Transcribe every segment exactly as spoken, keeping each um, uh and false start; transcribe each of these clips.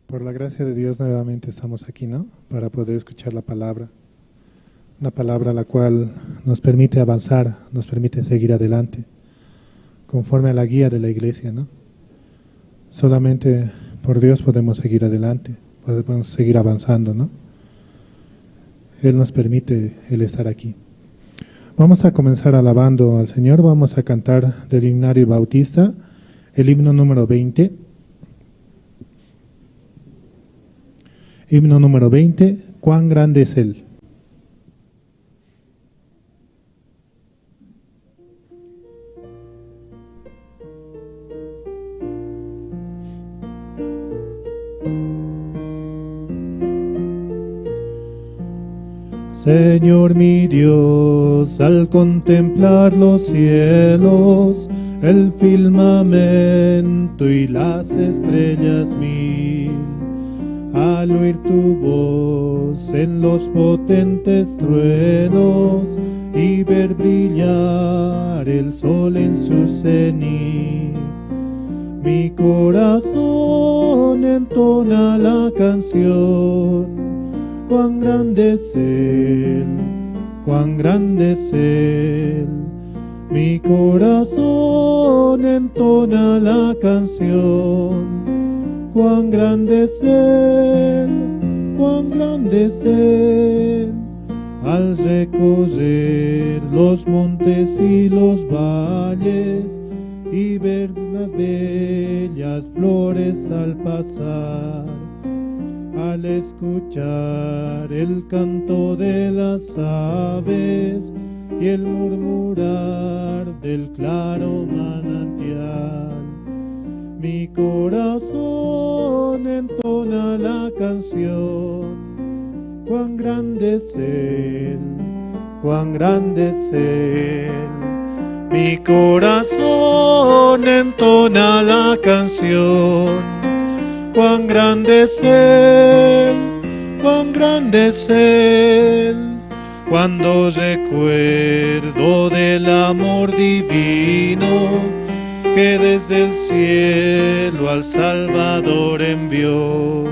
Por la gracia de Dios, nuevamente estamos aquí, ¿no? Para poder escuchar la palabra. Una palabra la cual nos permite avanzar, nos permite seguir adelante, conforme a la guía de la iglesia, ¿no? Solamente por Dios podemos seguir adelante, podemos seguir avanzando, ¿no? Él nos permite el estar aquí. Vamos a comenzar alabando al Señor, vamos a cantar del himnario Bautista, el himno número veinte. Himno número veinte, Cuán grande es Él. Señor mi Dios, al contemplar los cielos, el firmamento y las estrellas mil, al oír tu voz en los potentes truenos y ver brillar el sol en su cenit, mi corazón entona la canción. Cuán grande es Él, cuán grande es Él. Mi corazón entona la canción. Cuán grande es Él, cuán grande es Él. Al recorrer los montes y los valles y ver las bellas flores al pasar, al escuchar el canto de las aves y el murmurar del claro manantial, mi corazón entona la canción. Cuán grande es Él, cuán grande es Él. Mi corazón entona la canción. Cuán grande es Él, cuán grande es Él. Cuando recuerdo del amor divino que desde el cielo al Salvador envió,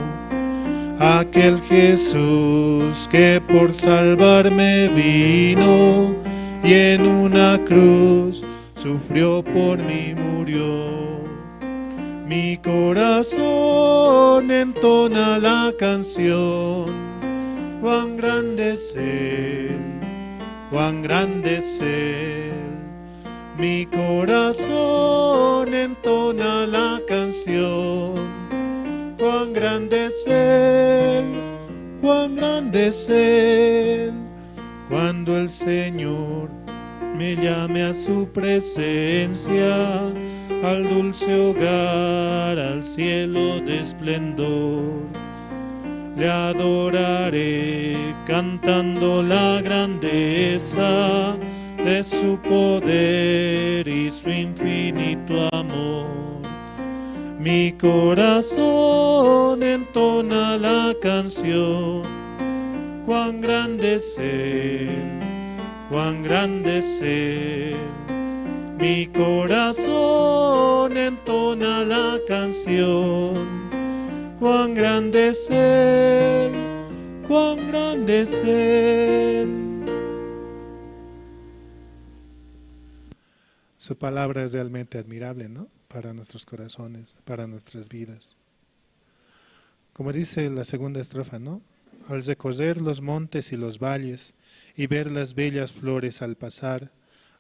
aquel Jesús que por salvarme vino y en una cruz sufrió por mí, murió. Mi corazón entona la canción. Cuán grande es Él, cuán grande es Él. Mi corazón entona la canción. Cuán grande es Él, cuán grande es Él. Cuando el Señor me llame a su presencia, al dulce hogar, al cielo de esplendor, le adoraré cantando la grandeza de su poder y su infinito amor. Mi corazón entona la canción. Cuán grande es Él, cuán grande es Él. Mi corazón entona la canción. Cuán grande es Él, cuán grande es Él. Su palabra es realmente admirable, ¿no? Para nuestros corazones, para nuestras vidas. Como dice la segunda estrofa, ¿no? Al recorrer los montes y los valles y ver las bellas flores al pasar,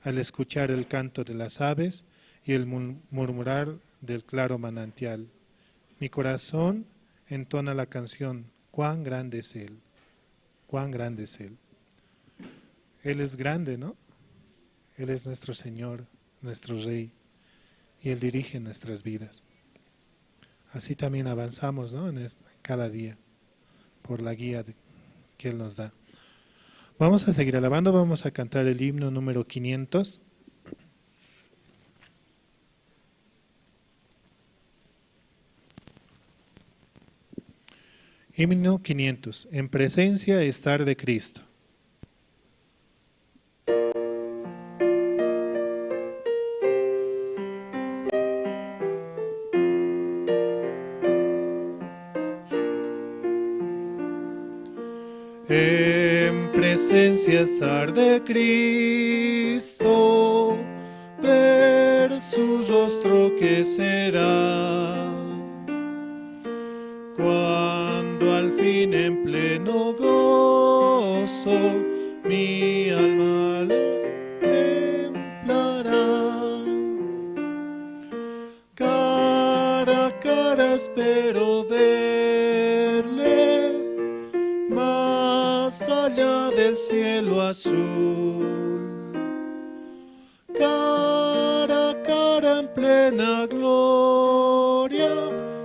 al escuchar el canto de las aves y el mur-, murmurar del claro manantial, mi corazón entona la canción, cuán grande es Él, cuán grande es Él. Él es grande, ¿no? Él es nuestro Señor, nuestro Rey, y Él dirige nuestras vidas. Así también avanzamos, ¿no? En es-, cada día, por la guía de, que Él nos da. Vamos a seguir alabando, vamos a cantar el himno número quinientos. Himno quinientos. En presencia estar de Cristo. En presencia estar de Cristo, ver su rostro que será. Cuando al fin en pleno gozo mi alma le templará. Cara a cara espero verle, más allá del cielo azul. Cara a cara en plena gloria,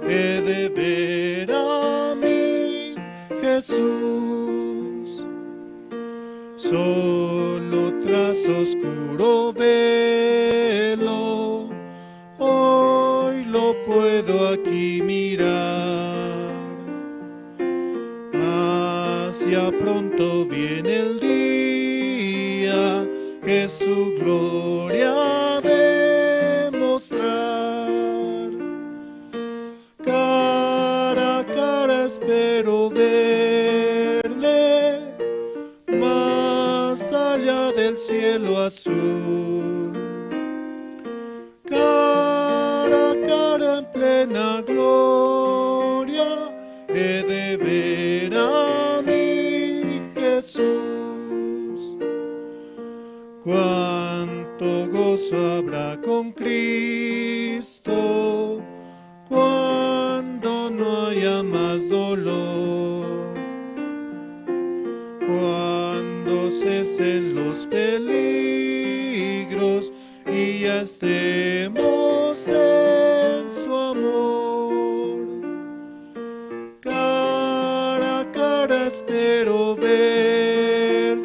he de ver a mi Jesús. Solo tras oscuro velo, hoy lo puedo aquí mirar. Mas ya pronto viene el día que su gloria ha de mostrar. Cara a cara espero verle, más allá del cielo azul. Cara a cara en plena gloria, he de ver a mi Jesús. Cuánto gozo habrá con Cristo cuando no haya más dolor, cuando cesen los peligros y ya estemos en su amor. Cara a cara espero verle,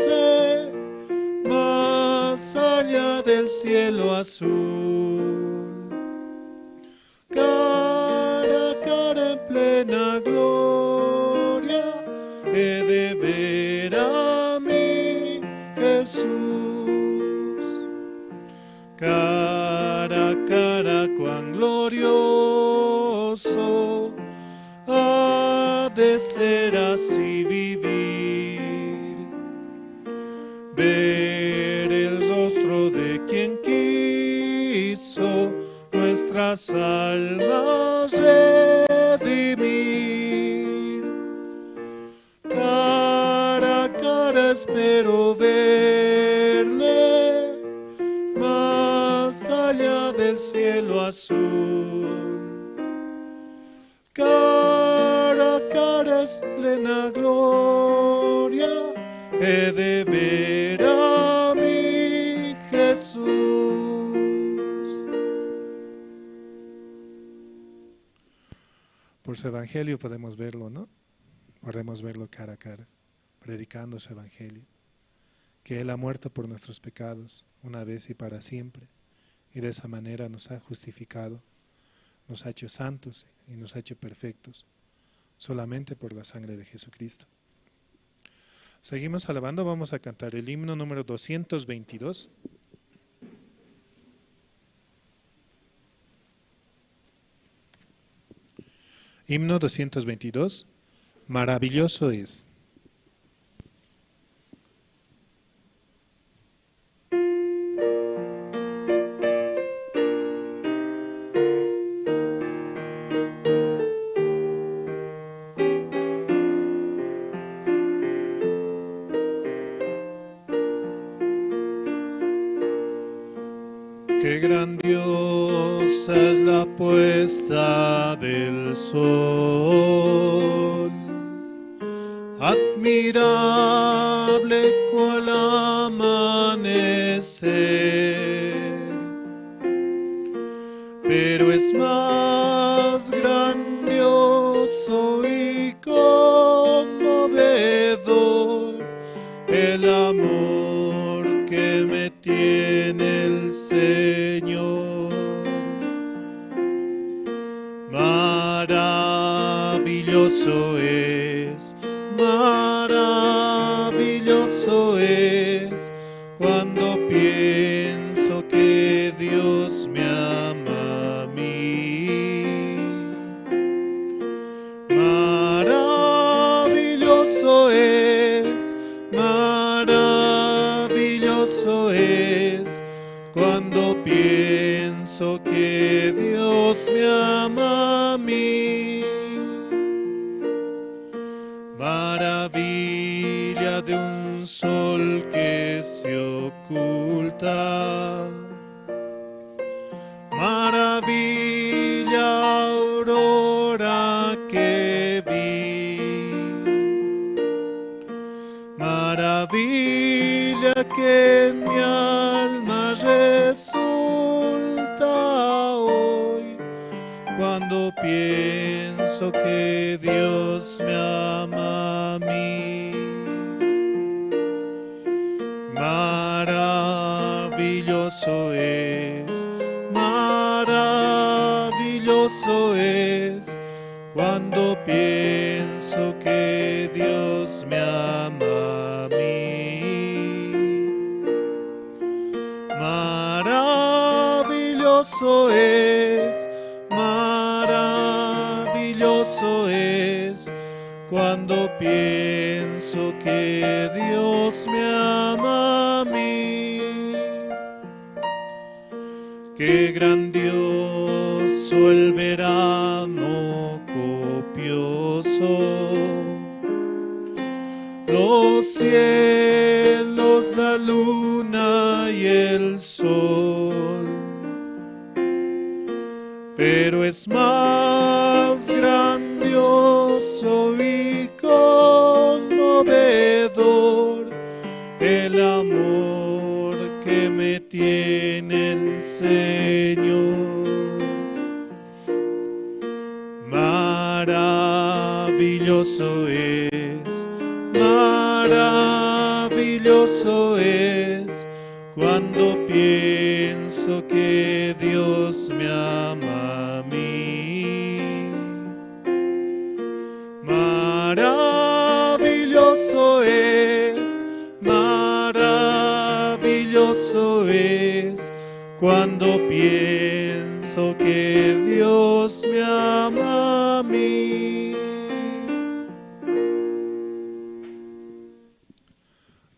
más allá del cielo azul. Cara a cara en plena gloria, he de ver a mi Jesús. Cara a cara, cuán glorioso ha de ser así vivir, ver el rostro de quien quiso nuestras almas redimir. Cara a cara espero verle, más allá del cielo azul. Cara a cara en plena gloria, he de ver a mi Jesús. Por su evangelio podemos verlo, ¿no? Podemos verlo cara a cara, predicando su evangelio, que Él ha muerto por nuestros pecados una vez y para siempre, y de esa manera nos ha justificado, nos ha hecho santos y nos ha hecho perfectos, solamente por la sangre de Jesucristo. Seguimos alabando, vamos a cantar el himno número doscientos veintidós. Himno doscientos veintidós, maravilloso es. Qué grandiosa es la puesta del sol, admirable cual amanecer, pero es más grandioso y conmovedor el amor que me tiene el Señor. Maravilloso es, maravilloso es, cuando pienso que Dios me ama a mí. Maravilloso es, me ama a mí. Maravilla de un sol que se oculta. Maravilla aurora que vi. Maravilla que en mi alma resulta hoy cuando pienso que Dios me ama a mí. Maravilloso es, maravilloso es cuando pienso que Dios me ama a mí. Maravilloso es, maravilloso es cuando pienso que Dios me ama a mí. Qué grandioso el verano copioso, los cielos, la luna y el sol. Pero es más grandioso y conmovedor el amor que me tiene el Señor. Maravilloso es, maravilloso es cuando pienso que Dios me ama a mí. Maravilloso es, maravilloso es cuando pienso que Dios me ama a mí.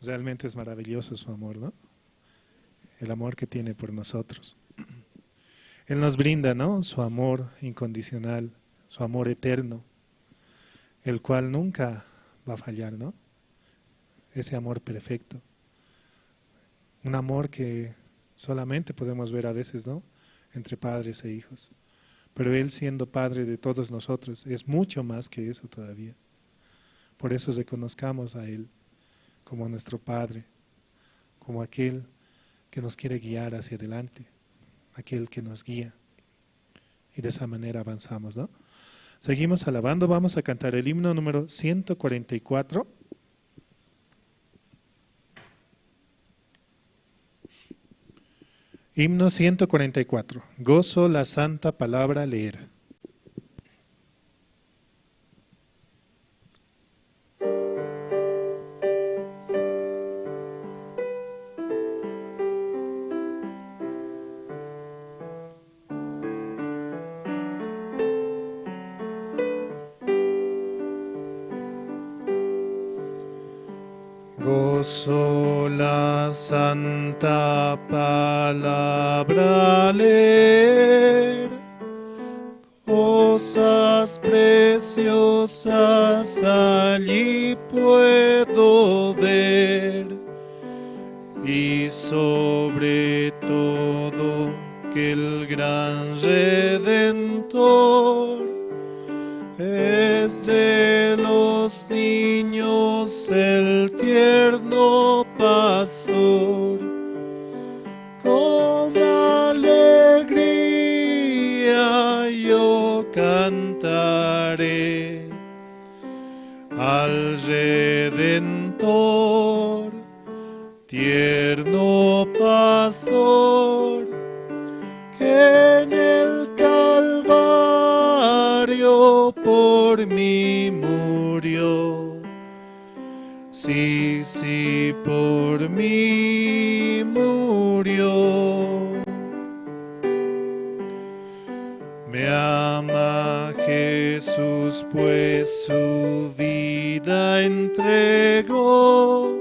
Realmente es maravilloso su amor, ¿no? El amor que tiene por nosotros. Él nos brinda, ¿no? Su amor incondicional, su amor eterno, el cual nunca va a fallar, ¿no? Ese amor perfecto. Un amor que solamente podemos ver a veces, ¿no? Entre padres e hijos. Pero Él, siendo Padre de todos nosotros, es mucho más que eso todavía. Por eso reconozcamos a Él como nuestro Padre, como aquel que nos quiere guiar hacia adelante, aquel que nos guía. Y de esa manera avanzamos, ¿no? Seguimos alabando, vamos a cantar el himno número ciento cuarenta y cuatro. Himno ciento cuarenta y cuatro. Gozo la santa palabra leer. Gozo la santa palabra leer, cosas preciosas allí puedo ver, y sobre todo que el gran Redentor es de los niños el tierno pastor. Con alegría yo cantaré al Redentor, tierno pastor, que en el Calvario por mí murió. Sí, sí, por mí murió. Me ama Jesús, pues su vida entregó.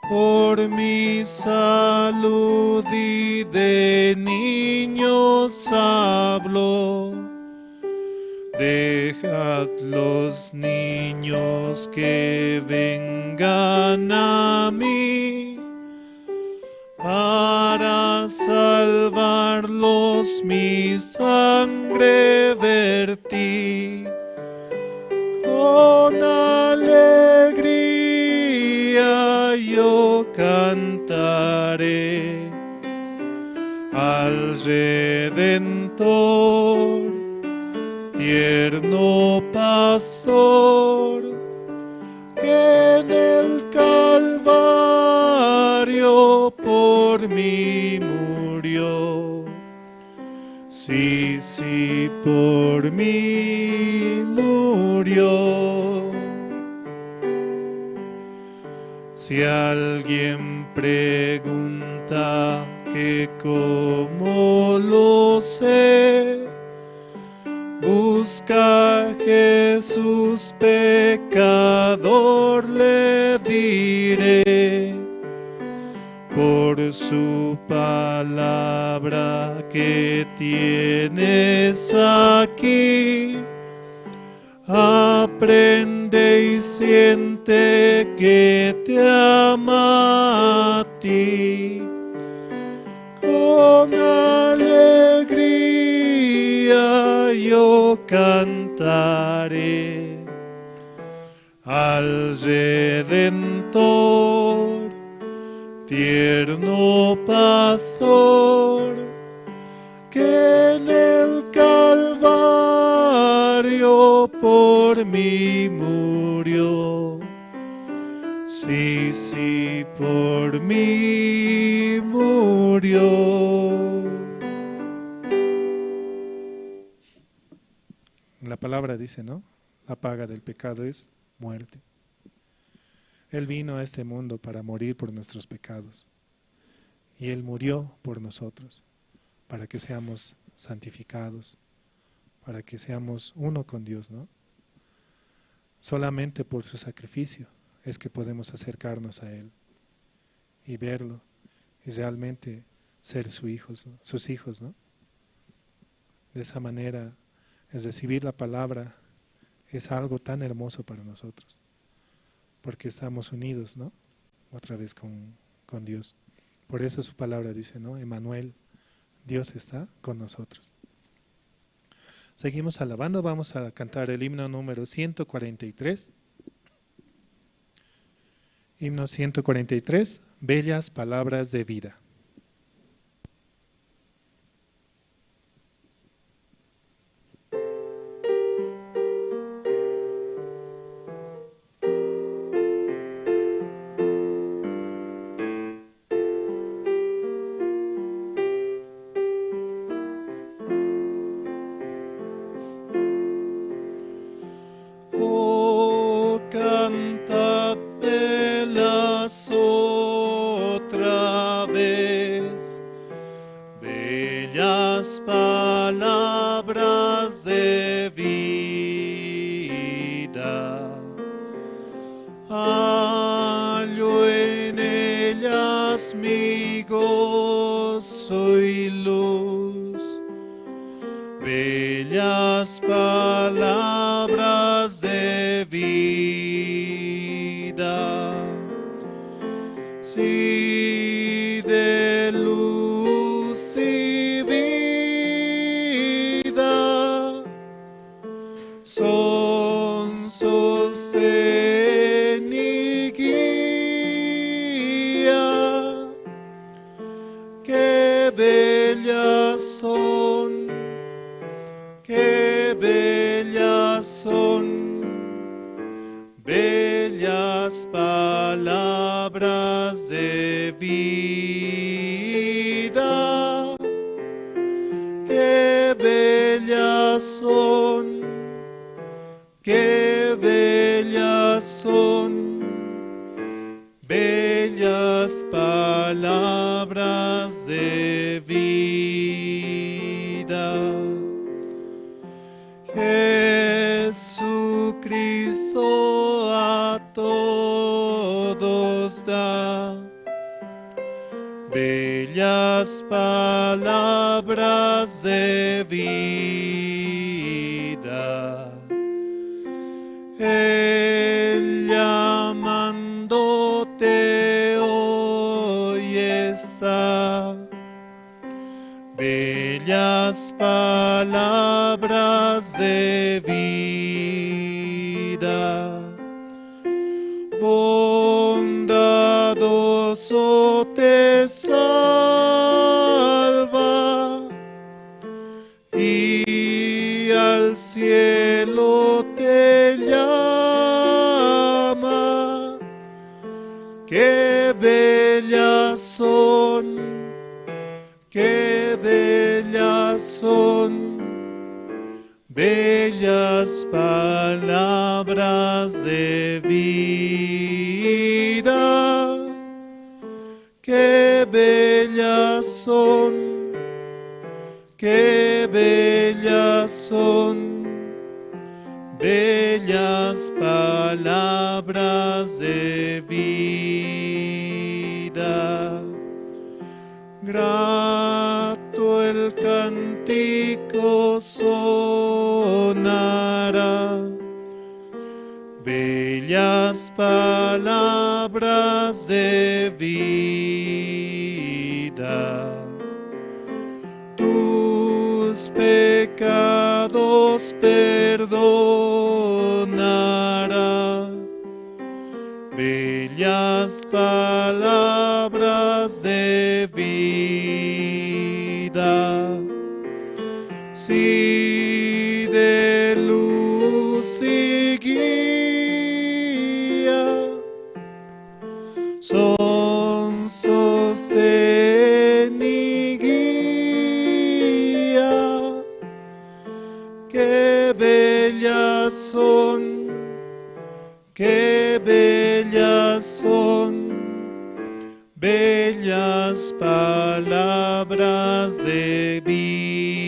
Por mi salud y de niños hablo. Dejad los niños que vengan a mí. Para salvarlos mi sangre vertí. Con alegría yo cantaré al Redentor, tierno pastor, que en el Calvario por mí murió. Sí, sí, por mí murió. Si alguien pregunta que cómo lo sé, busca a Jesús pecador, le diré, por su palabra que tienes aquí. Aprende y siente que te ama a ti. Con alegría yo cantaré al Redentor, tierno pastor, que en el Calvario por mí murió. Sí, sí, por mí murió. La palabra dice, ¿no? La paga del pecado es muerte. Él vino a este mundo para morir por nuestros pecados. Y Él murió por nosotros, para que seamos santificados, para que seamos uno con Dios, ¿no? Solamente por su sacrificio es que podemos acercarnos a Él y verlo y realmente ser su hijos, ¿no? Sus hijos, ¿no? De esa manera, el recibir la palabra es algo tan hermoso para nosotros, porque estamos unidos, ¿no? Otra vez con, con Dios. Por eso su palabra dice, ¿no? Emanuel, Dios está con nosotros. Seguimos alabando, vamos a cantar el himno número ciento cuarenta y tres. Himno ciento cuarenta y tres, Bellas palabras de vida. Oh, cantad velas otra vez, bellas palabras de vida. Hallo en ellas mi gozo y luz, bellas palabras de vida. Si de luz y vida son sostén y guía, qué bellas son, qué bellas son, bellas palabras de vida, qué bellas son, qué bellas son, bellas palabras de vida. Jesucristo a todos da Las palabras de vida, el llamándote hoy está. Bellas palabras de vida, bondadoso te salva y al cielo te llama. Qué bellas son, qué bellas son, bellas palabras de vida. Qué bellas son, qué bellas son, bellas palabras de vida. Grato el cántico sonará, bellas palabras de vida. Tus pecados perdonará, bellas palabras de vida. Si de luz y guía son sostén y guía, qué bellas son, qué bellas son, bellas palabras de vida.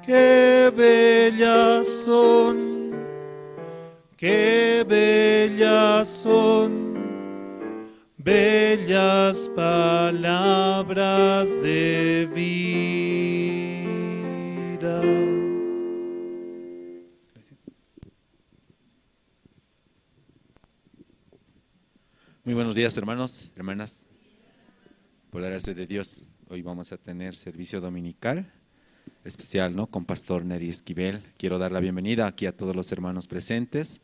Qué bellas son, qué bellas son, bellas palabras de vida. Muy buenos días, hermanos, hermanas. Por la gracia de Dios, hoy vamos a tener servicio dominical especial, ¿no? Con Pastor Neri Esquivel. Quiero dar la bienvenida aquí a todos los hermanos presentes,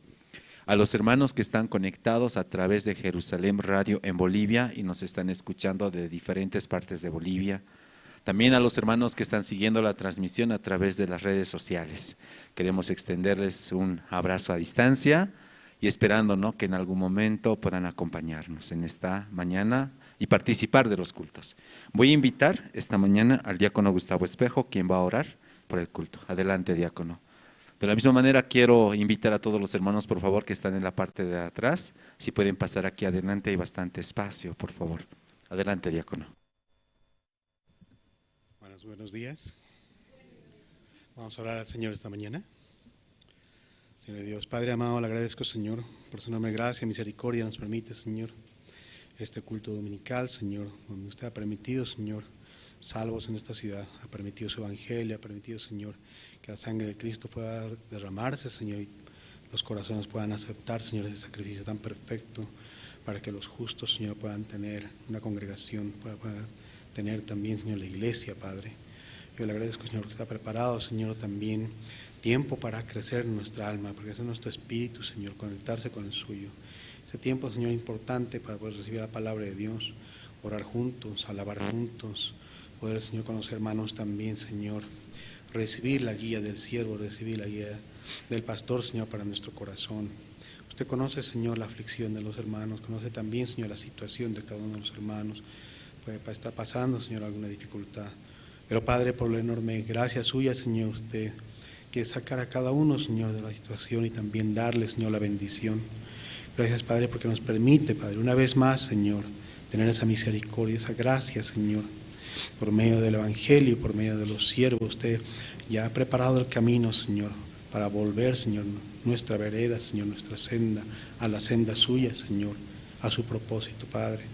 a los hermanos que están conectados a través de Jerusalén Radio en Bolivia y nos están escuchando de diferentes partes de Bolivia. También a los hermanos que están siguiendo la transmisión a través de las redes sociales. Queremos extenderles un abrazo a distancia y esperando, ¿no?, que en algún momento puedan acompañarnos en esta mañana y participar de los cultos. Voy a invitar esta mañana al diácono Gustavo Espejo, quien va a orar por el culto. Adelante, diácono. De la misma manera, quiero invitar a todos los hermanos, por favor, que están en la parte de atrás, si pueden pasar aquí adelante, hay bastante espacio, por favor. Adelante, diácono. Buenos, buenos días. Vamos a orar al Señor esta mañana. Señor Dios, Padre amado, le agradezco, Señor, por su enorme gracia, misericordia, nos permite, Señor, este culto dominical, Señor, donde usted ha permitido, Señor, salvos en esta ciudad, ha permitido su evangelio, ha permitido, Señor, que la sangre de Cristo pueda derramarse, Señor, y los corazones puedan aceptar, Señor, ese sacrificio tan perfecto, para que los justos, Señor, puedan tener una congregación, pueda, pueda tener también, Señor, la iglesia, Padre. Yo le agradezco, Señor, que está preparado, Señor, también tiempo para crecer en nuestra alma, para crecer nuestro espíritu, Señor, conectarse con el suyo. Ese tiempo, Señor, importante para poder recibir la palabra de Dios, orar juntos, alabar juntos, poder, Señor, con los hermanos también, Señor, recibir la guía del siervo, recibir la guía del pastor, Señor, para nuestro corazón. Usted conoce, Señor, la aflicción de los hermanos, conoce también, Señor, la situación de cada uno de los hermanos. Puede pa-, estar pasando, Señor, alguna dificultad. Pero, Padre, por la enorme gracia suya, Señor, usted quiere sacar a cada uno, Señor, de la situación y también darle, Señor, la bendición. Gracias, Padre, porque nos permite, Padre, una vez más, Señor, tener esa misericordia, esa gracia, Señor, por medio del evangelio, por medio de los siervos. Usted ya ha preparado el camino, Señor, para volver, Señor, nuestra vereda, Señor, nuestra senda, a la senda suya, Señor, a su propósito, Padre.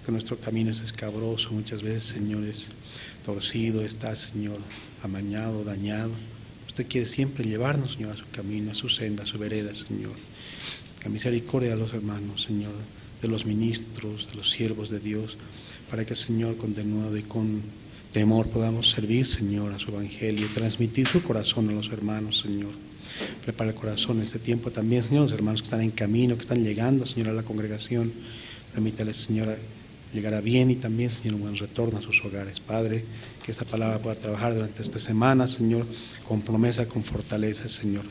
Que nuestro camino es escabroso, muchas veces, Señor, es torcido, está, Señor, amañado, dañado. Usted quiere siempre llevarnos, Señor, a su camino, a su senda, a su vereda, Señor. La misericordia de los hermanos, Señor, de los ministros, de los siervos de Dios, para que, Señor, con denuedo y con temor podamos servir, Señor, a su evangelio, transmitir su corazón a los hermanos, Señor. Prepara el corazón en este tiempo también, Señor, los hermanos que están en camino, que están llegando, Señor, a la congregación. Permítales, Señor, llegar a bien y también, Señor, un buen retorno a sus hogares. Padre, que esta palabra pueda trabajar durante esta semana, Señor, con promesa, con fortaleza, Señor.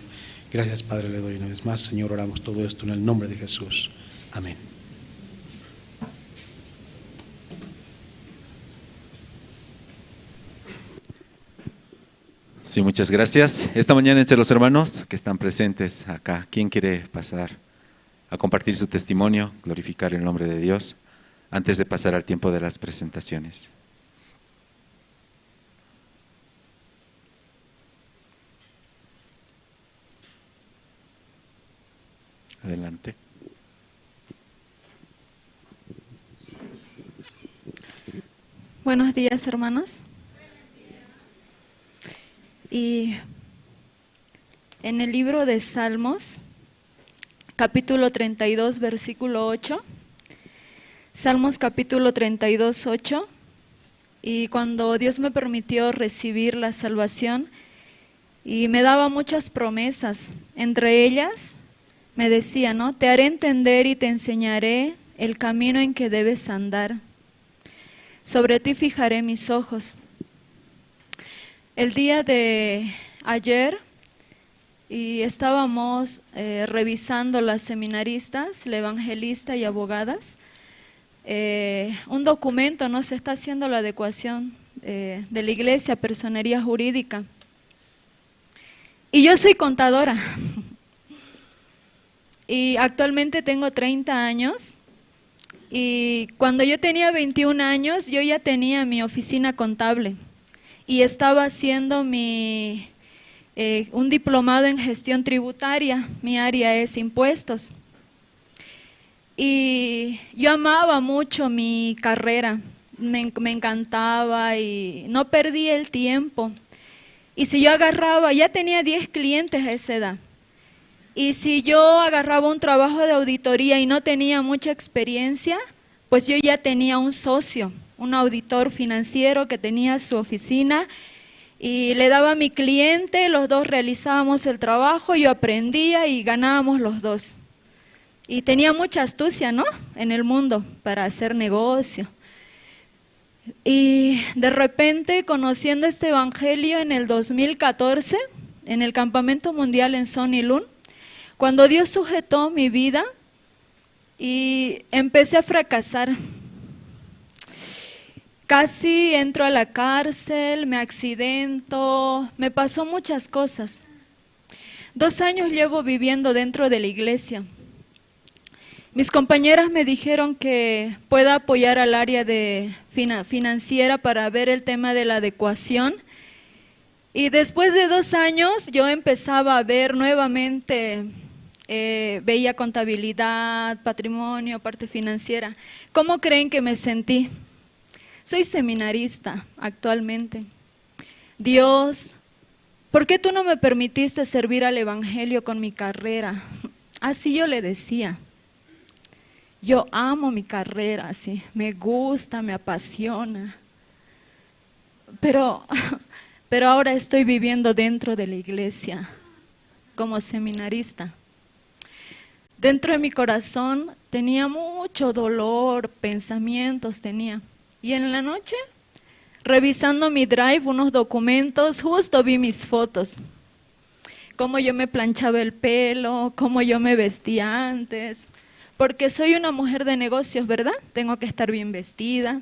Gracias, Padre, le doy una vez más, Señor, oramos todo esto en el nombre de Jesús. Amén. Sí, muchas gracias. Esta mañana entre los hermanos que están presentes acá, ¿quién quiere pasar a compartir su testimonio, glorificar el nombre de Dios, antes de pasar al tiempo de las presentaciones? Adelante. Buenos días, hermanos. Y en el libro de Salmos, capítulo treinta y dos, versículo ocho. Salmos capítulo treinta y dos, ocho. Y cuando Dios me permitió recibir la salvación, y me daba muchas promesas, entre ellas me decía, ¿no? "Te haré entender y te enseñaré el camino en que debes andar. Sobre ti fijaré mis ojos". El día de ayer, y estábamos, eh, revisando las seminaristas, la evangelista y abogadas, eh, un documento, ¿no? Se está haciendo la adecuación, eh, de la iglesia, personería jurídica. Y yo soy contadora. Y actualmente tengo treinta años. Y cuando yo tenía veintiún años, yo ya tenía mi oficina contable. Y estaba haciendo mi, eh, un diplomado en gestión tributaria. Mi área es impuestos. Y yo amaba mucho mi carrera. Me en-, me encantaba y no perdí el tiempo. Y si yo agarraba, ya tenía diez clientes a esa edad. Y si yo agarraba un trabajo de auditoría y no tenía mucha experiencia, pues yo ya tenía un socio, un auditor financiero que tenía su oficina, y le daba a mi cliente, los dos realizábamos el trabajo, yo aprendía y ganábamos los dos. Y tenía mucha astucia, ¿no? En el mundo para hacer negocio. Y de repente, conociendo este evangelio en el dos mil catorce, en el campamento mundial en Sonilun, cuando Dios sujetó mi vida y empecé a fracasar. Casi entro a la cárcel, me accidento, me pasó muchas cosas. Dos años llevo viviendo dentro de la iglesia. Mis compañeras me dijeron que pueda apoyar al área de fina-, financiera para ver el tema de la adecuación. Y después de dos años yo empezaba a ver nuevamente, eh, veía contabilidad, patrimonio, parte financiera. ¿Cómo creen que me sentí? Soy seminarista actualmente. Dios, ¿por qué tú no me permitiste servir al evangelio con mi carrera? Así yo le decía. Yo amo mi carrera, sí, me gusta, me apasiona. Pero, pero ahora estoy viviendo dentro de la iglesia como seminarista. Dentro de mi corazón tenía mucho dolor, pensamientos tenía. Y en la noche, revisando mi drive, unos documentos, justo vi mis fotos. Cómo yo me planchaba el pelo, cómo yo me vestía antes. Porque soy una mujer de negocios, ¿verdad? Tengo que estar bien vestida.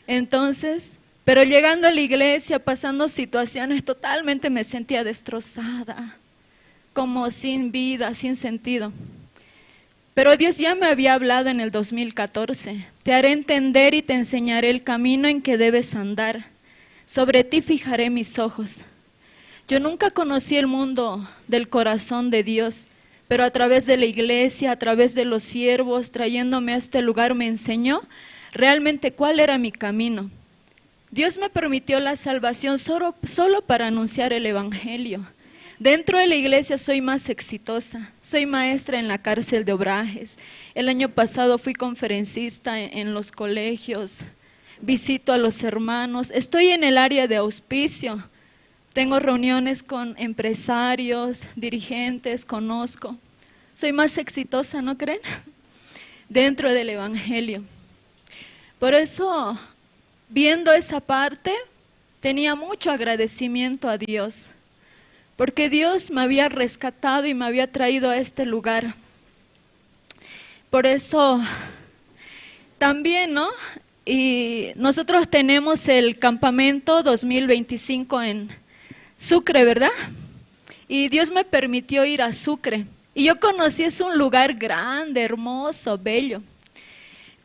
Entonces, pero llegando a la iglesia, pasando situaciones, totalmente me sentía destrozada, como sin vida, sin sentido. Pero Dios ya me había hablado en el dos mil catorce: "Te haré entender y te enseñaré el camino en que debes andar. Sobre ti fijaré mis ojos". Yo nunca conocí el mundo del corazón de Dios, pero a través de la iglesia, a través de los siervos, trayéndome a este lugar, me enseñó realmente cuál era mi camino. Dios me permitió la salvación solo, solo para anunciar el evangelio. Dentro de la iglesia soy más exitosa. Soy maestra en la cárcel de Obrajes. El año pasado fui conferencista en, en los colegios. Visito a los hermanos. Estoy en el área de auspicio. Tengo reuniones con empresarios, dirigentes, conozco. Soy más exitosa, ¿no creen? Dentro del evangelio. Por eso, viendo esa parte, tenía mucho agradecimiento a Dios, porque Dios me había rescatado y me había traído a este lugar. Por eso, también, ¿no? Y nosotros tenemos el campamento dos mil veinticinco en Sucre, ¿verdad? Y Dios me permitió ir a Sucre. Y yo conocí, es un lugar grande, hermoso, bello.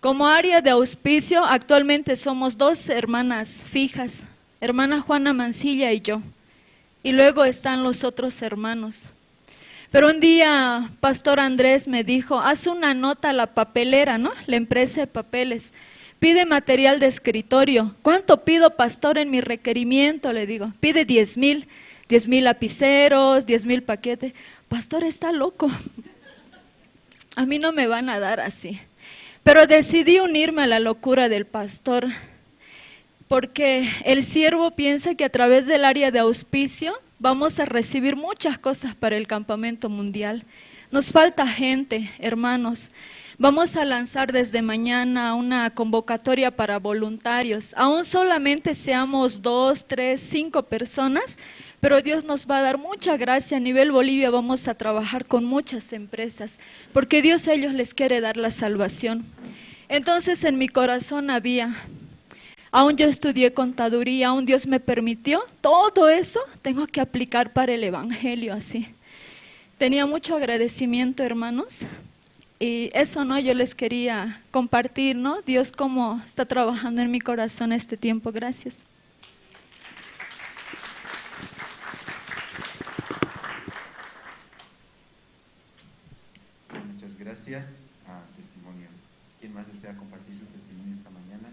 Como área de auspicio, actualmente somos dos hermanas fijas, hermana Juana Mancilla y yo. Y luego están los otros hermanos. Pero un día, Pastor Andrés me dijo: "Haz una nota a la papelera, ¿no? La empresa de papeles. Pide material de escritorio". "¿Cuánto pido, pastor, en mi requerimiento?", le digo. "Pide diez mil, diez mil lapiceros, diez mil paquetes". "Pastor, está loco. A mí no me van a dar así". Pero decidí unirme a la locura del pastor, porque el siervo piensa que a través del área de auspicio vamos a recibir muchas cosas para el campamento mundial. Nos falta gente, hermanos. Vamos a lanzar desde mañana una convocatoria para voluntarios. Aún solamente seamos dos, tres, cinco personas, pero Dios nos va a dar mucha gracia. A nivel Bolivia vamos a trabajar con muchas empresas, porque Dios a ellos les quiere dar la salvación. Entonces en mi corazón había, aún yo estudié contaduría, aún Dios me permitió todo eso, tengo que aplicar para el evangelio así. Tenía mucho agradecimiento, hermanos, y eso, ¿no? Yo les quería compartir, ¿no? Dios cómo está trabajando en mi corazón este tiempo. Gracias. Sí, muchas gracias. Ah, testimonio. ¿Quién más desea compartir su testimonio esta mañana?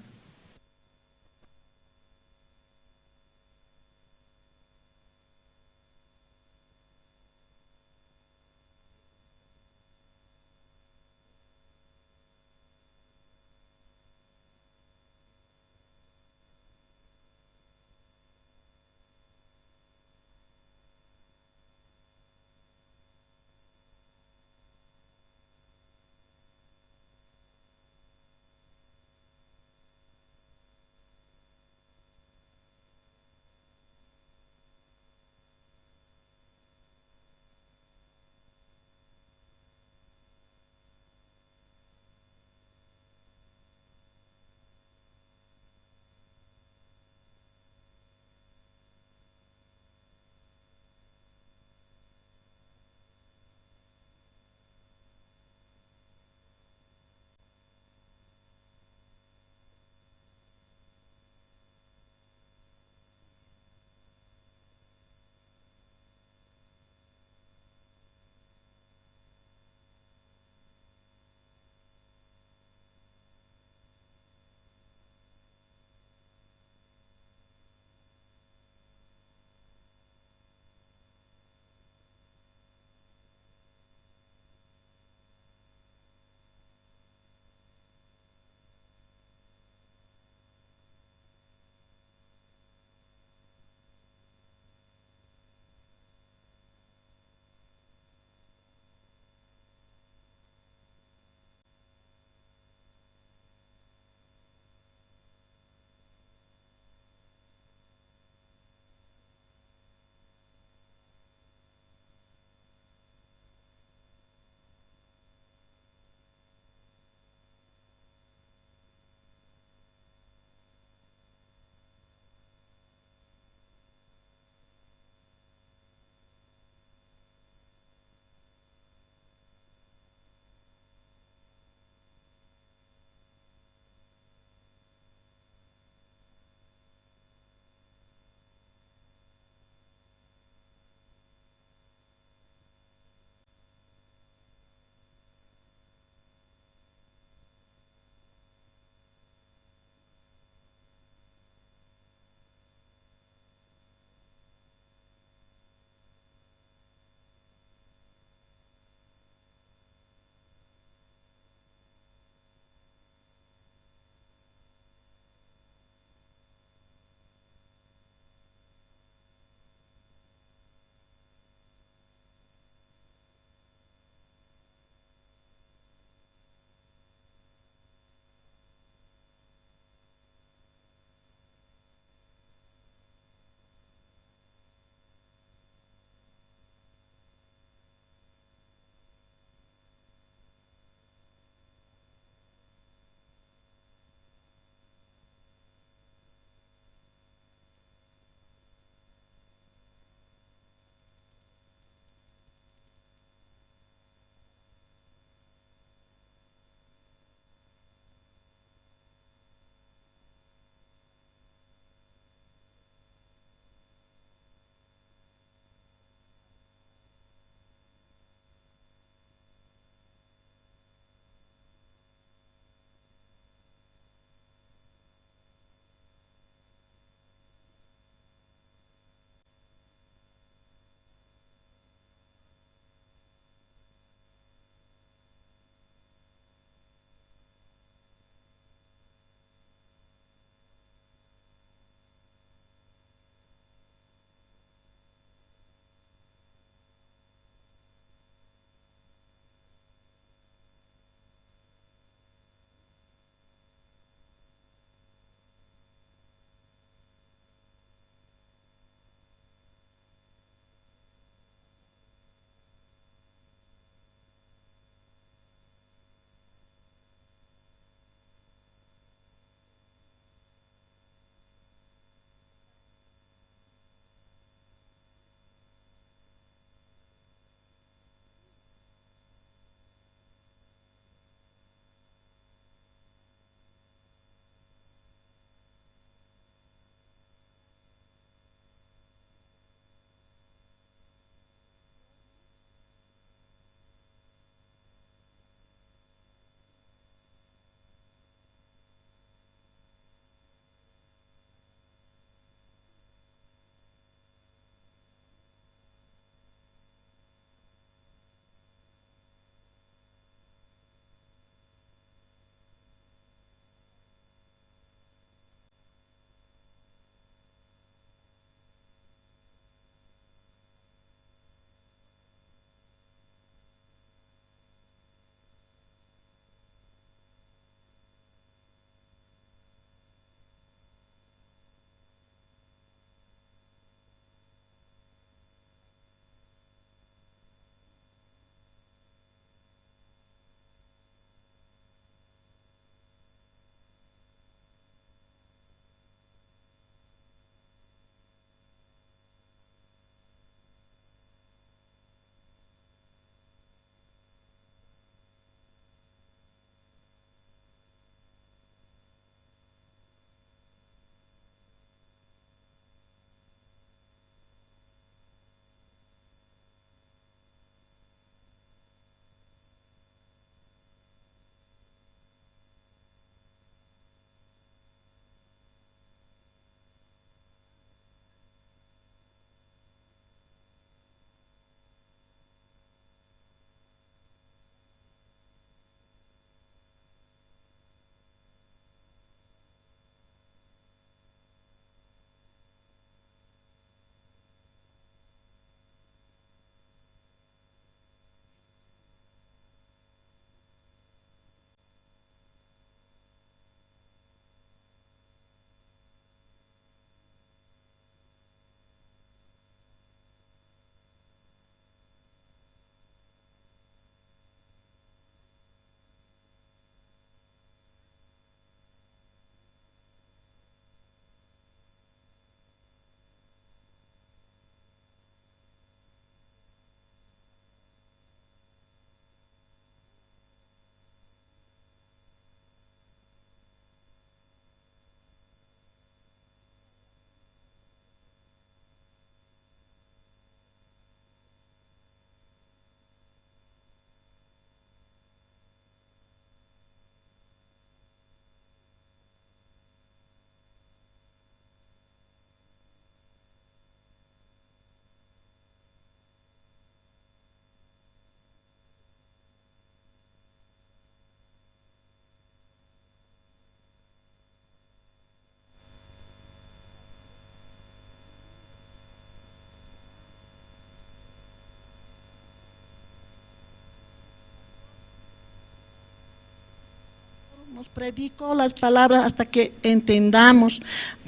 predico las palabras hasta que entendamos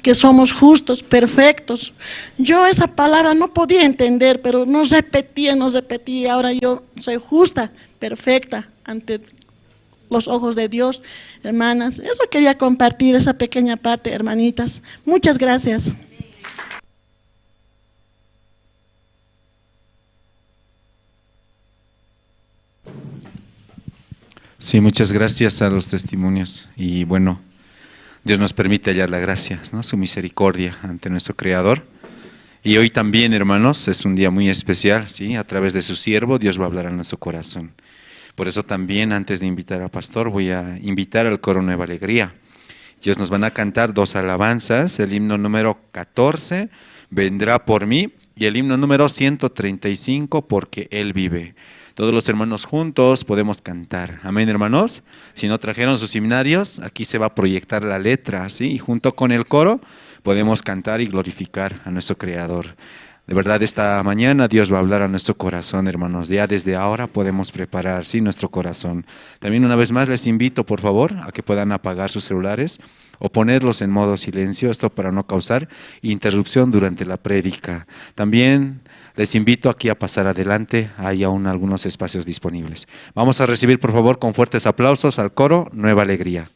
que somos justos, perfectos. Yo esa palabra no podía entender, pero nos repetía, nos repetía. Ahora yo soy justa, perfecta ante los ojos de Dios, hermanas. Eso quería compartir, esa pequeña parte, hermanitas. Muchas gracias. Sí, muchas gracias a los testimonios. Y bueno, Dios nos permite hallar la gracia, ¿no? Su misericordia ante nuestro Creador. Y hoy también, hermanos, es un día muy especial, ¿sí? A través de su siervo, Dios va a hablar a nuestro corazón. Por eso también, antes de invitar al pastor, voy a invitar al coro Nueva Alegría. Ellos nos van a cantar dos alabanzas, el himno número catorce, Vendrá por mí, y el himno número ciento treinta y cinco, Porque Él vive. Todos los hermanos juntos podemos cantar. Amén, hermanos. Si no trajeron sus himnarios, aquí se va a proyectar la letra, ¿sí? Y junto con el coro podemos cantar y glorificar a nuestro Creador. De verdad, esta mañana Dios va a hablar a nuestro corazón, hermanos. Ya desde ahora podemos preparar, ¿sí?, nuestro corazón. También una vez más les invito, por favor, a que puedan apagar sus celulares o ponerlos en modo silencio, esto para no causar interrupción durante la prédica. También les invito aquí a pasar adelante, hay aún algunos espacios disponibles. Vamos a recibir, por favor, con fuertes aplausos al coro Nueva Alegría.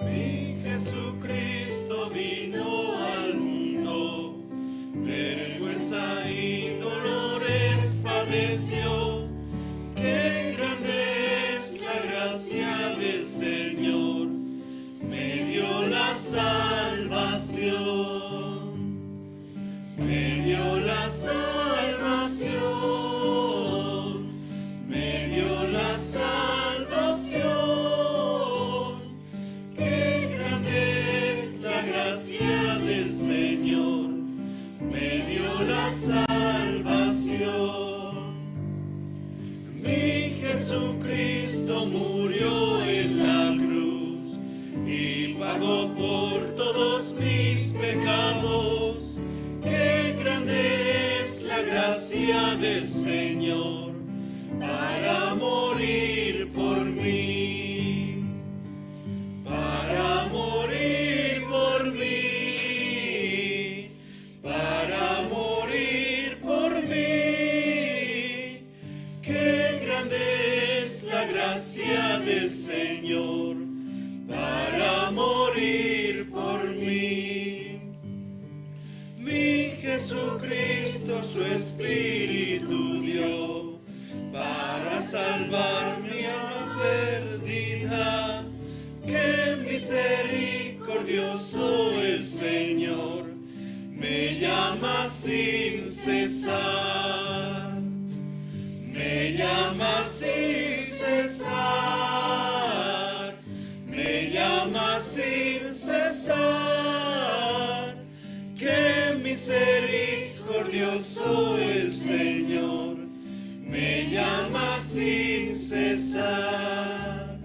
Mi Jesucristo vino al mundo, vergüenza y dolores padeció. Qué grande es la gracia del Señor, me dio la salvación, me dio la salvación, me dio la salvación. Qué grande es la gracia del Señor, me dio la salvación. Mi Jesucristo murió en la cruz y pagó por todos mis pecados. Qué grande es la gracia del Señor para morir por mí, para morir por mí, para morir por mí. Qué grande es la gracia del Señor para morir por mí. Mi Jesucristo su espíritu dio para salvar mi alma perdida. Qué misericordioso el Señor, me llama sin cesar, me llama sin cesar, me llama sin cesar. Qué misericordioso el Señor, me llama sin cesar.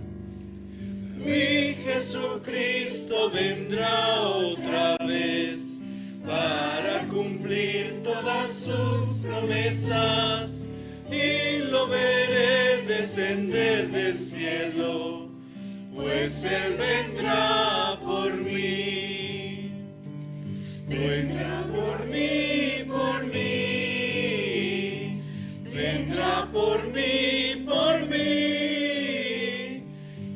Mi Jesucristo vendrá otra vez para cumplir todas sus promesas y lo veré descender del cielo, pues Él vendrá por mí. Vendrá por mí, por mí, vendrá por mí, por mí,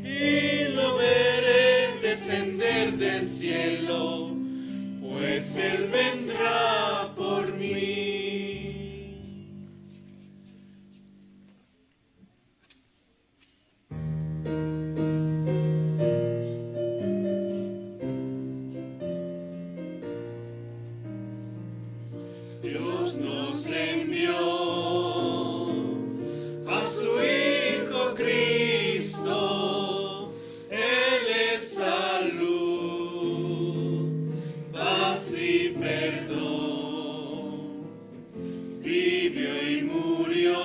y lo veré descender del cielo, pues Él vendrá por mí. Dios nos envió a su Hijo Cristo, Él es salud, paz y perdón. Vivió y murió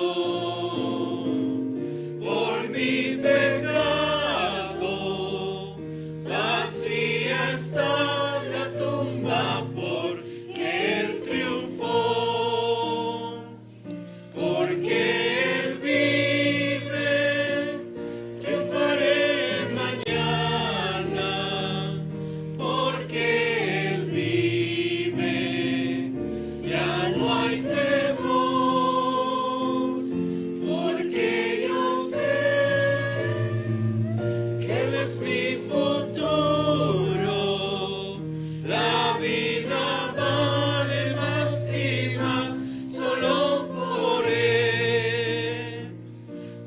por mi pecado, vacía está la tumba porque Él triunfó. Porque Él vive, triunfaré mañana, porque Él vive, ya no hay temor, porque yo sé que Él es mi futuro, la vida vale más y más solo por Él.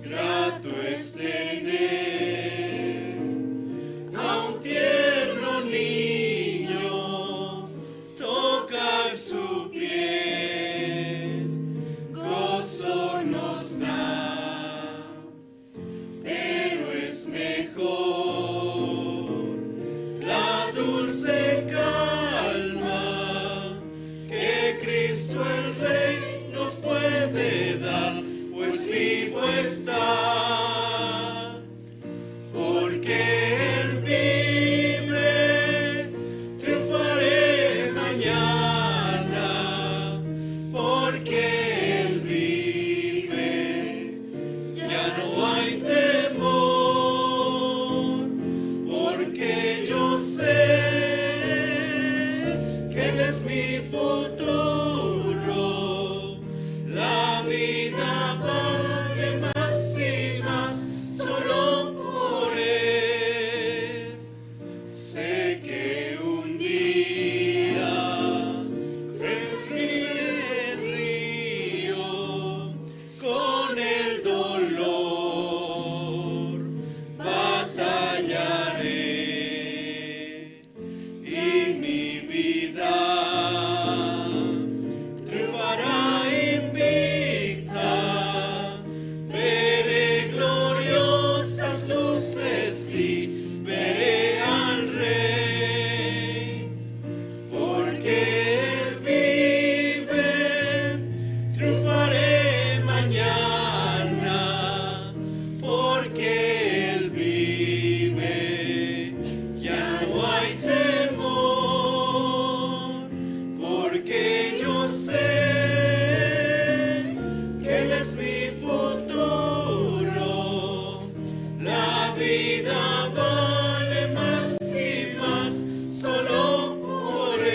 Grato es tener a un tierno niño, tocar su piel, gozo nos da. Pero es mejor la dulce calma que Cristo el Rey nos puede dar, pues vivo está. Porque Él vive, triunfaré mañana, porque Él vive, ya no hay temor, porque yo sé que Él es mi futuro, la vida vale más y más solo por Él. Sé que un día cruzaré el río, con el dolor batallaré. Y mi vida triunfará invicta, veré gloriosas luces y veré al Rey. Porque Él vive, triunfaré mañana, porque Él vive, ya no hay temor, porque yo sé que Él es mi futuro, la vida vale más y más solo por Él.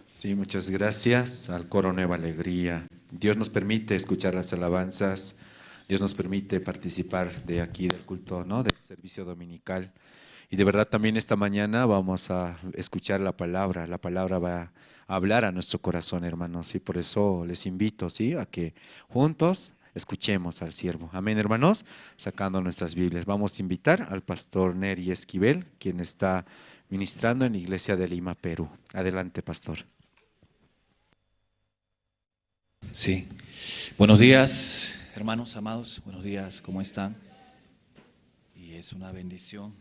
Sí, muchas gracias al coro Nueva Alegría. Dios nos permite escuchar las alabanzas, Dios nos permite participar de aquí del culto, ¿no? Del servicio dominical. Y de verdad también esta mañana vamos a escuchar la palabra. La palabra va a hablar a nuestro corazón, hermanos. Y por eso les invito, ¿sí? A que juntos escuchemos al siervo. Amén, hermanos. Sacando nuestras Biblias, vamos a invitar al pastor Neri Esquivel, quien está ministrando en la iglesia de Lima, Perú. Adelante, pastor. Sí. Buenos días, hermanos amados. Buenos días, ¿cómo están? Y es una bendición.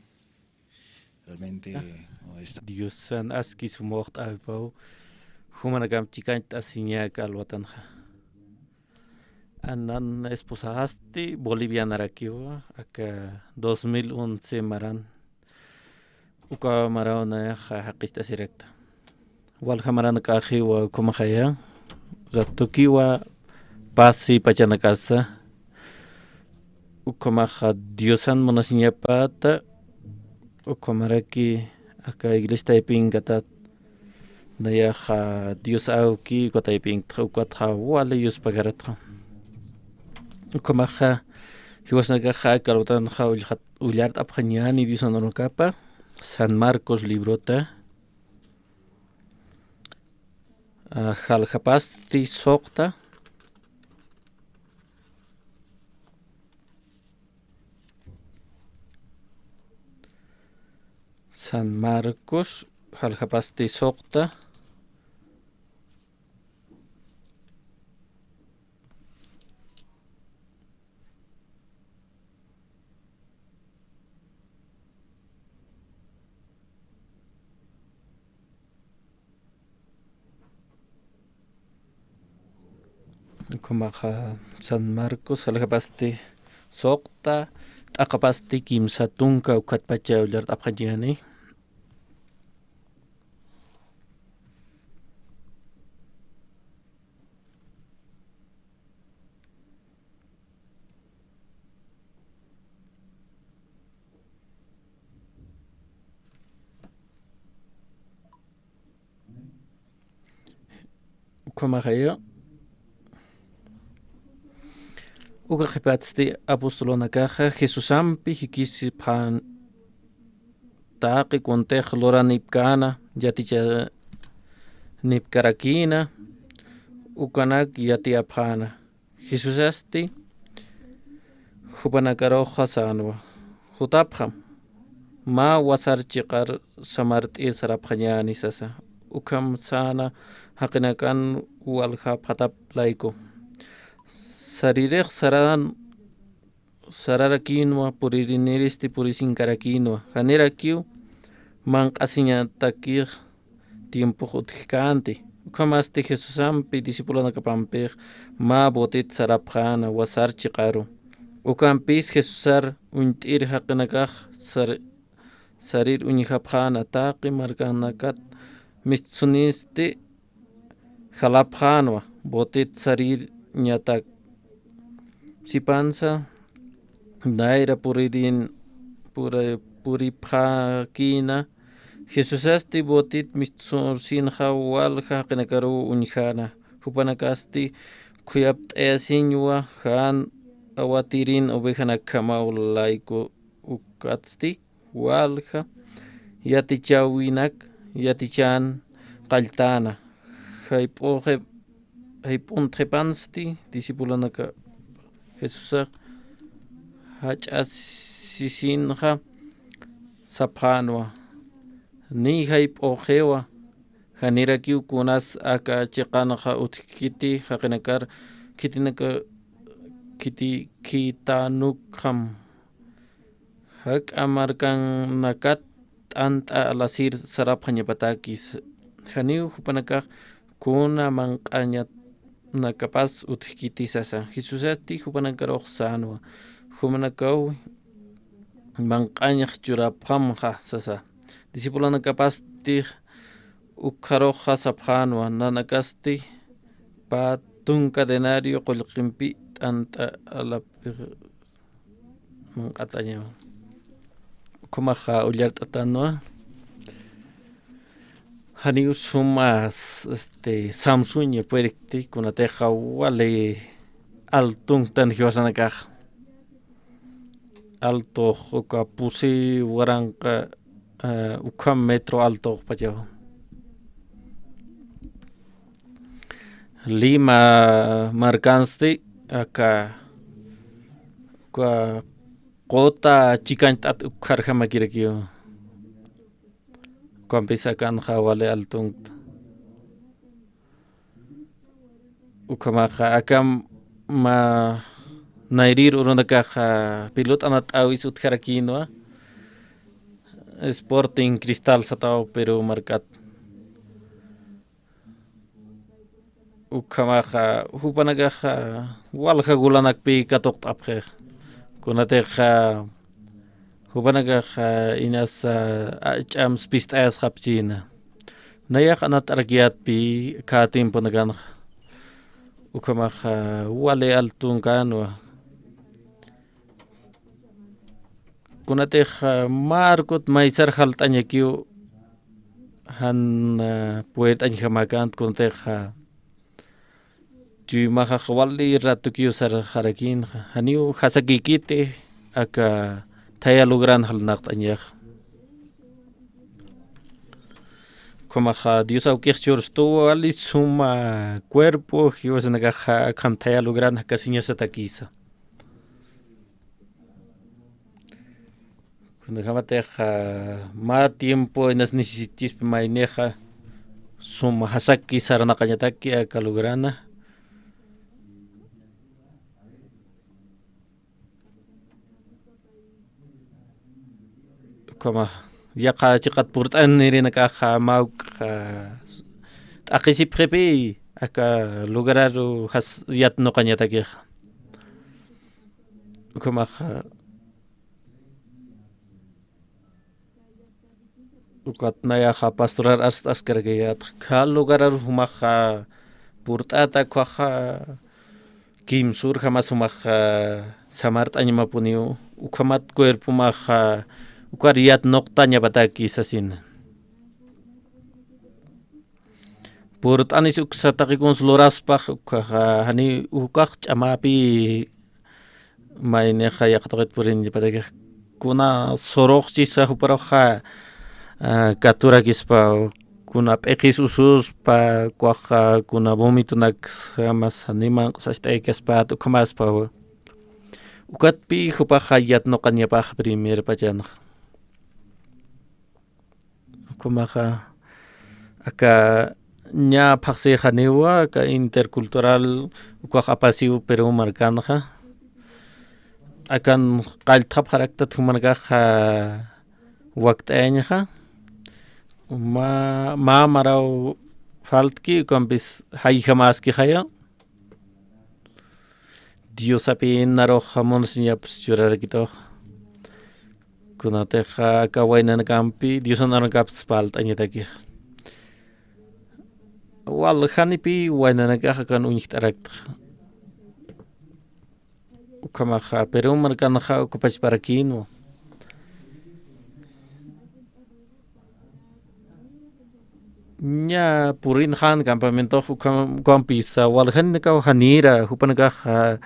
Realmente, ah, no está. Diosan aski sumuqt'awipaw, jumanakam chikañt'asiñak alwatanxa. Anan esposaxasti bolivianarakiwa, aka dos mil once maran. Uka marawnayaxa jaqicht'asirakta. Walja maranakaxiwa ukhamaxaya, ratukiwa pasi pachanakasa, ukhamaxa Diosan munasiñapata, ukhamaraki aka iglesia taypinkatat, Nayaxa Dios awki, uka taypinktxa, ukatxa wali yuspagaratxa. Ukhamaxa, jiwasanakaxa, aka arutanxa ullxat-, ullart'apxañäni Diosan urunakapa, San Marcos librota, a, jaljapasti suqta. San Marcos, jaljapasti suqta. Ukhamaxa San Marcos, jaljapasti suqta, t'aqapasti kimsa tunka ukhatpacha ullart'apxañäni. Ukhamaxaya. Uka qhipatsti apostolunakaxa Jesusampi jikisipxän taqi kuntix luranipkäna, yatichanipkarakïna, ukanak yatiyapxäna. Jesusasti jupanakaruxa sänwa, jutapxam, mä wasar chiqar samart'ir sarapxañäni sasa. Ukham säna jaqinakan waljapxatap layku. Saririx saran sararakïnwa, puririniristi purisiñkarakïnwa, janirakiw manq'asiñatakix tiempux utjkänti. Ukhamasti Jesusampi discipulonakapampix mä botit sarapxäna wasar chiqaru. Ukampis Jesusar uñt'ir jaqinakax sar-, sarir uñjapxäna, taqi markanakat mistsunisti jalapxänwa, botit sarirñatak. Sipansa, nayra puririn, pura-, puripxakïna, Jesusasti botit mistsusinxa walja jaqinakaruw uñjäna, jupanakasti khuyapt'ayasiñwa jan awatirin ovejanakjamaw layku ukatsti. Walja yatichäwinak yatichän qalltäna. Jayp'uxi-, jayp'untxipansti discipulonaka Jesusax jach'asisinxa sapxänwa, niy jayp'uxiwa, janirakiw kunas aka chiqanxa utjkiti, jaqinakar khitinaka khiti-, khitanukxam. Jak'a markanakat t'ant'a alasir sarapxañapatakis. Janiw jupanakax kuna manq'añanakapas utjkiti sasa. Jesusasti jupanakarux sänwa. Jumanakaw manq'añax churapxamxa sasa. Discipulonakapasti ukxaruxa sapxänwa, nanakasti pä tunka denario qullqimpi t'ant'a alapix manq'atañawa. Ukhamaxa ullart'atanwa. Janiw suma, este, samsuña puerikti, kunatixa wali altunktan jiwasanakax. Altux uka pusi waranqa, eh, ukham metro altuxpachaw. Lima markansti aka, aka quta chikañt'at ukharjamakirakiw. Ukampis akanxa wali altunkt. Ukhamaxa akam mä nayrir urunakaxa pelota anat'äwis utjarakïnwa. Sporting Cristal sataw Perú markat. Ukhamaxa, jupanakaxa, walja golanakpi katuqt'apxix. Kunatixa, jupanakaxa, inasa, ach'am spist'ayasxapchïna. Nayax anat'arakiyätpi, khä tiemponakanxa. Ukhamaxa, wali altunkänwa. Kunatixa, mä arkut maysar jalt'añakiw, jan, ah, puert'añjamäkänti, kunatixa chuymaxax wali ratukiw sarxarakïnxa, janiw jasakïkiti aka thaya lugran jalnaqt'añaxa. Ukhamaxa Dios awkix churstu wali suma cuerpo jiwasanakaxa akham thaya lugran jakasiñasatakisa. Kunjamatixa mä tiempo inas necesitispa maynixa suma jasaki sarnaqañataki aka lugran. Ukhama yaqha chiqat purt'anirinakaxa mä uk, ah, t'aqhisipxipi aka lugararu jas yatnuqañatakixa. Ukhamaxa ukat nayaxa pastorar arst'askarakiyät, uka lugararu jumaxa purt'ata, ukaxa kimsürjamas jumaxa samart'añamapuniw, ukhamat cuerpomaxa ukar yatnuqtañapataki sasina. Purt'anis uksa taqi kuns luraspax, ukaxa jani ukax ch'amäpi maynixa yaqha tuqit purinipatakix kuna suruxchisa juparuxa, ah, katurakispa, kuna p'iqis ususpa, ukaxa kuna vomitonaksamas jani manq'sacht'aykaspat, ukhamaspa. Ukatpï jupaxa yatnuqañapax primer pachanxa. Ukhamaxa aka ña phaxsïxaniwa aka intercultural ukax apasiw Perú markanxa. Akan qalltxapxaraktat jumanakaxa wakt'ayañxa. Mä, mä maraw faltki ukampis jayjamäskixaya. Diosapï narux jamunsiñapis churarakitux. Kunatixa aka waynanakampi Diosan arunakapis parlt'añataki. Waljanipï waynanakax akan uñjt'araktxa. Ukhamaxa Perú markanxa ukapachparakïnwa. Ña purinxän campamentox ukham-, ukhampisa waljaninakaw janïra, jupanakax, ah,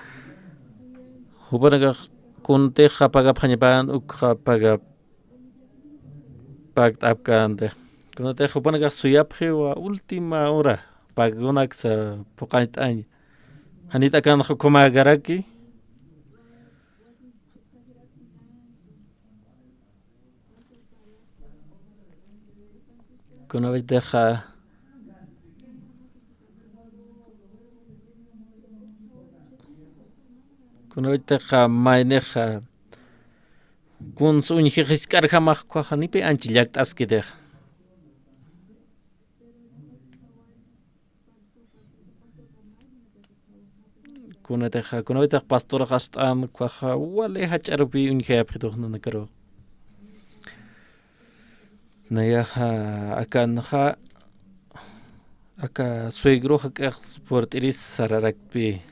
jupanakax kuntixa pagapxañapan, ukxa pagap-, pakt'apkänti. Kunatix jupanakax suyapxiwa última hora, pagunaksa phuqañt'añ. Janit akanxa ukhamäkaraki. Kunawaytixa, kunawaytixa maynixa kuns uñji jisk'arjamax ukhaxa janipï ancha llakt'askitix. Kunatixa, kunawaytix pastorax ast'an ukhaxa wali jach'arupï uñjayapxitux nanakaru. Nayaxa akanxa, aka suegro jak'ax purt'iris sararakpï.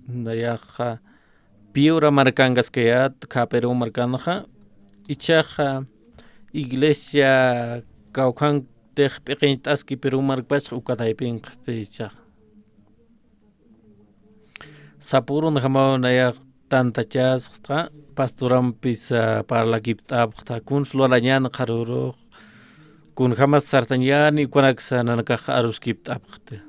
Nayaxa Piura markankaskayät, ukham Perú markanxa, ichhaxa iglesia kawkhantix p'iqiñt'aski Perú markpachxa uka taypinxa ichhaxa. Sapürunjamaw nayax tantachasxta, pastorampis, ah, parlakipt'apxta, kuns lurañän qharürux, kunjamas sartañäni, ukanaksa nanakax aruskipt'apxta.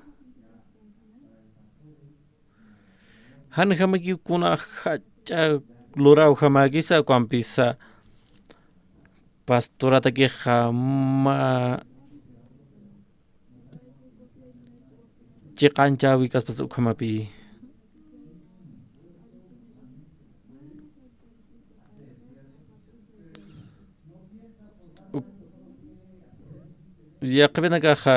Janjamakiw kuna jach'a lurawjamäkisa, ukampisa pastoratakixa mä chiqanchäwikaspas ukhamapï. Uk-, yaqhipinakaxa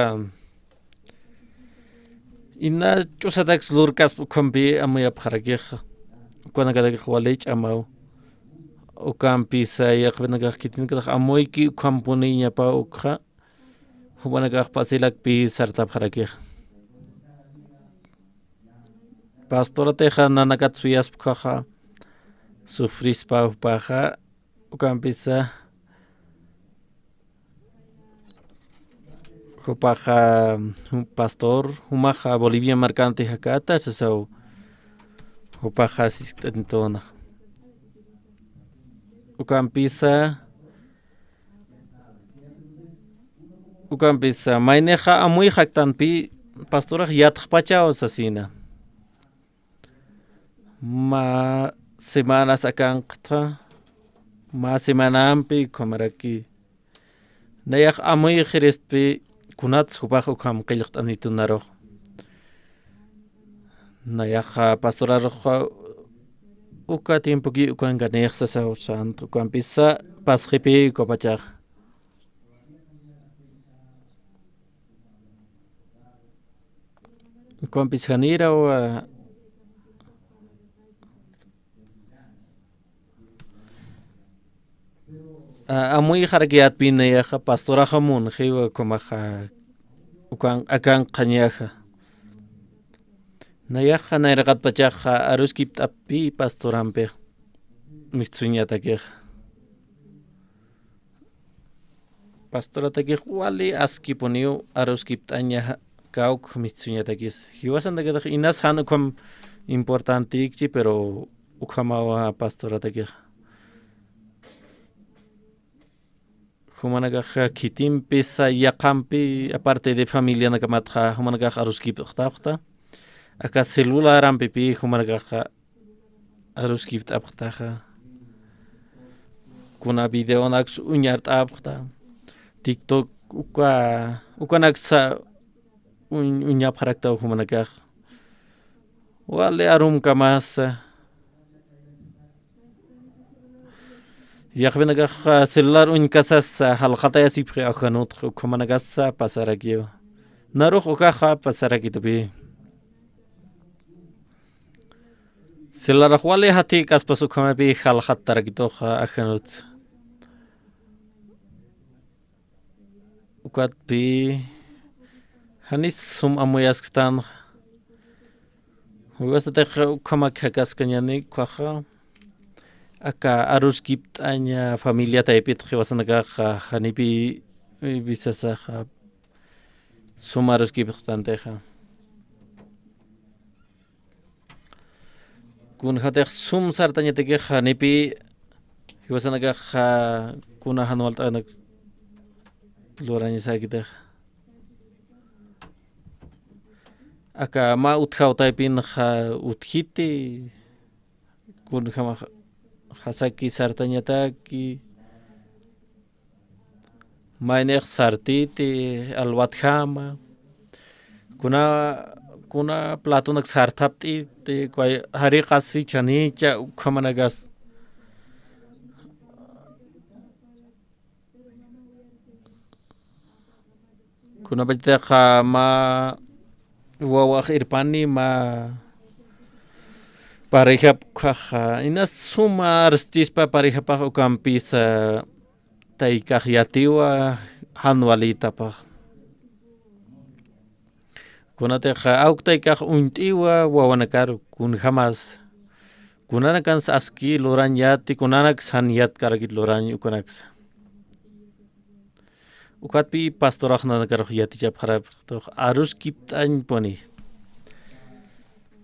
ina ch'usataks lurkaspa ukhampi amuyapxarakixa. Ukanakatakix wali ch'amaw. Ukampisa yaqhipinakax khitinakatax amuyki ukhampuniñapa ukxa. Jupanakax pasilakpi sartapxarakix. Pastoratixa nanakat suyaspa ukhaxa, sufrispa jupaxa, Ukampisa, jupaxa, jum-, pastor, jumaxa Bolivia markanti jakata, sasaw, jupaxa sist'antona. Ukampisa, ukampisa, maynixa amuy jaktanpi, pastorax yatxpachaw sasina. Mä semanas akanqta, mä semanampi ukhamaraki. Nayax amuy qhiristpi kunats jupax ukham qillqt'anitunarux. Nayaxa pastorarux uka tiempoki ukankanix sasaw sant, ukampisa pasxipi ukapachax. Ukampis janiraw, a, a, amuyxarak yatpi nayaxa pastoraxa munxiwa ukhamaxa ukan, akanqañaxa. Nayaxa nayraqatpachaxa aruskipt'appi pastorampi mistsuñatakixa. Pastoratakix wali askipuniw aruskipt'aña kawk mistsuñatakis. Jiwasantakatix inas jan ukham importantikchi, pero ukhamawa pastoratakix. Jumanakax khitimpisa yaqhampi, aparte de familianakamatxa, jumanakax aruskipt'apxta. Aka celularampipi jumanakax aruskipt'apxtaxa. Kuna videonaks uñart'apxta. TikTok uka, ukanaksa uñ-, uñapxaraktaw jumanakax. Wali arumkamasa. Yaqhipinakax celular uñkasasa jalxatayasipxi ajanutx ukhamanakasa pasarakiw. Narux ukaxa pasarakitupi. Celularax wali jatïkaspas ukhamapi jalxattarakituxa ajanutsa. Ukatpi janis sum amuyasktan. Jiwasantakix ukhamak jakaskañäni ukkhaxa. Aka aruskipt'aña familia taypit jiwasanakaxa janipi, eh, visasaxa sum aruskipt'antixa. Kunjämatix sum sartañatakix janipi jiwasanakaxa kuna jan walt'anak lurañasakitix. Aka mä utjaw taypinxa utjiti, kunjämasa sartaki sartañataki. Maynix sartiti, alwatjama. Kuna, kuna platonak sartapt'iti, kuway jariqasi chanicha, ukhamanakas. Kunapachatixa mä wawax irpani, mä parejap ukhaxa. Inas suma arschispa parejapax ukampisa, taykax yatiwa jan walitapax. Kunatix awk taykax uñt'iwa wawanakaru, kunjämas. Kunanakans aski lurañ yati, kunanaks jan yatkarakit lurañ ukanaksa. Ukatpi pastorax nanakarux yatichapxarapxtux aruskipt'añpuni.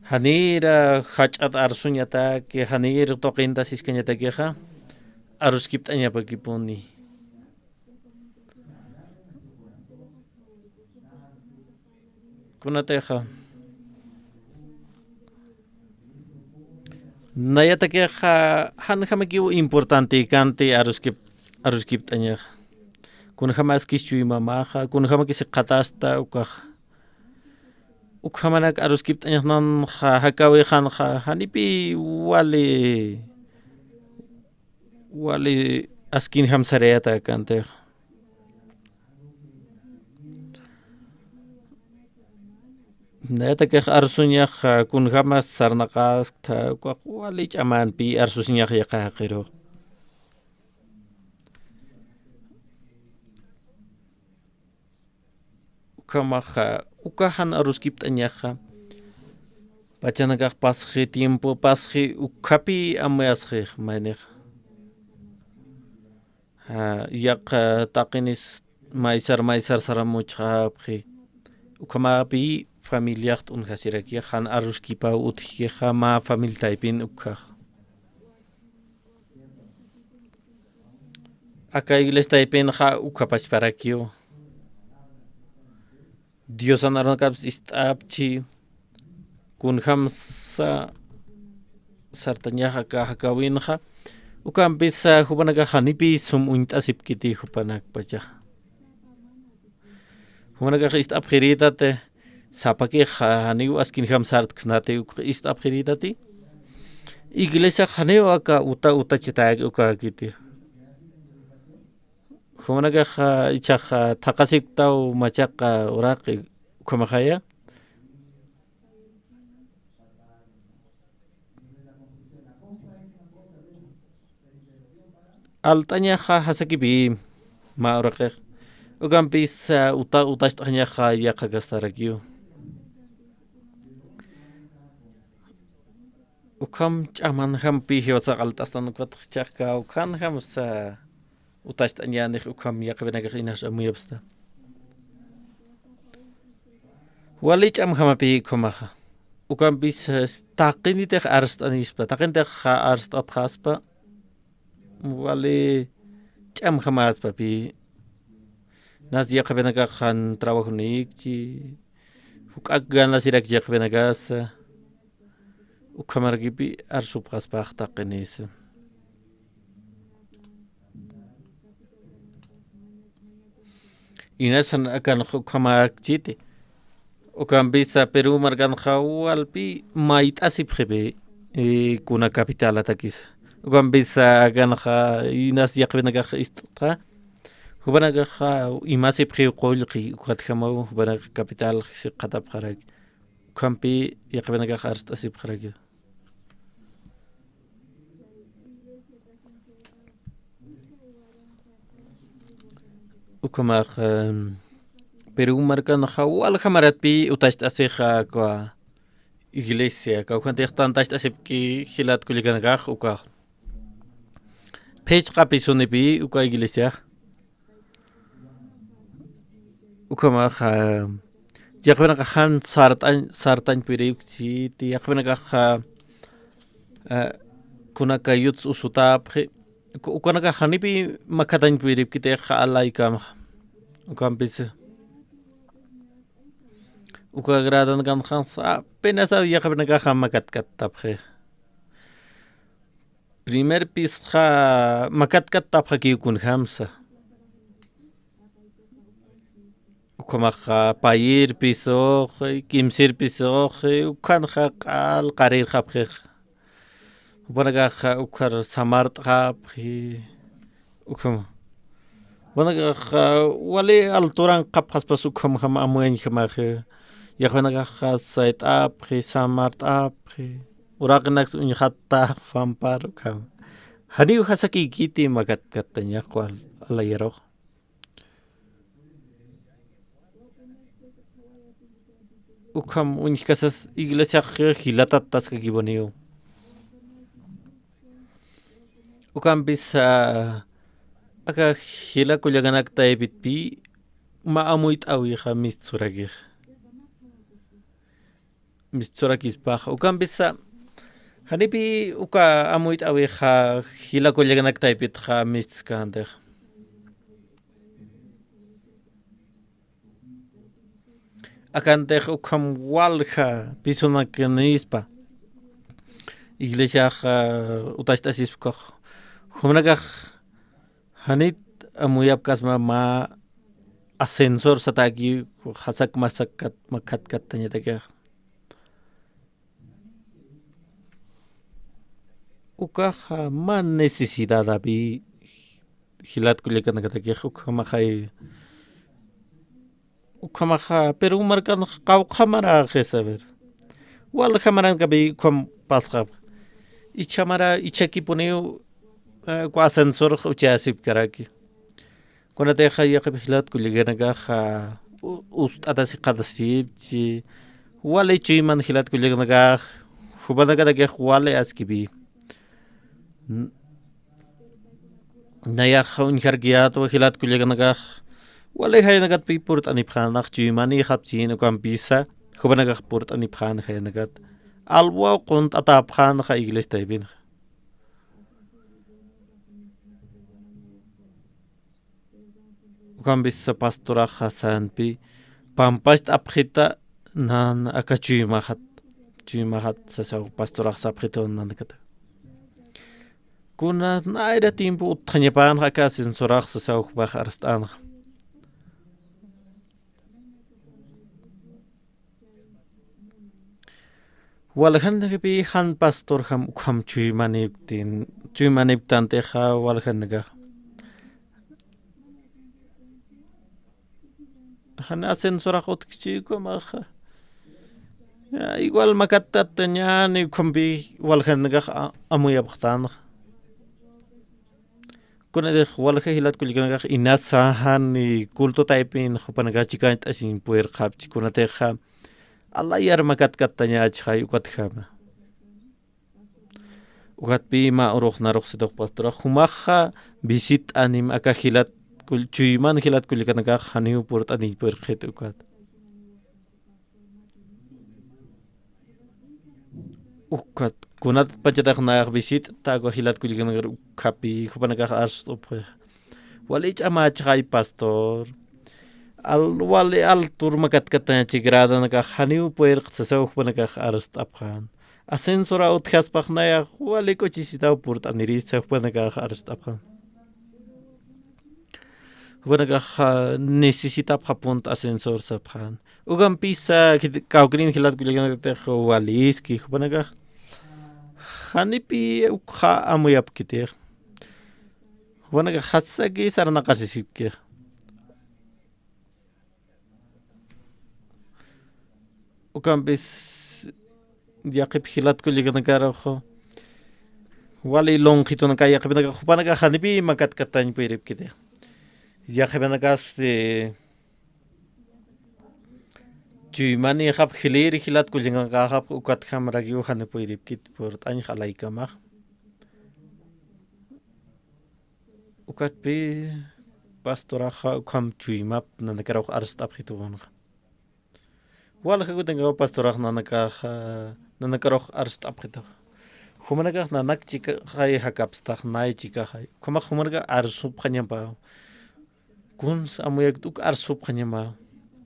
Janïr jach'at arsuñataki, janïr tuqinta siskañatakixa, aruskipt'añapakipuni. Kunatixa. Nayatakixa, janjamakiw importante kanti aruskip-, aruskipt'añaxa. Kunjämaskis chuymamaxa, kunjämakis jikxatasta ukaxa. Ukhamanak aruskipt'añax nanxa, jakäwixanxa, janipi wali, wali askinjam sarayata kantixa. Nayatakix arsuñaxa, kunjämas sarnaqaskta, ukax wali ch'amampi arsusiñax yaqha jaqirux. Ukhamaxa, uka jan aruskipt'añaxa, pachanakax pasxi, tiempo pasxi, ukhapi amuyasxix, maynixa. Yaq taqinis maysar maysar saramuchxapxi. Ukhamapï familiax t'unjasirakixa, jan aruskipaw utjkixa mä familia taypin ukkhax. Aka iglesia taypinxa ukhapachparakiw. Diosan arunakapis ist'apchi, kunjamsa sartañaxa aka jakawinxa, ukampisa jupanakax janipï sum uñt'asipkiti jupanakpachaxa. Jupanakax ist'apxirïtati, sapakix janiw askinjam sartksnati uk ist'apxirïtati. Iglesiax janiw aka uta utachitäki ukäkiti. Jumanakax ichhax thaqhasipktaw machaqa uraqi ukhamaxaya. Alt'añaxa jasakipï mä uraqix. Ukampis uta utacht'añaxa yaqhakastarakiw. Ukham ch'amanjampï jiwasa alt'astan ukatxa, ukanjamsa utacht'añänix ukham yaqhipanakax inas amuyapxsta. Wali ch'amjamapï ukhamaxa. Ukampis taqinitix arst'anispa, taqinitix arst'apxaspa. Wali ch'amjamäspapï. Nas yaqhipanakax jan trabajonikchi, juk'ak ganasirakchi yaqhipanakasa. Ukhamarakipi arsupxaspax taqinisa. Inasan akanxa ukhamäkchiti. Ukampisa Perú markanxa walpï mayt'asipxipi, kuna capitalatakisa. Ukampisa akanxa inas yaqhipanakax ist'ta. Jupanakaxa imasipxiw qullqi ukatjamaw jupanakax capital siqatapxaraki. Ukhampï yaqhipanakax arst'asipxaraki. Ukhamax, em, Perú markanxa waljamaratpï utacht'asixa aka iglesia, kawkhantix tantacht'asipki jilat kullakanakax ukax. Phichqa pisunipï uka iglesiax. Ukhamaxa, yaqhipanakax jan sartañ, sartañ puripkchiti, yaqhipanakaxa, eh, kunaka yuts usutapxi, uka, ukanakax janipï makhatañ puripkitixa alaykamaxa. Ukampisa. Uka gradankanakanxa apenas yaqhipanakaxa makatkattapxi. Primer pisxa makatkattapxakiw kunjamsa. Ukhamaxa payir pisuxi, kimsir pisuxi, ukhanxa q'al qarirxapxixa. Jupanakaxa ukhar samart'xapxi. Ukham. Jupanakaxa wali alturan qhapxaspas ukhamjam amuyañjamaxi. Yaqhipanakaxa sayt'apxi, samart'apxi. Uraqinaks uñxattapxi, pampar ukham. Janiw jasakïkiti makatkattañax wal alayarux. Ukham uñjkasas iglesiax jilatat taskakipuniw. Ukampis, ah, aka jila kullakanak taypitpï mä amuyt'äwixa mistsurakix. Mistsurakispax. Ukampisa, janipï uka amuyt'äwixa jila kullakanak taypitxa mistskäntix. Akantix ukham walja pisunakinispa. Iglesiax, ah, utacht'asispkax. Jumanakax janit amuyapkasma mä ascensor satäki jasak masakat makatkattañatakix. Ukaxa mä necesidadapï jilat kullakanakatakix ukhamaxay. Ukhamaxa, pero markan qawqhamaraxis, a ver. Waljamarankapi ukham pasxap. Ichamara, ichhakipuniw, eh, uka ascensorx uchasipkaraki. Kunatixa yaqhip jilat kullakanakaxa, u-, ust'atasiqatasipchi, wali chuyman jilat kullakanakax, jupanakatakix wali askipi. N-, Nayax uñjarkiyätwa jilat kullakanakax, wali jayanakatpï purt'anipxänax, chuymanïxapchin ukampisa, jupanakax purt'anipxän jayanakat. Alwaw qunt'atäpxänxa iglesia taypinxa. Ukampisa pastoraxa sänpï, pampacht'apxita nan aka chuymaxat, chuymaxat sasaw pastorax sapxitu nanakata. Kuna nayra tiempo utjañapänxa aka ascensorax sasaw jupax arst'änxa. Waljanakapï jan pastorjam ukham chuymanipktin, chuymanipktantixa waljanakax. Jan ascensorax utjkchi ukhamaxa. Ya, igual makatatañäni ukhampï waljanakax a-, amuyapxtanxa. Kunatix walja jilat kullakanakax inasa jan culto taypin jupanakax chikañt'asiñ purirqapchi kunatixa alayar makatkattañächixay ukatjama. Ukatpï mä urux narux situx pastorax jumaxa visit'anim aka jilat kull-, chuyman jilat kullakanakax janiw purt'aniñ purirqit ukat. Ukat, kunatpachatix nayax visit'ta aka jilat kullakanakar ukhapï, jupanakax arst'apxi. Wali ch'amächixay pastor. Al, wali altur makatkatañachi gradanakax janiw purirqit sasaw jupanakax arst'apxän. Ascensora utjaspax nayax wali k'uchisitaw purt'anirisa jupanakax arst'apxän. Jupanakax, ah, necesitapxapunta ascensor sapxän. Ukampisa, kit-, kawkïrin jilat kullakanakatix waliski, jupanakax. Janipï ukxa amuyapkitix. Jupanakax jasaki sarnaqasisipki. Ukampis yaqhip jilat kullakanakaruxa, wali lonqitunaka yaqhipanakax, jupanakax janipï makatkatañ puriripkiti. Yaqhipanakas, eh, chuymanïxap jilïr jilat kullakanakaxap ukatjamarakiw jani puriripkit purt'añx alaykamax. Ukatpï pastoraxa ukham chuymap nanakarux arst'apxitunxa. Walja kutankaw pastorax nanakaxa, nanakarux arst'apxituxa. Jumanakax nanak chikaxay jakapstax, nay chikaxay. Ukhamax jumanakax arsupxañampaw. Kuns amuyakta uk arsupxañamaw.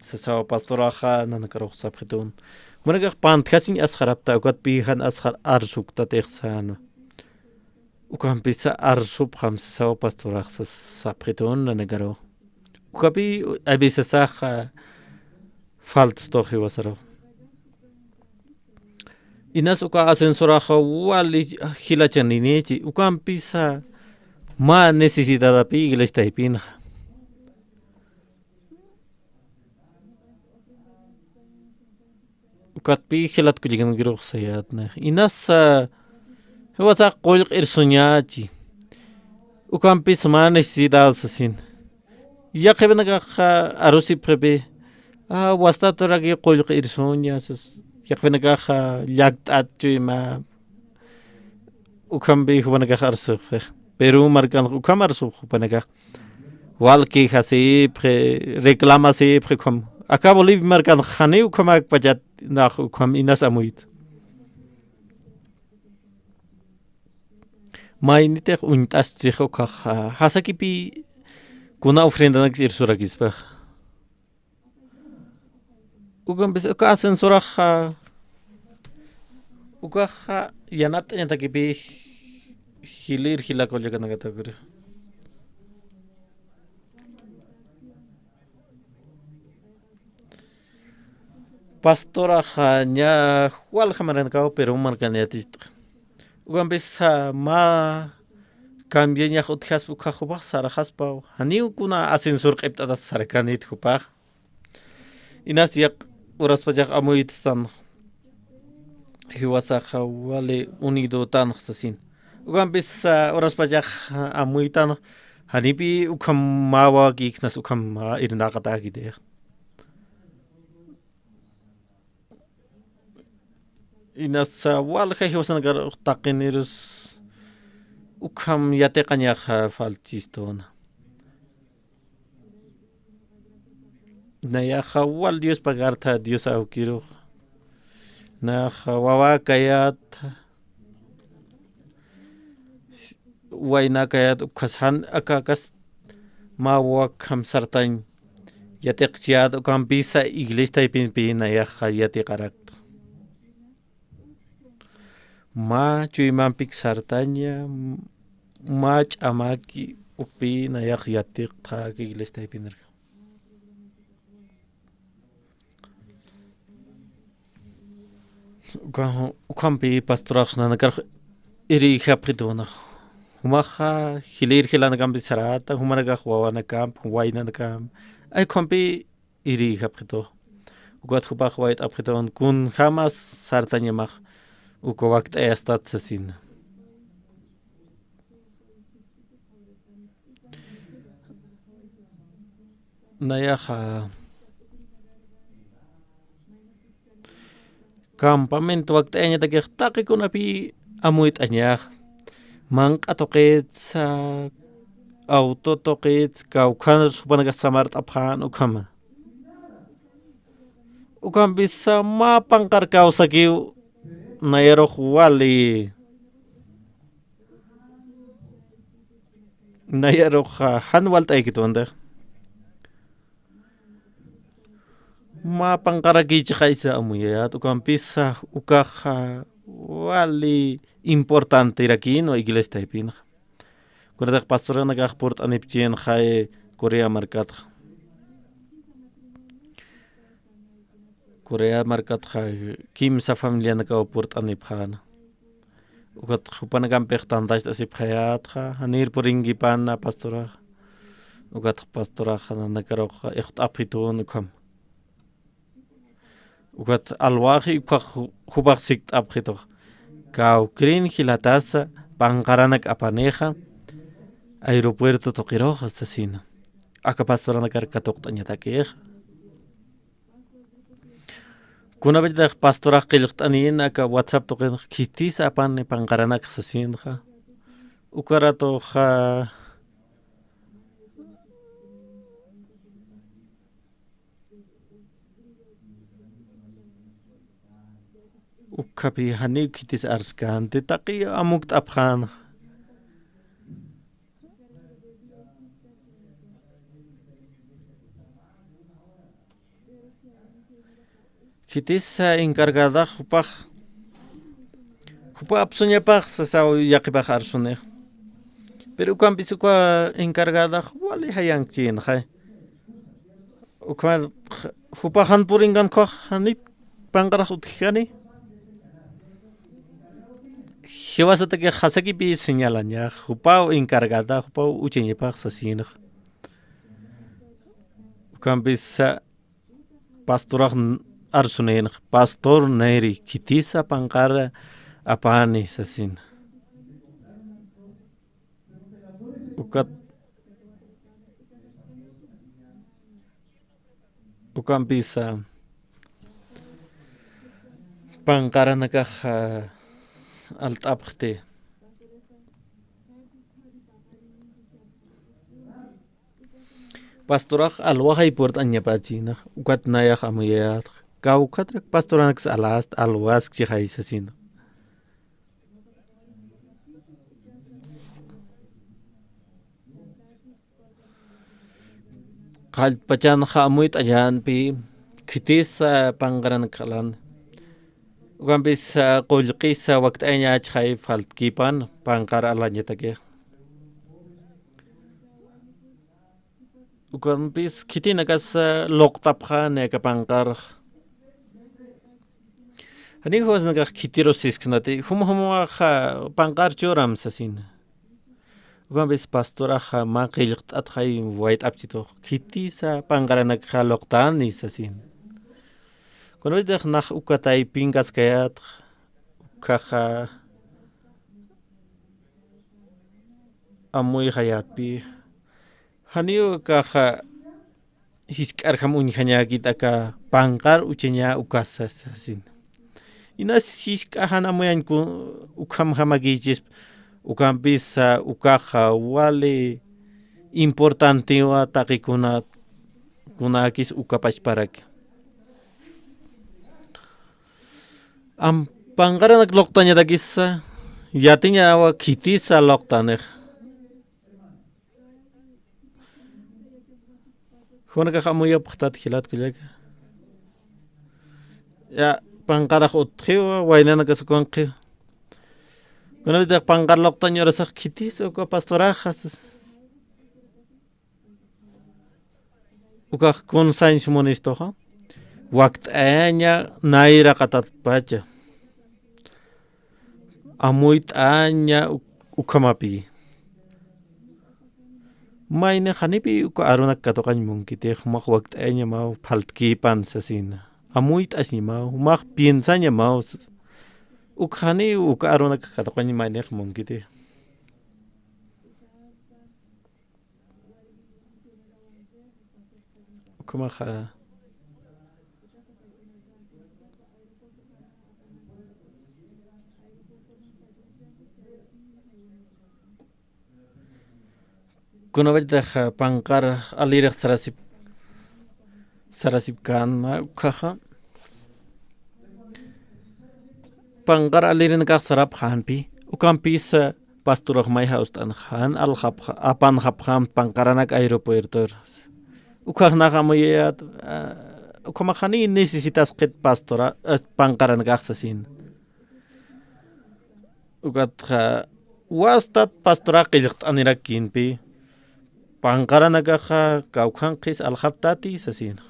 Sasaw pastoraxa nanakarux sapxitun. Jumanakax pantjasiñ asxarapta, ukatpï jan asxar arsuktatix sänwa. Ukampisa arsupxam sasaw pastorax sas-, sapxitun nanakaru. Ukapï a veces saxa faltstux jiwasaru. Inas uka ascensoraxa wali jilachaninichi, ukampisa mä necesidadapï iglesia taypinxa. Ukatpï jilat kullakanakirux sayätnix. Inasa, jiwasax qullq irsuñächi. Ukampis mä necesidad sasin. Yaqhipanakaxa arusipxipï. Ah, wastaturaki qullq irsuña sas. Yaqhipanakaxa llakt'at chuyma. Ukhampï jupanakax arsupxi. Perú markanx ukham arsupxi jupanakax. Wal quejasipxi, reclamasipxi ukham. Aka Bolivia markanx janiw ukhamäkpachat nax ukham inas amuyt. Maynitix uñt'astsix ukax, jasakipï kuna ofrendanakis irsurakispax. Ukampis uka ascensoraxa, ukaxa yanapt'añatakipï jilïr jila kullakanakatakiri. Pastoraxa ña walja maranakaw Perú markan yatistxa. Ukampisa mä cambiañax utjaspa ukax jupax sarxaspaw. Janiw kuna ascensor q'ipt'atas sarkanit jupax. Inas yaq uraspachax amuytstan jiwasaxa wali unidotanx sasin. Ukampis, ah, uraspachax amuytan janipï ukham mä wakiksnas ukham mä irnaqatäkitix. Inas, ah, walja jiwasanakar taqinirus ukham yatiqañaxa faltchistuna. Nayaxa wal Diospa carta Dios awkirux. Naxa wawakayat, waynakayat, ukhas jan akakas mä wakham sartañ yatiqchiyat, ukampisa iglesia taypinpi nayaxa yatiqarakta. Mä chuymampik sartaña, m-, mä ch'amaki ukpi nayax yatiqtxa aka iglesia taypinirka. Uka-, ukampi pastorax nanakarux irïjapxituna. Jumaxa jilïr jilanakampi sarata, jumanakax wawanakamp, waynanakamp. Ay, ukampi irïjapxitu. Ukat jupax wayt'apxitun kunjama sartañamax uka wakt'ayastat sasina. Nayaxa campamento wakt'ayañatakix taqi kunapi amuyt'añax. Manq'a tuqitsa, auto tuqitsa, kawkhansa jupanakax samart'apxän ukhama. Ukampisa mä panqar kawsakiw nayarux wali. Nayarux, ah, jan walt'aykitun. Mä panqarakïchixaysa amuyayät, ukampisa ukaxa wali importanterakïnwa iglesia taypinxa. Kunatix pastoranakax purt'anipchïnxay Corea markatxa. Corea markatxa kimsa familianakaw purt'anipxäna. Ukat jupanakampix tantacht'asipxayätxa, janir purinkipana pastorax. Ukat pastorax nanakaruxa ixt'apxitun ukham. Ukat alwaxi ukax ju-, jupax sikt'apxitux. Kawkirin jilatasa panqaranak apanixa aeropuerto tuqiruxa sasina. Aka pastoranakar katuqt'añatakixa. Kunapachatix pastorax qillqt'anïn aka WhatsApp tuqinxa, khitis apani panqaranak sasinxa. Uka ratuxa ukhapi janiw khitis arskänti, taqi amukt'apxänxa. Khitisa encargadax jupax, jupa apsuñapax sasaw yaqipax arsunix. Pero ukampis uka encargadax wali jayankchïnxay. Uka jupax jan purinkankux janit panqarax utjkani. Jiwasataki jasakipi señalañax, jupaw encargada, jupaw uchañapax sasïnxa. Ukampisa pastorax n-, arsunïnxa, pastor nayri, khitisa panqar apani sasina. Ukat, ukampisa panqaranakax, ah, alt'apxti. Pastorax alwaxay purt'añapachïna, ukat nayax amuyayätxa. Kawkhatrak pastoranaksa alast, alwaskchixay sasina. Qallpachanxa amuyt'añänpi, khitisa panqaranak alan. Ukampisa qullqisa wakt'ayañächixay faltkipan panqar alañatakix. Ukampis khitinakasa luqtapxani aka panqarx. Janiw jiwasanakax khitirus sisksnati, jum jumwaxa panqar churam sasina. Ukampis pastoraxa mä qillqt'atxay wayt'apchitux, khitisa panqaranakxa luqtani sasin. Kunawitix nax uka taypinkaskayätxa, ukhaxa amuyxayätpi. Janiw ukaxa jisk'arjam uñjañäkit aka panqar uchaña ukasa sasin. Inas jisk'a jan amuyañ ku-, ukhamjamakïchispa. Ukampisa ukaxa wali importantiwa taqi kuna, kunakis ukapachparaki. Am, panqaranak luqtañatakisa, yatiñawa khitisa luqtanix. Jumanakax amuyapxtat jilat kullaka. Ya, panqarax utjiwa, waynanakas ukanqiwa. Kunapitix panqar luqtañ urasax khitis uka pastoraxa, sas. Ukax kun sañs munistuxa. Wakt'aña nayra qatatpacha. Amuyt'aña uk-, ukhamapi. Mayni janipi uka arunak katuqañ munkiti, jumax wakt'añamaw phaltkipan sasina. Amuyt'añamaw, jumax piensañamaw. Uk jani uka arunak katuqañ maynix munkiti. Ukhamaxa. Kunapachtax panqar alirix sarasip, sarasipkän ukhaxa. Panqar alirinakax sarapxänpi, ukampisa pastorax may jawst'anxa, jan aljapxa, apanxapxam panqaranak aeropuertor. Ukhax nax amuyayät, ah, ukhamax jani necesitasqit pastora, eh, panqaranakax sasin. Ukatxa wastat pastorax qillqt'anirakïnpi, panqaranakaxa kawkhanqis aljaptati sasin.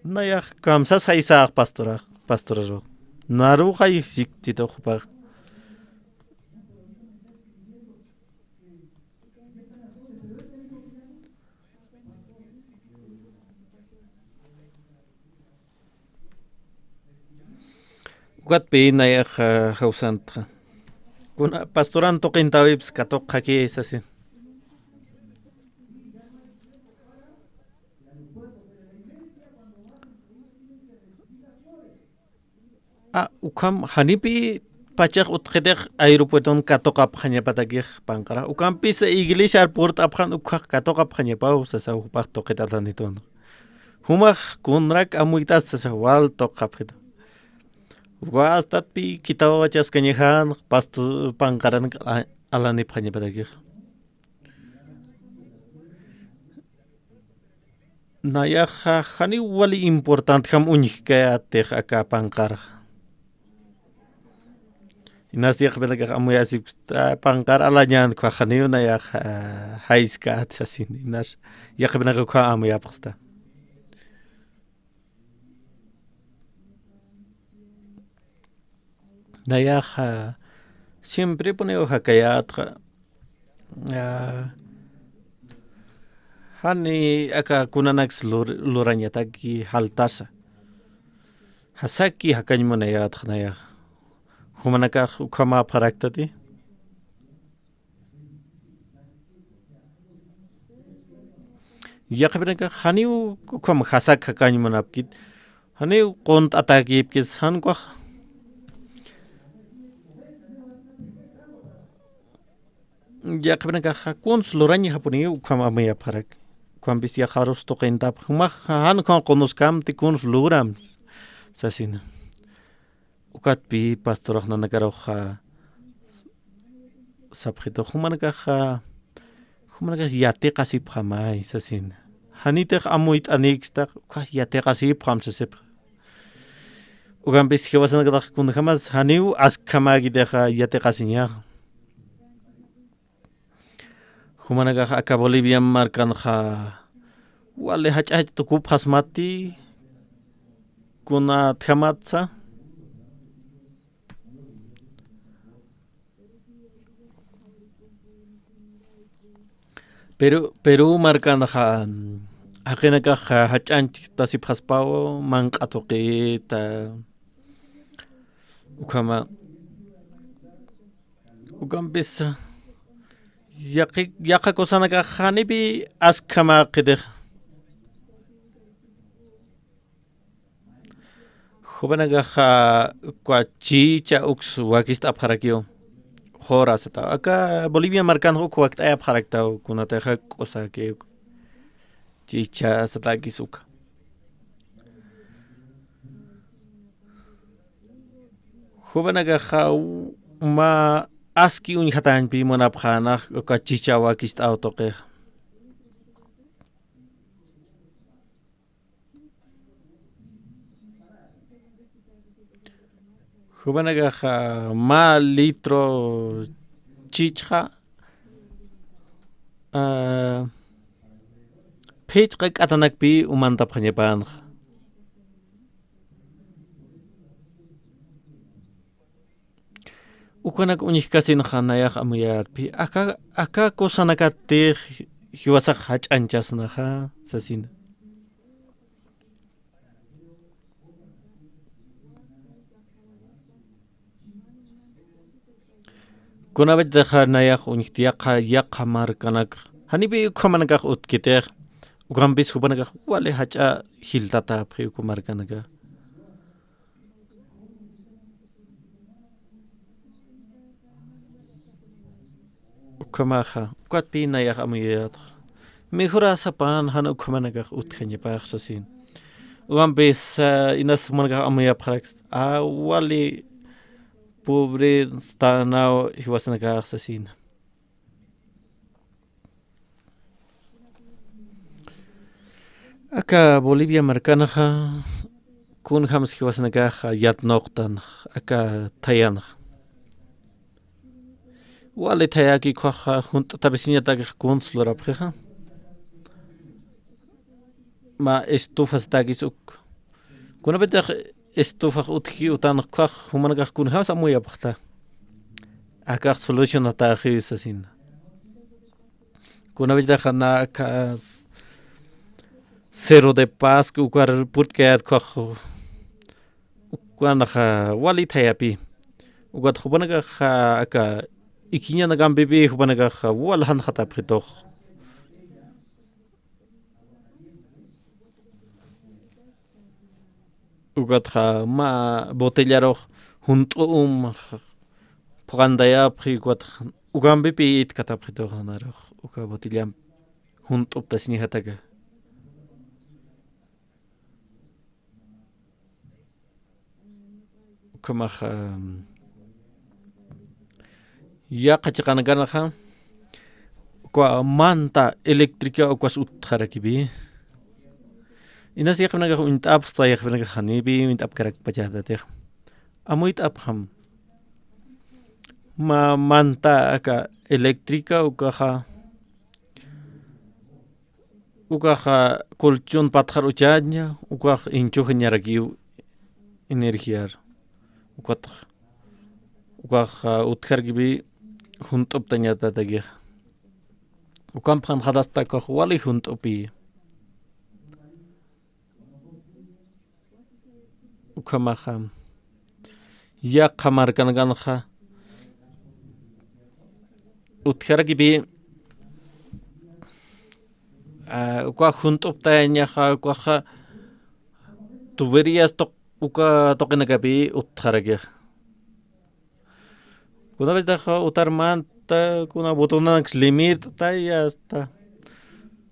Nayax kamsas jaysax pastora, pastorarux. Naruxay sikchituxpax. Ukatpi nayax, ah, jawsantxa. Kuna pastoran tuqintäwips katuqxaki sasin. Ah, ukham janipi pachax utjitix aeropuerton katuqapxañapatakix panqara. Ukampisa iglesiar purt'apxan ukhax katuqapxañapaw sasa jupax tuqit alanitun. Jumax kunrak amuytas sasa wal tuqapxita. Wastatpi khitawachaskañajan pasto panqaranak a-, alanipxañapatakix. Nayaxa janiw wali importantjam uñjkayätix aka panqarxa. Inas yaqhipinakax amuyasipksta panqar alañän ukkha janiw nayaxa, ah, jayskäta sasin. Inas yaqhipinakax ukkha amuyapxsta. Nayaxa, ah, siemprepuniw jakayätxa, ah, jani aka kunanaks lur-, lurañataki jaltasa. Jasaki jakañ munayätxa nayaxa. Jumanakax ukhamäpxaraktati. Yaqhipinakax janiw ukham jasak jakañ munapkit, janiw qunt'atäkipkit, jan ukax. Yaqhipinakaxa kuns lurañapuniw ukham amuyapxarak. Ukhampis yaqharus tuqintapx, jumax jan ukham qunuskamti kuns luram sasina. Ukatpi pastorax nanakaruxa sapxitu, jumanakaxa, jumanakax yatiqasipxamay sasin. Janitix amuyt'aniksta, ukax yatiqasipxam sasipxa. Ukampis jiwasanakatax kunjamas janiw askhamäkitixa yatiqasiñaxa. Jumanakax aka Bolivia markanxa wali jach'a jach'a tukupxasmati, kunatjamatsa. Pero, Perú markanxa, jaqinakax jach'añchtasipxaspaw, manq'a tuqita, ukhama, ukampis, yaqi-, yaqha kusanakax janipi askhamäkitix. Jupanakaxa, ukwa chicha uks wakist'apxarakiw. Jora sata. Aka Bolivia markanxa uk wakt'ayapxaraktaw, kunatixa k'usaki uk. Chicha satakis uka. Jupanakaxa u-, mä aski uñjatañpi munapxäna, uka chicha wakist'aw tuqix. Jupanakaxa mä litro chichxa, ah, phichqa k'atanakpi umantapxañapanxa. Ukanak uñjkasinxa nayax amuyarpi, aka, aka kusanakatix jiwasax jach'añchasnaxa, sasina. Kunapachatixa nayax uñjti yaqha, yaqha markanak, janipi ukhamanakax utkitix, ukampis jupanakax wali jach'a jiltatäpxi uka markanaka. Ukhamaxa, ukatpï nayax amuyayätxa. Mejorasapän jan ukhamanakax utjañapax sasin. Ukampis, ah, inas jumanakax amuyapxaraksta. Ah, wali pobre stanaw jiwasanakax sasina. Aka Bolivia markanxa, kunjams jiwasanakax yatnuqtan, aka thayanxa. Wali thayaki ukkhaxa, junt'atapisiñatakix kuns lurapxixa. Mä estufa satakis uk. Kunapitix estufax utji utan ukkhax, jumanakax kunjams amuyapxta. Akax solucionataxiw sasina. Kunapitix na aka Cerro de Pasco ukar purt'kayät ukkhax, ukanxa wali thayapi. Ukat jupanakax aka ikiñanakampipï jupanakax wal janxatapxitux. Ukatxa mä botellarux junt'um phuqantayapxi, ukatxa ukampipï itkatapxitux narux, uka botellamp junt'uptasiñjataka. Ukhamaxa, yaqha chiqanakanxa, ukwa manta eléctrica ukwas utjarakipi. Inas yaqhipanakax uñt'apxsta, yaqhipanakax janipi uñt'apkarakpachätatix. Amuyt'apxam. Mä manta aka eléctrica ukaxa, ukaxa colchón patxar uchaña, ukax enchufañarakiw energíar. Ukat, ukax utjarkipi junt'uptañatatakixa. Ukamp janxatasta ukax wali junt'upi. Ukhamaxa, yaqha markanakanxa utjarakipi, ah, uka junt'uptayañaxa, ukaxa tuberías tuq-, uka tuqinakapi utjarakixa. Kunapitaxa utar manta, kuna botonanak limirt'tay hasta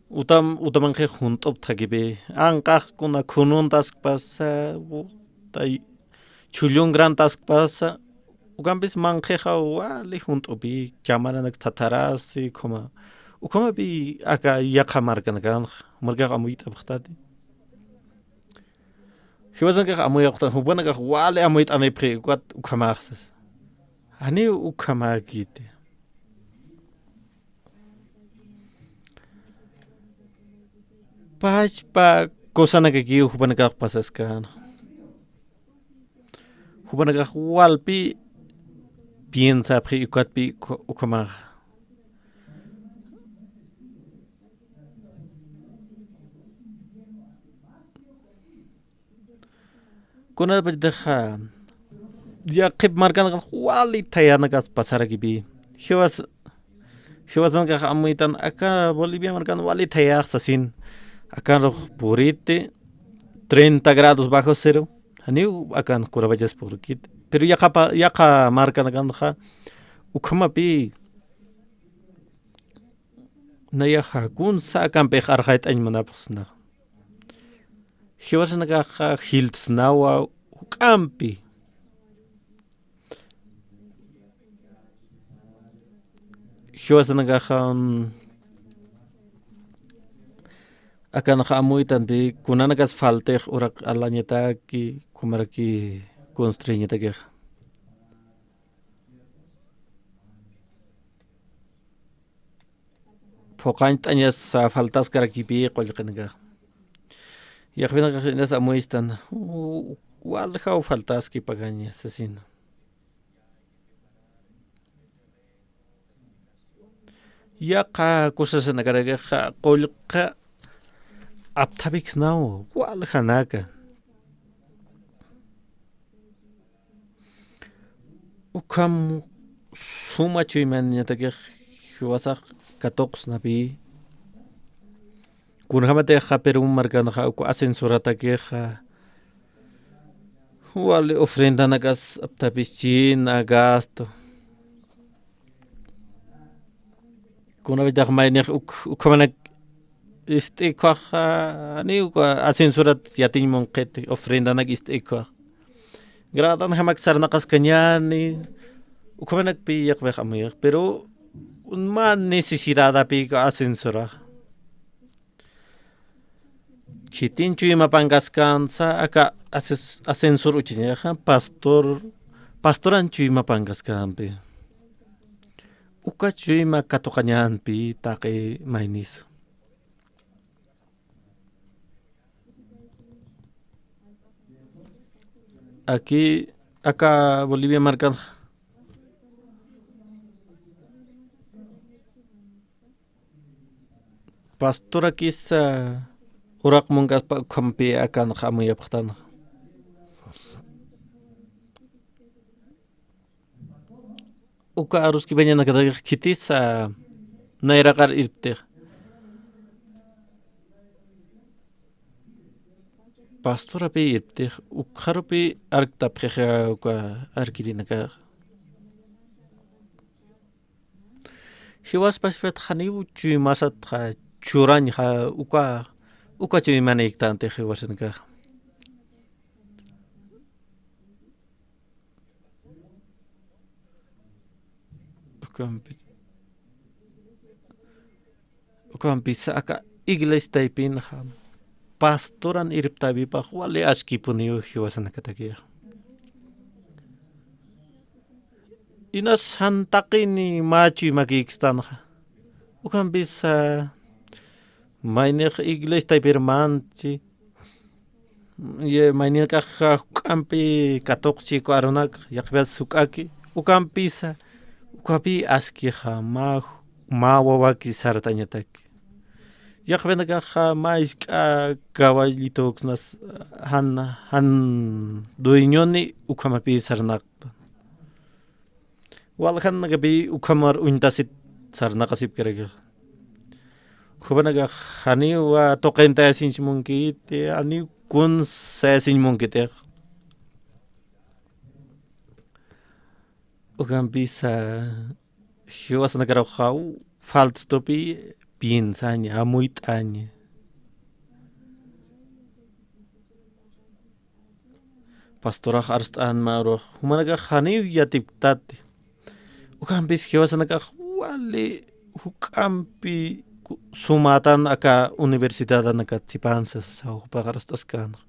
utam, utamanxix junt'uptxakipi. Anqax kuna khununtaskpasa, utay chhullun grantaskpasa, ukampis manqhixa wali junt'upi, chamaranak thatharasi, ukhama. Ukhamapi aka yaqha markanakanxa, markax amuyt'apxtati. Jiwasanakax amuyapxtan, jupanakax wali amuyt'anipxi, ukat ukhamaxsas. Janiw ukhamäkiti. Pachpa kusanakakiw jupanakax pasaskan. Jupanakax walpi piensapxi ukatpi ukha-, ukhamaxa. Kunapachatixa, yaqhip markanakax wali thayanakas pasarakipi. Jiwas-, jiwasanakax amuytan aka Bolivia markan wali thayax sasin. Akanrux puriti treinta grados bajo cero. Janiw akan Curavachas purkit. Pero yaqha pa-, yaqha markanakanxa ukhamapï nayaxa kunsa akampix arxayt'añ munapxsna. Jiwasanakaxa jiltsnawa juk'ampi. Jiwasanakaxa, mm, akanxa amuytanti, kunanakas faltix uraq alañataki, kumaraki construiñatakixa. Phuqañt'añas, ah, faltaskarakipï qullqinakax. Yaqhipinakax inas amuystan, u-, waljaw faltaski pagaña, sasina. Yaqha kusasanakarakixa qullqa apthapiksnaw, waljanaka. Ukham suma chuymañatakix jiwasax katuqsnapï. Kunjämatixa Perú markanxa uka ascensoratakixa wali ofrendanakas apthapischïna gasto. Kunapïtax maynix uk-, ukhamanak ist'ikhaxa, ni uka ascensorat yatiñ munqhiti, ofrendanak ist'ikhaxa. Gradanjamak sarnaqaskañäni, ukhamanakpï yaqhipix amuyix, pero mä necesidadapï uka ascensorax. Khitin chuymapankaskänsa aka ases-, ascensor uchañaxa, pastor, pastoran chuymapankaskämpi. Uka chuyma katuqañämpi taqi maynisa. Aquí, aka Bolivia markan pastorakis, ah, uraq munkaspa ukhampi akanxa amuyapxtanxa. Uka aruskipañanakatix khitis, ah, nayraqar irptix. Pastorapï irptix, ukxarupï arktapxix, ah, uka arkirinakax. Jiwaspachpat janiw chuymasat churañ, uka, uka chuymanïktanti jiwasanakax. Ukampi, ukampisa aka iglesia taypinxa pastoran irptawipax wali askipuniw jiwasanakatakixa. Inas jan taqini mä chuymakïkistanxa. Ukampisa maynix iglesia taypir manchi, ye, mayninakax juk'ampi katuqchi uka arunak, yaqhipas juk'aki, ukampisa, ukapï askixa, mä, mä wawaki sartañataki. Yaqhipinakaxa mä isk'a caballituksnas jan, jan dueñoni ukhamapï sarnaqta. Waljanakapï ukhamar uñtasit sarnaqasipkaraki. Jupanakax janiw tuqintayasiñ munkiti, janiw kunsayasiñ munkitix. Ukampisa jiwasanakaruxa faltstupi piensaña, amuyt'aña. Pastorax arst'an mä urux, jumanakax janiw yatipktati. Ukampis jiwasanakax wali juk'ampi ku-, sumätan aka universidadanakat sipansa, sasaw jupax arst'askanxa.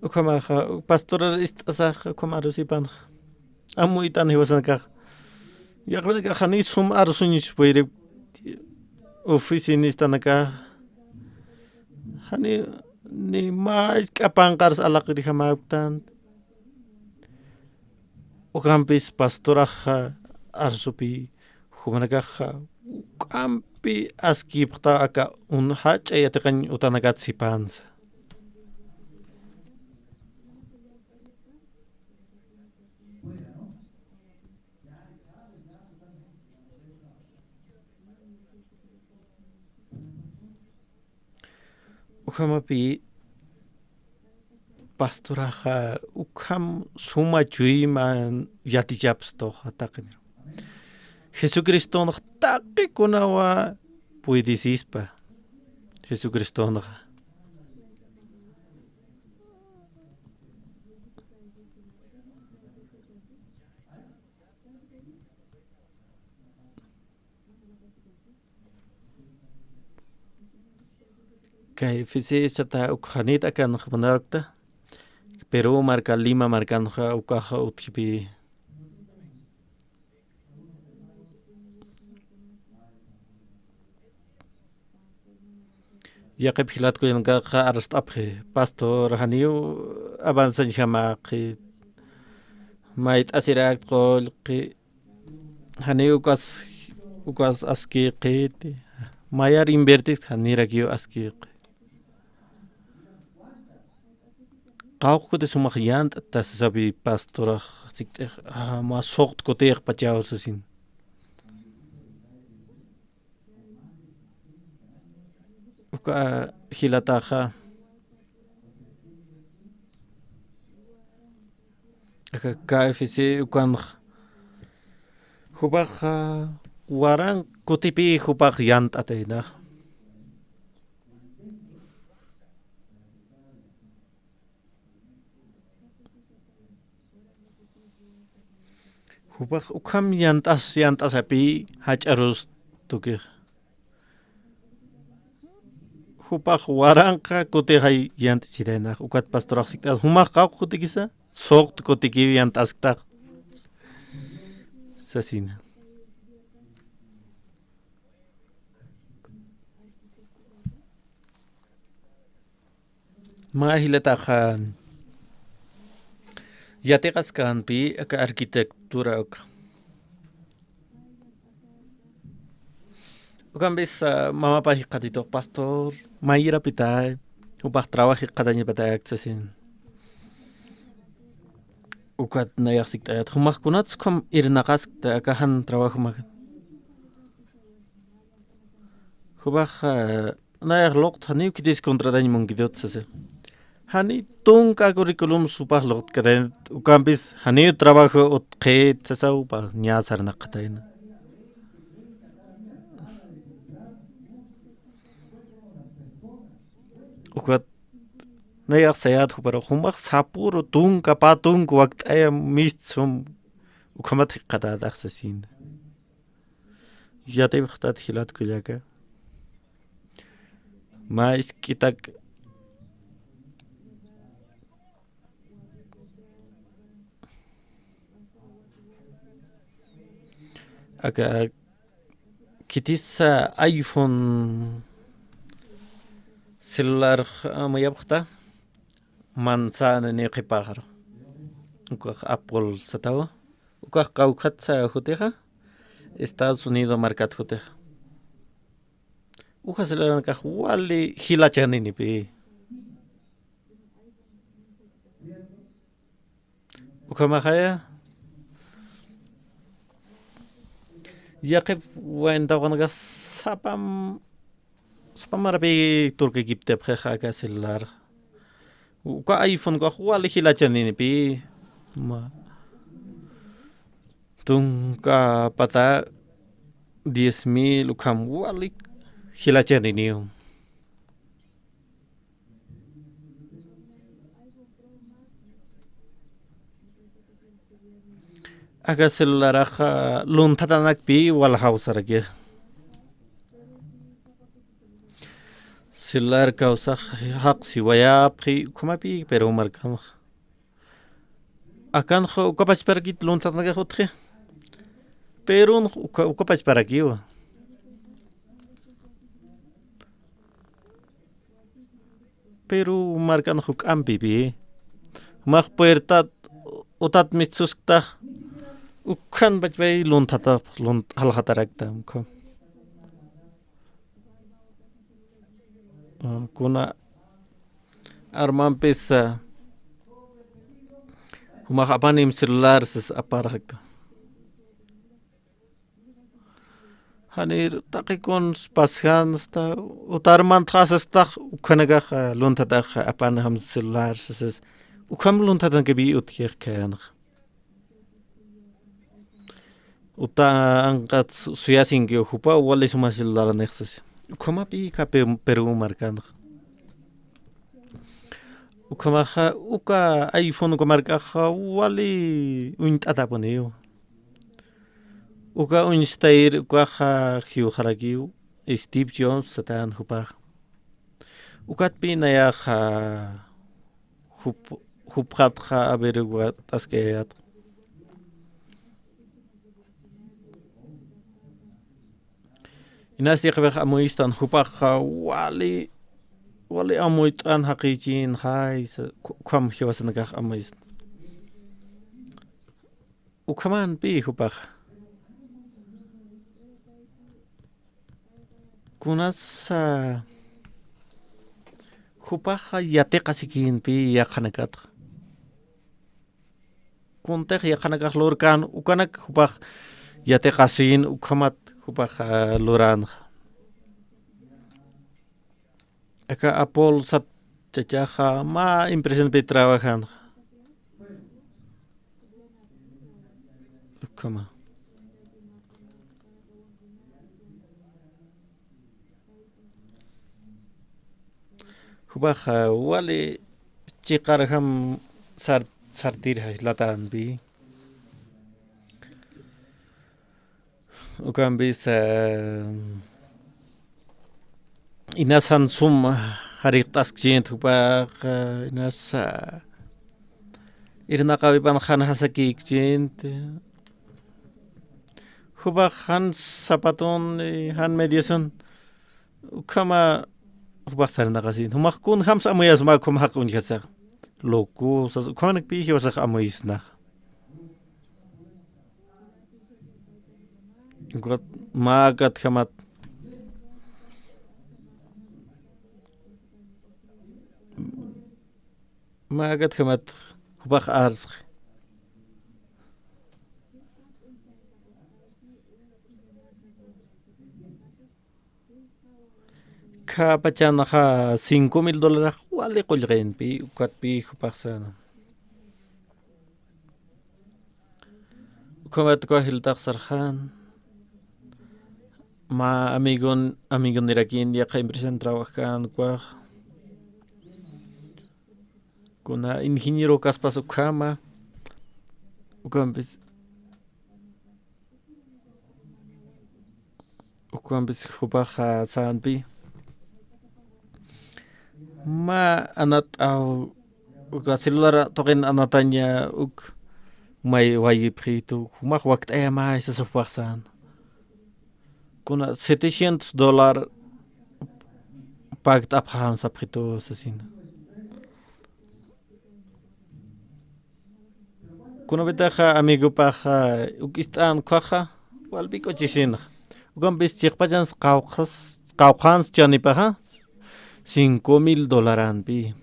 Ukhamaxa, pastorar ist'asaxa, ukham arusipanxa. Amuytan jiwasanakaxa. Yaqhipinakax jani sum arusuñis puyrip oficinistanakaxa. Jani ni mä isk'a panqars alaqirijamäktan. Ukampis pastoraxa arsupi, jumanakaxa juk'ampi askipxta aka un jach'a yatiqañ utanakat sipansa. Ukhamapi pastoraxa ukham suma chuyma yatichapstuxa taqinir. Jesucristonx taqikunawa puydisispa. Jesucristonxa. Kay F C S chata uk janit akan jmanarkta. Perú marka Lima markan ja ukaja utjipi. Yaqip jilat kuyankaxa arst'apxi, pastor janiw avanzañjamaqi, mayt'asirak qullqi, janiw ukas, ukas askiqiti, mayar invertis janirakiw askiqi. Qawqha kuti sumax yant'ta sasapi pastorax sikt'ix, ah, mä suqt kutix pachaw sasin. Uka jilataxa, aka K F C ukanx, jupax, ah, waranq kutipi jupax yant'atayna. Jupax ukham yant'as, yant'asapi jach'arus tukix. Jupax waranqa kutixay yant'ichiraynax, ukat pastorax sikt'as, jumax qawqha kutikisa, suqt kutikiw yant'asktax. Sasina. Mä jilataxa yatiqaskanpi aka arquitectura uka. Ukampis, ah, mamapa jikxatitux pastor, mayirapitay, jupax trabajo jikxatañapatay sasin. Ukat nayax sikt'ayät, jumax kunats ukham irnaqaskta aka jan trabajo makat. Jupax, ah, nayax luqt janiw khitis contratañ munkitut sasa. Jani tunka curriculum jupax luqtkatayna, ukampis janiw trabajo utjkit sasa, jupax ñä sarnaqatayna. Ukat nayax sayät juparu, jumax sapüru tunka, pä tunka wakt'aya mist sum, ukhamat jikxatätax sasina. Yatipxtat jilat kullaka. Mä isk'itak aka khitisa iPhone celular, ah, amuyapxta, manzana niw qhipaxaru. Ukax Apple satawa. Ukax qawkhatsa jutixa, Estados Unidos markat jutixa. Uka celularnakax wali jilachaninipi. Ukhamaxaya, yaqhip wayntawanakax sapam, sapamarapi turkikiptipxixa aka celular. Uka iPhone ukax wali jilachaninipi. Ma, tunka pata diez mil ukham wali jilachaniniw. Aka celularaxa lunthatanakpi waljaw sarakix. Celular kawsax jaqsiwayapxi ukhamapi Perú markanxa. Akanxa uka pachparakit lunthatanakax utji. Perunx uka, uka pachparakiwa. Perú markanx juk'ampipi. Max puertat utat mitsuskta. Ukhan pachpay lunthata, lunt-, jaljatarakta, ukham. Ah, kuna armampis, ah, jumax apanim celular sas aparaxakta. Janir taqi kuns pasxän, hasta utarmantxa sastax, ukhanakax, ah, lunthatax, ah, apanjam celular, sasas. Ukham lunthatan que vi utjix khayanx. Uta anqat su-, suyasinki jupa, wali suma celular nixsis. Ukhamapï ka pe-, Perú markanx. Ukhamaxa, uka iPhone uka markaxa, wali uñt'atapuniw. Uka uñstayir ukaxa jiwxarakiw Steve Jobs satan jupax. Ukatpï nayaxa jup-, jupxatxa averiguar askayat. Inas yaqhipix amuyistan jupaxa wali, wali amuyt'an jaqichin jay, sa-, ku-, ukham jiwasanakax amuyistan. Ukhamanpï jupaxa. Kunasa jupaxa yatiqasikinpï yaqhanakatxa. Kuntix yaqhanakax lurkan ukanak jupax yatiqasin ukhamat jupaxa luranxa. Aka Apple sat chachaxa mä impresionpi trabajanxa. Ukhama. Jupaxa wali chiqarjam sar-, sartir jaylatanpi. Ukampis, eh, inas jan sum jariqt'askchint jupax, eh, inas, eh, irnaqawipan jan jasakïkchint. Jupax jan zapatun, eh, jan mediasun. Ukhama jupax sarnaqasin. Jumax kunjams amuyasma ukham jaq uñjasax. Loco, sas ukhamanakpï jiwasax amuyisnax. Ukat, mä katjamat. Mä katjamat jupax arsxi. Khapachanxa cinco mil dolarax wali qullqinpï, ukatpï jupax sän. Ukhamat uka jiltax sarxän. Mä amigon, amigonirakin yaqha empresan trabajan ukax. Kuna ingeniero kaspas ukhama. Ukampis. Ukampis jupaxa sänpï. Mä anat'aw, uka celular tuqin anataña uk may wayipxitu, jumax wakt'ayamay sasa jupax sän. Kuna setecientos dólar pakt'apxam sapxitu sasina. Kunapitaxa amigopaxa uk ist'an ukhaxa, walpi k'uchisinxa. Ukampis chiqpachans qawqhas-, qawqhans chanipaxa, cinco mil dolaranpï.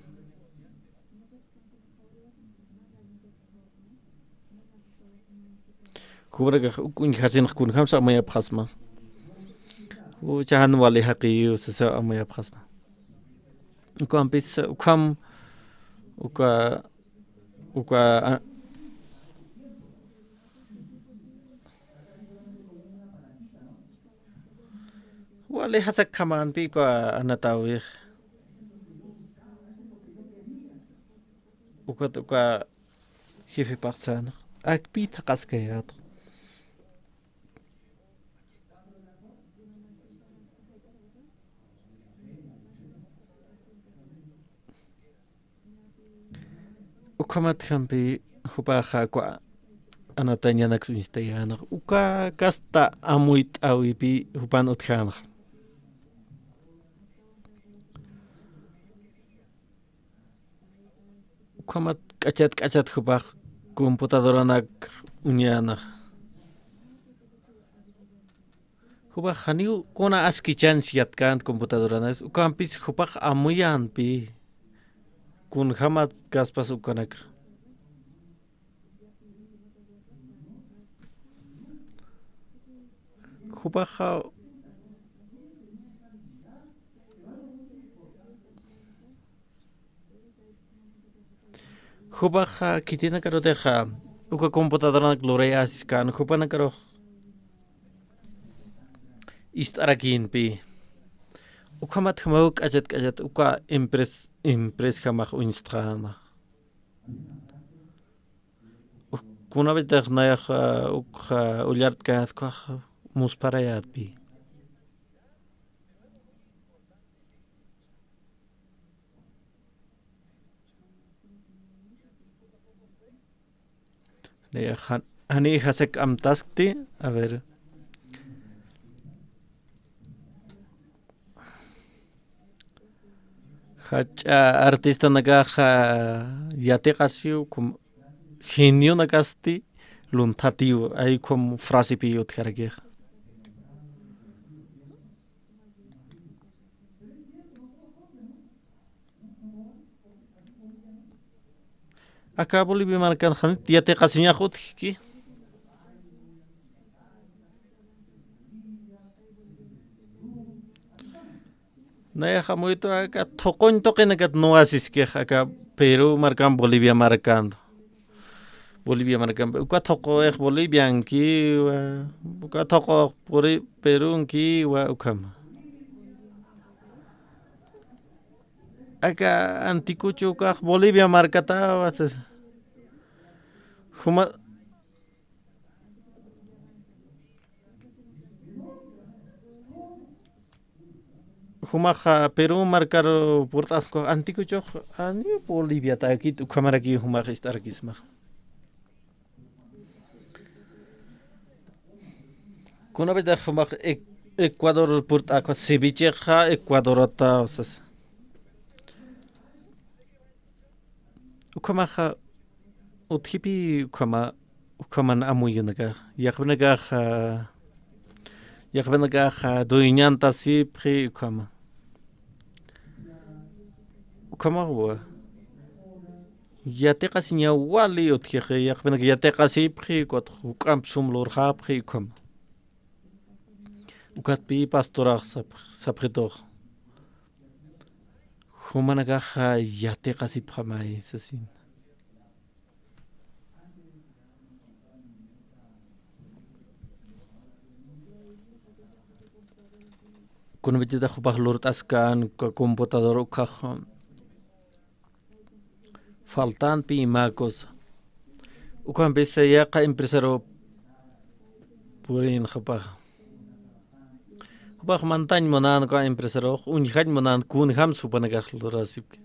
Jumarakax uk uñjasinx kunjams amuyapxasma. Ucha jan wali jaqiyu sasa amuyapxasma. Ukampis ukham, uka Uka, a-, wali jasakhamanpï uka anatawix. Ukat uka jefepaxsan. Akpï thaqaskayat. Ukhamat jampi jupaxa uka anatañanak uñstayäna, uka kasta amuyt'äwipi jupan utjäna. Ukhamat k'achat k'achat jupax computadoranak uñäna. Jupax janiw kuna askichanch yatkän computadoranak, ukampis jupax amuyänpi. Kunjamat kaspas ukanak. Jupaxa Jupaxa khitinakarutix uka computadoranak lurayäsiskän, jupanakarux ist'arakïnpï. Ukhamat jamaw k'achat k'achat uka impres-, impresjamax uñstxäna. Uk-, kunapachatix nayax, ah, ukxa ullartkäyät, ukhax muspharayätpï. Nayax jan-, jani jasak amtaskti, a ver. Jach'a artistanakaxa yatiqasiw, como genionakasti lunthatiw, ay como frasepi utjarakixa. Aka Bolivia markan janit yatiqasiñax utjki. Nayax amuytu aka thuquñ tuqinakat nuwasiskix aka Perú markan Bolivia markan. Bolivia markan, uka thuqux Boliviankiwa, uka thuqux puri Perunkiwa, ukhama. Aka Anticucho ukax Bolivia markatawa, sas. Juma-, jumaxa Perú markaru purt'asku Anticuchux, ani Boliviatakit, ukhamaraki jumax ist'arakisma. Kunapachatix jumax Ec-, Ecuador purt'akwa, cevichexa Ecuadorata, sas. Ukhamaxa utjipï ukhama, ukhaman amuyunakax, yaqhipinakax, yaqhipinakax dueñantasipxi ukhama. Ukhamawa. Yatiqasiñaw wali utjixi, yaqhipinakax yatiqasipxi, ukat juk'amp sum lurxapxi ukhama. Ukatpï pastorax sap-, sapxitux. Jumanakaxa yatiqasipxamay sasin. Kunapachatix jupax lurt'askän uka computador ukhax faltanpï mä cosa. Ukhampisa yaqha empresario purin jupax. Jupax mantañ munan uka empresariox, uñjañ munan kunjams jupanakax lurasipki.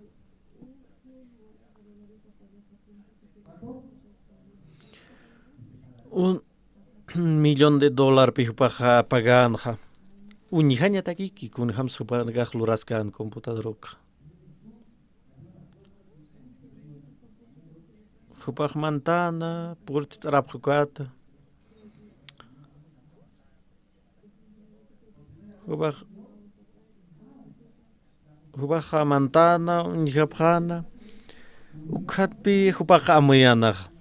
Un millón de dólarpi jupaxa paganxa. Uñjañatakiki kunjams jupanakax luraskän computador ukxa. Jupax mantäna, purt'arapxi ukata. Jupax, jupaxa mantäna, uñjapxäna. Ukatpï jupaxa amuyänaxa.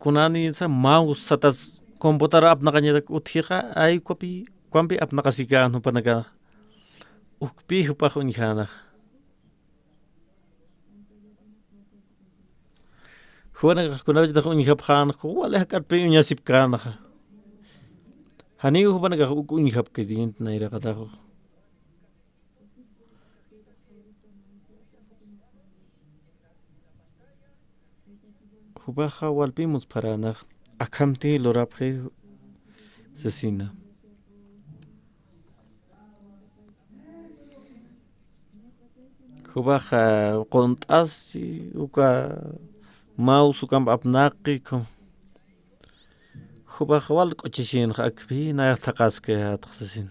Kunanïsa mouse satas computador apnaqañatak utjixa, ay ukapï, ukampi apnaqasikän jupanakax. Ukpï jupax uñjänaxa. Jupanakax kunapachatix uñjapxänxa, wali jak'atpï uñasipkänxa. Janiw jupanakax uk uñjapkirïnti nayraqatax. Jupaxa walpï muspharänxa, akhamtï lurapxi sasina. Jupaxa, ah, qunt'asi uka mouse ukamp apnaqi, jupaxa wal k'uchisinxa, akpï nayax thaqhaskayätxa sasin.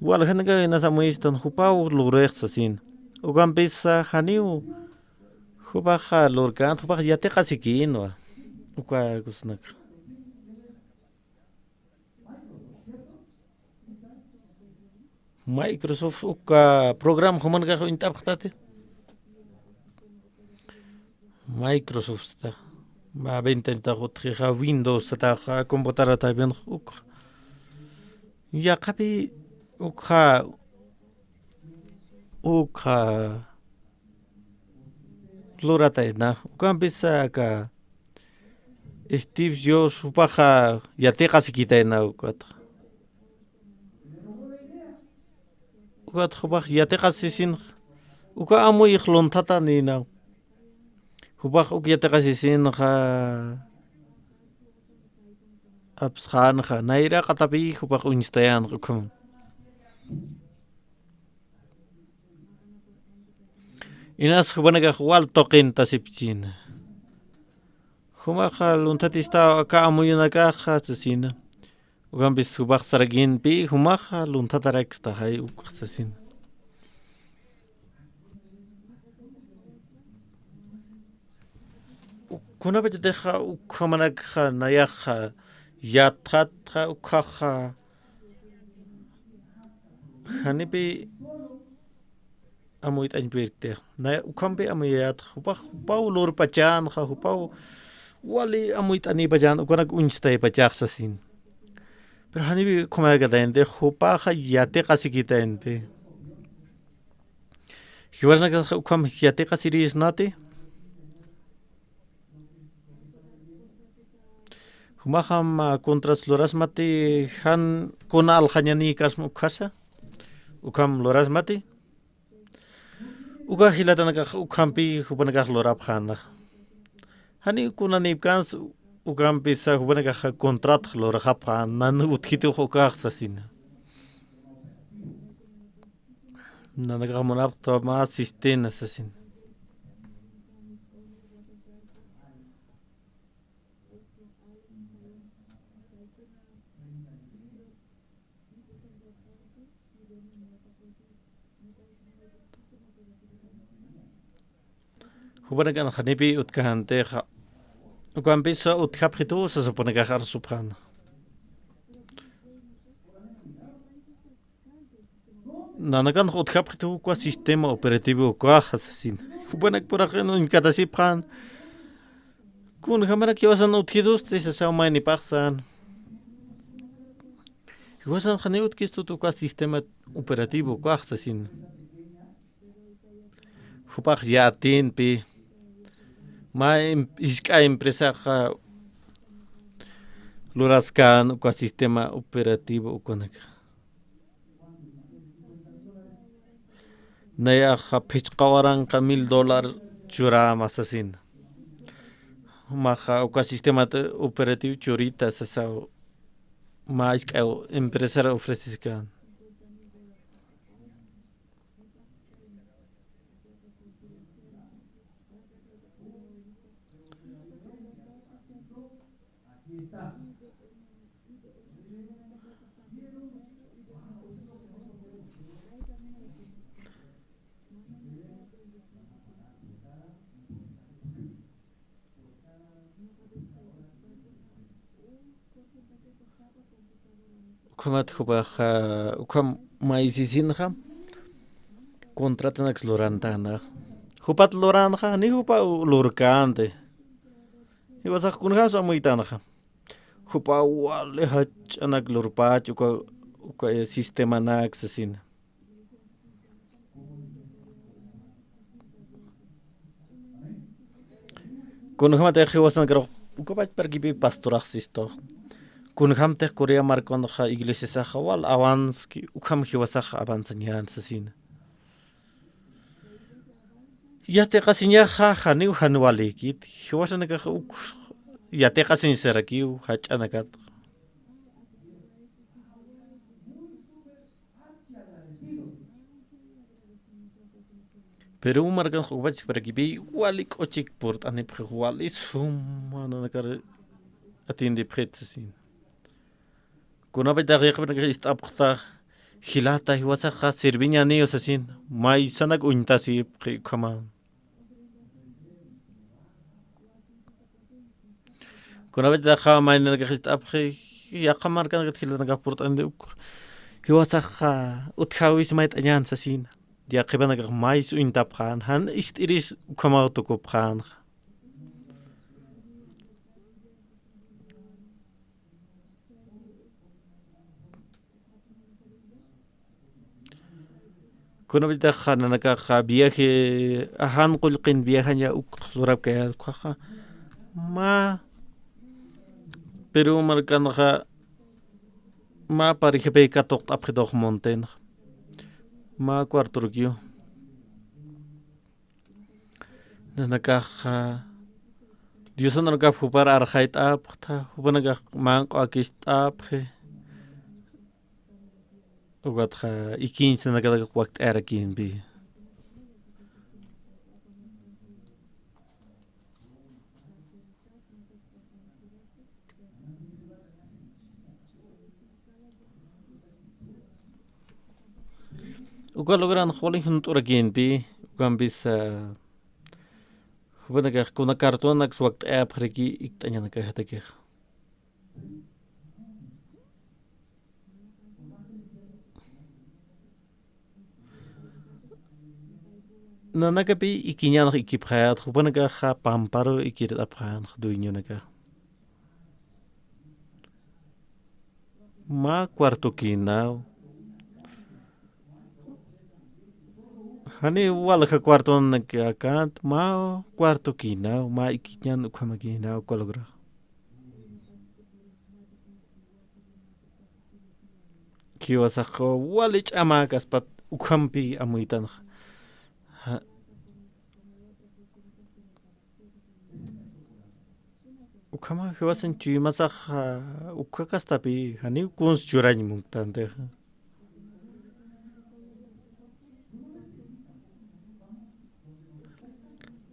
Waljanakaw inas amuyistan jupaw lurix sasin. Ukampisa janiw jupaxa lurkänxa, jupax yatiqasikïnwa. Uka kusanaka. Microsoft uka programa jumanakax uñt'apxtati. Microsoft sata. Mä ventañatax utjixa, Windows sataxa, computadoratax uk. Yaqapi ukxa, ukxa luratayna, ukampisa aka Steve Jobs jupaxa yatiqasikitayna ukatxa. Ukatxa jupax yatiqasisinxa, uka amuyix lunthatanïna. Jupax uk yatiqasisinxa, apsxänxa, nayraqatapi jupax uñstayänxa ukham. Inas jupanakax wal tuqintasipchïna. Jumaxa lunthatistaw aka amuyunakaxa sasina. Ukampis jupax sarakïnpï jumaxa lunthatarakstaxay ukxa sasina. Kunapachatixa ukhamanakxa nayaxa yatxatxa ukhaxa janipi amuyt'añ purirktix. Nay ukhampi amuyayätxa, jupax, jupaw lurpachänxa, jupaw wali amuyt'anïpachän, ukanak uñstaypachax sasin. Pero janipi ukhamanakatayntix, jupaxa yatiqasikitayntix. Jiwasanakax ukham yatiqasirïsnati. Jumaxam, ah, contras lurasmati, jan kuna aljañanïkasma ukhasa, ukham lurasmati. Uka jilatanakax ukhampi jupanakax lurapxäna. Jani kunanïpkans, ukampisa jupanakax contratx luraxapxän, nan utjitux ukax sasina. Nanakax munapxta mä sistema sasin. Jupanakan janipi utjkäntixa, ukampisa utjapxitu sasa jupanakax arsupxäna. Nanakanx utjapxitu uka sistema operativo ukaxa sasin. Jupanak puraqin uñkatasipxän. Kunjamarak jiwasan utjitusti sasaw maynipaxsan. Jiwasan jani utjkistut uka sistema operativo ukaxa sasin. Jupax yatïnpi, mä em-, jisk'a empresaxa luraskän uka sistema operativo ukanaka. Nayaxa phichqa waranqa mil dólar churäma sasin. Jumaxa uka sistema operativo churita sasaw mä jisk'a empresar ofreciskän. Ukhamat jupax, ah, ukham maysisinxa, contratanaks lurantäna. Jupat luranxa, ni jupa lurkänti. Jiwasax kunjams amuytanxa. Jupa wali jach'anak lurpach, uka, uka, eh, sistemanak sasin. Kunjämtix jiwasanakar ukapach parkipi pastorax sistu. Kunjämtix Corea markanxa iglesiasaxa wal avanski, ukham jiwasax avanzañän sasina. Yatiqasiñaxa janiw jan walïkit, jiwasanakax uk yatiqasiñ sarakiw jach'anakat. Pero markanx ukapach parakipi wali k'uchik purt'anipxi, wali suma nanakar atiendepxit sasin. Kunapachatix yaqhipanakax ist'apxta, jilata jiwasaxa sirviñäniw sasin, maysanak uñtasipxi ukhama. Kunapachatix maynanakax ist'apxi, yaqha markanakat jilatanakax purt'anti uk, jiwasaxa utjäwis mayt'añän sasina. Yaqhipanakax mays uñtapxän, jan ist'iris ukhamaw tukupxänxa. Kunapachataxa nanakaxa viaje, ajan qullqin viajaña uk lurapkayät ukhaxa. Mä Perú markanxa mä parejapï katuqt'apxitux montañax. Mä cuartorukiw. Nanakaxa Diosan nanakax jupar arxayt'apxta, jupanakax manq'u akist'apxi. Ukatxa ikiñsa nanakatak wakt'ayarakïnpi. Uka logran jolin junt'urakïnpi, ukampisa, jupanakax kuna cartonanak wakt'ayapxaraki ikt'añanakaxatakix. Nanakapi ikiñanx ikipxayät, jupanakaxa pamparu ikirt'apxänx dueñonakax. Mä cuartokïnaw. Janiw walja cuartonanak akänti, mä cuartokïnaw, mä ikiñan ukhamakïnaw uka lograx. Jiwasax wali ch'amäkaspat ukhampi amuytanxa. Ja-, ukhama jiwasan chuymasax, ja, ukha kastapï, janiw kuns churañ munktantixa.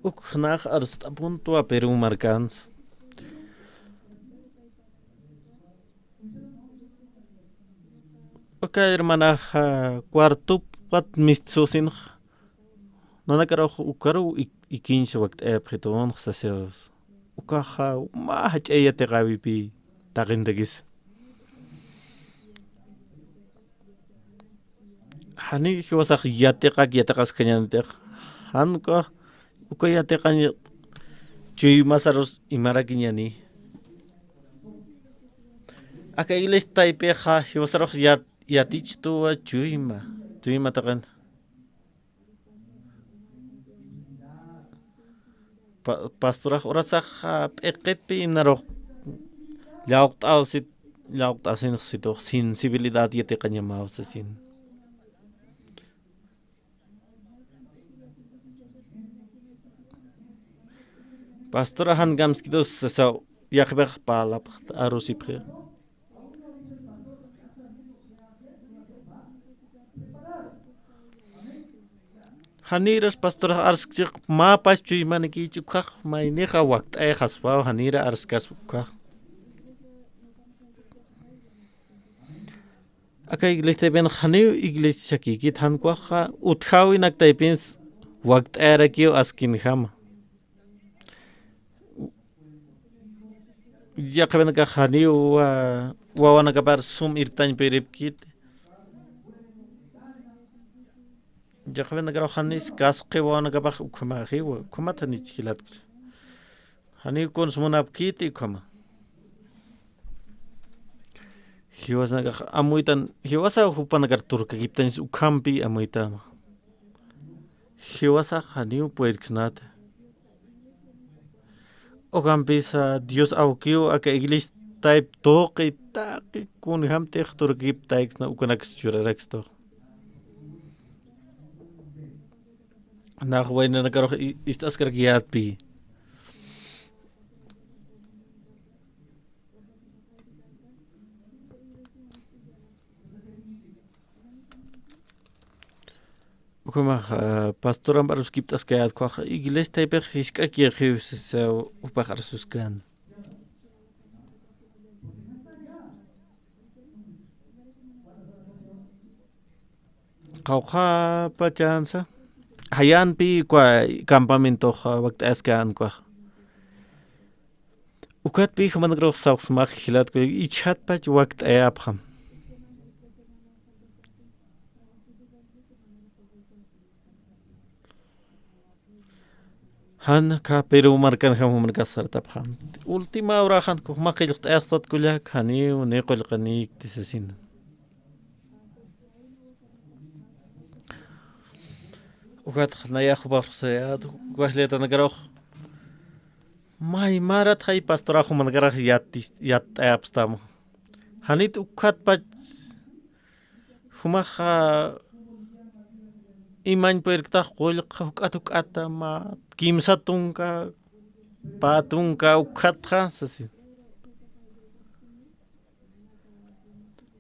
Ukxnax arst'apuntuwa Perú markansa. Uka hermanaxa cuartopat mistsusinxa. Nanakarux ukaruw ik-, ikiñsa wakt'ayapxitunxa sasiwsa. Ukaxa mä jach'a yatiqäwipï taqintakisa. Janiw jiwasax yatiqak yatiqaskañänitix. Jan uka, uka yatiqañ chuymasarus imarakiñäni. Aka iglesia taypixa jiwasarux yat-, yatichituwa chuyma, chuyma taqin. Pa-, pastorax urasaxa p'iqitpi inarux llawqt'awsit, llawqt'awsinxsitux sensibilidad yatiqañamaw sasin. Pastora jan kamskitus sasaw yaqhipix parlapxta arusipxi. Janïras pastorax arskchix, mä pach chuymanakïchi ukhax, maynixa wakt'ayxaspaw, janïra arskas ukhax. Aka iglesia taypin janiw iglesia chakïkit, jan ukhaxa utjäwinak taypins wakt'ayarakiw askinjama. Yaqhipanakax janiw, ah, wawanakapar sum irptañ puripkiti. Yaqhipanakarux janis kasqi wawanakapax ukhamaxiwa, ukhamat janich jilatku. Janiw kuns munapkiti ukhama. Jiwasanakax amuytan, jiwasa jupanakar turkakiptañs ukhampi amuytama. Jiwasax janiw purirksnati. Ukampisa Dios awkiw aka iglesia tayp tuqi taqi kunjamtix turkakiptayksna ukanaks churarakstux. Nax waynanakarux i-, ist'askarak yatpi. Ukhamax, ah, pastoramp aruskipt'askayät ukhax iglesia taypix jisk'akixiw sisa jupax arsuskan. Qawqhapachansa. Jayanpi ukwa campamentox wakt'ayaskän ukwa. Ukatpi jumankarux sawksmax jilatku ichhatpach wakt'ayapxam. Jan aka Perú markan jam jumanakax sartapxam. Última hora jan jumax qillqt'ayaxstat kullak janiw ni qullqinïkti sasina. Ukat nayax jupax rusayat, ukax jilatanakarax. May marat jay pastorax jumanakaraq yatti-, yatt'ayapstam. Janit ukatpach jumaxa imañ puyrktax qullqa juk'at juk'ata mä kimsa tunka, pä tunka ukatxa sasi.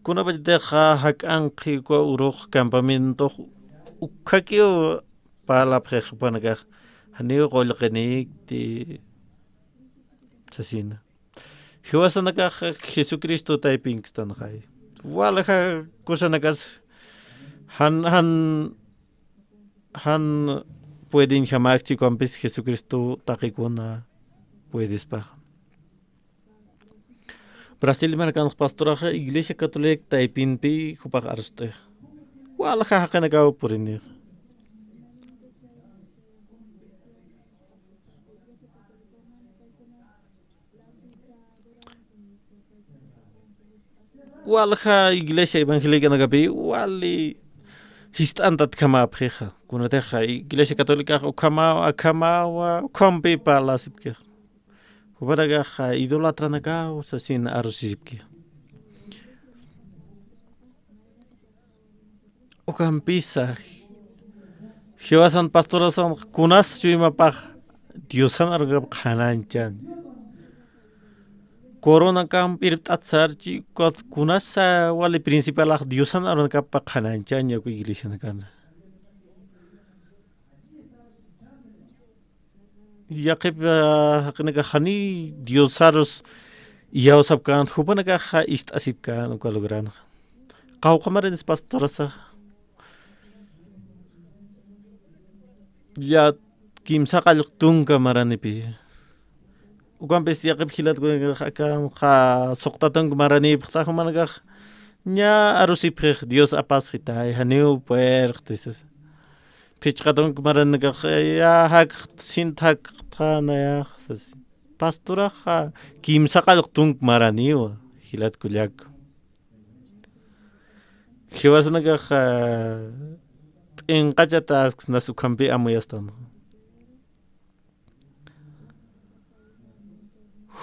Kunapachatixa jak'anqhi uka urux campamentox ukhakiw parlapxix jupanakax, janiw qullqinikti sasina. Jiwasanakax Jesucristo taypinkstanxay. Walja kusanakas jan, jan, jan puedinjamäkchi ukampis Jesucristo taqikuna puedispax. Brasil markanx pastoraxa Iglesia Católica taypinpi jupax arst'ix. Walja jaqinakaw purinix. Walja iglesia evangélicanakapi wali jist'antatkamäpxixa. Kunatixa Iglesia Católicax ukhamawa, akhamawa, ukhampi parlasipkixa. Jupanakaxa idolatranakaw sasin arusisipki. Ukampisa jiwasan pastorasan kunas chuymapax Diosan arunakap qhanañchañ. Coronakamp irpt'at sarchi, ukat kunas wali principalax Diosan arunakap qhanañchañ, yaku iglesianakana. Yaqhip, ah, jaqinaka jani Diosarus iyawsapkän, jupanakaxa ist'asipkän uka logranxa. Qawqha maranis pastorasa. Ya kimsa qallq tunka maranipi. Ukampis yaqhip jilat kunakanxa suqta tunka maranipxta, jumanakax ña arusipxix Dios apasxitay, janiw puerqtisas. Phichqa tunka maranakax ya jakxt, sint jaktxa nayax sas. Pastoraxa kimsa qallq tunka maraniwa, jilat kullak. Jiwasanakax, ah, p'inqachatasksnas ukhampi amuyastan.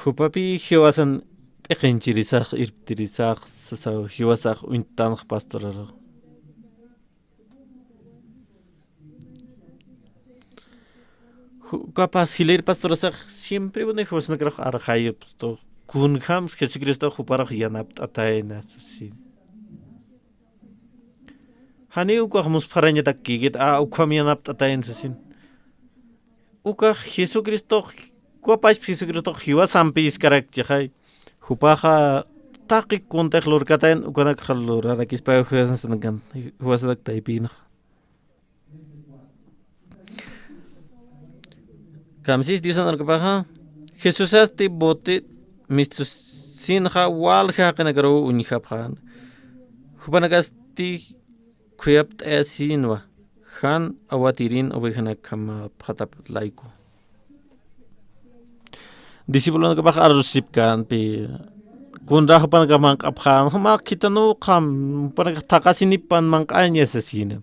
Jupapi jiwasan p'iqinchirisax, irptirisax, sasaw jiwasax uñtanx pastoraru. Ju-, capaz jilir pastorasax siempre, bueno, jiwasanakarax arxayipstu. Kunjams Jesucristo juparax yanapt'atayna, sasin. Jani ukax musparañatak kikit, a, ukham yanapt'atayna, sasin. Ukax Jesucristox, uka pachpa Jesucristox jiwasampi iskarakchixay. Jupaxa taqi kuntix lurkatayn, ukanakxa lurarakispa jiwasanak, jiwasanak taypinxa. Kamsis Diosan arkapaxa, Jesusasti bote mistusinxa walja jaqinakaruw uñjapxän. Jupanakasti khuyapt'ayasinwa, jan awatirin ovejanakjamapxatap layku. Discipulonakapax arusipkänpi, kunra jupanakax manq'apxän, mä khithanukxam, jupanakax thaqhasinipan manq'aña sasina.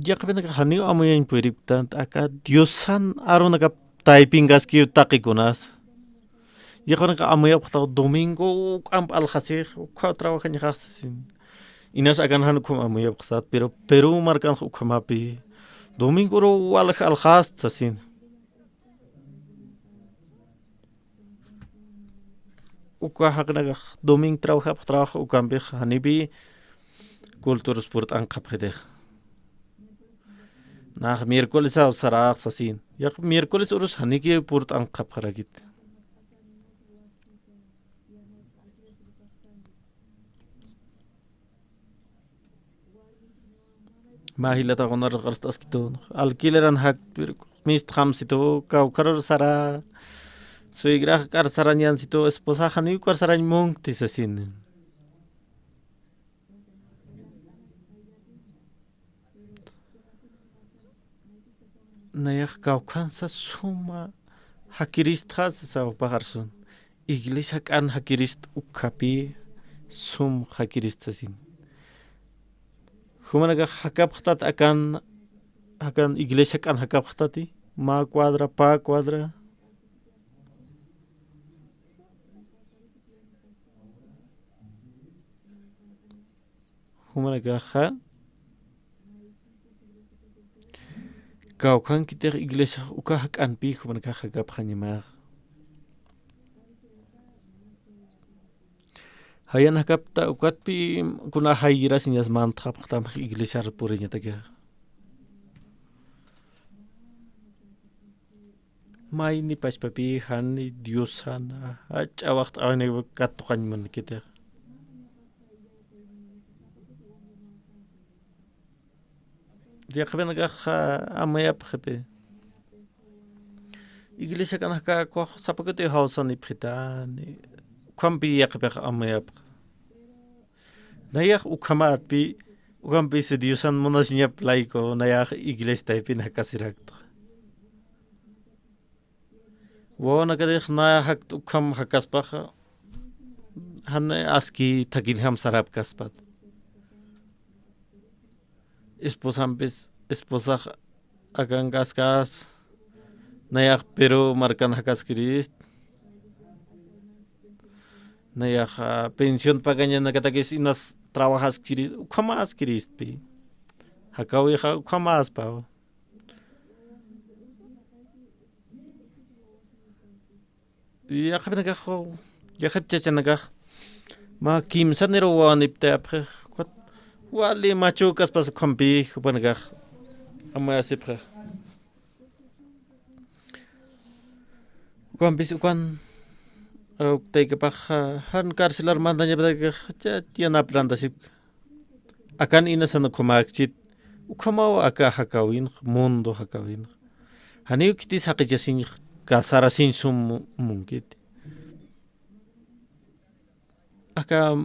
Yaqhipanakax janiw amuyañ puripktan, aka Diosan arunakap taypinkaskiw taqikunas. Yaqhipanakax amuyapxtaw domingo uk'amp aljasix, ukhaw trabajañaxax sasin. Inas akan jan ukham amuyapxsat, pero Perú markanx ukhamapi domingoruw walja aljast sasin. Uka jaqinakax domingo trabajapx trabajo ukampix janipi culturas purt'anqapxitix. Nax miércoles saw sarax sasin. Yaq miércoles urus janiki purt'anqapxarakit. Mä jilatax unar qarst'askitun. Alquileran jak, mistxamsitu, kawkharur sara, suegrax k'ar sarañansitu, esposax janiw k'ar sarañ munkti sasin. Nayax kawkhansa suma jakiristxa sasaw paxarsun. iglesia jak'an jakirist ukkhapi sum jakirist sasin. Jumanakax jakapxtat akan, akan iglesia jak'an jakapxtati, mä cuadra, pä cuadra. Jumanakaxa kawkhankitix iglesiax uka jak'anpi jumanakax jakapxañamax. Jayan jakapta ukatpi kuna jayrasiñas mantxapxtam iglesiar puriñatakixa. Mayni pachpapi jani Diosana jach'a waxt'awani katuqañ munkitix. Yaqhipinakax amuyapxipi. Iglesia kan jaka kuax sapakutiw jawsanipxitani. Ukhampi yaqhipix amuyapxa. Nayax ukhamatpi, ukhampis Diosan munasiñap layku, nayax iglesia taypin jakasirakta. Wawanakatix naya jakt ukham jakaspaxa, jan aski thakinjam sarapkaspat. Esposampis, esposax akankaskaspa, nayax Perú markan jakaskirist. Nayax, ah, pensión pagañanakatakis inas trabajaskirist, ukhamaskiristpi. Jakawixa ukhamaspaw. Yaqhipinakax, yaqhip chachanakax, mä kimsaniru wawaniptayapxix, ukat wali machukaspas ukhampi, jupanakax amuyasipxix. Ukampis ukan, eh, uktaykapax, eh, jan carcelar mantañapatakixa, cha, yanap rantasipki. Akan inasan ukhamäkchit, ukhamaw aka jakawinx, mundo jakawinx. Janiw khitis jaqichasiñx, kasarasiñ sum mu-, munkit. Aka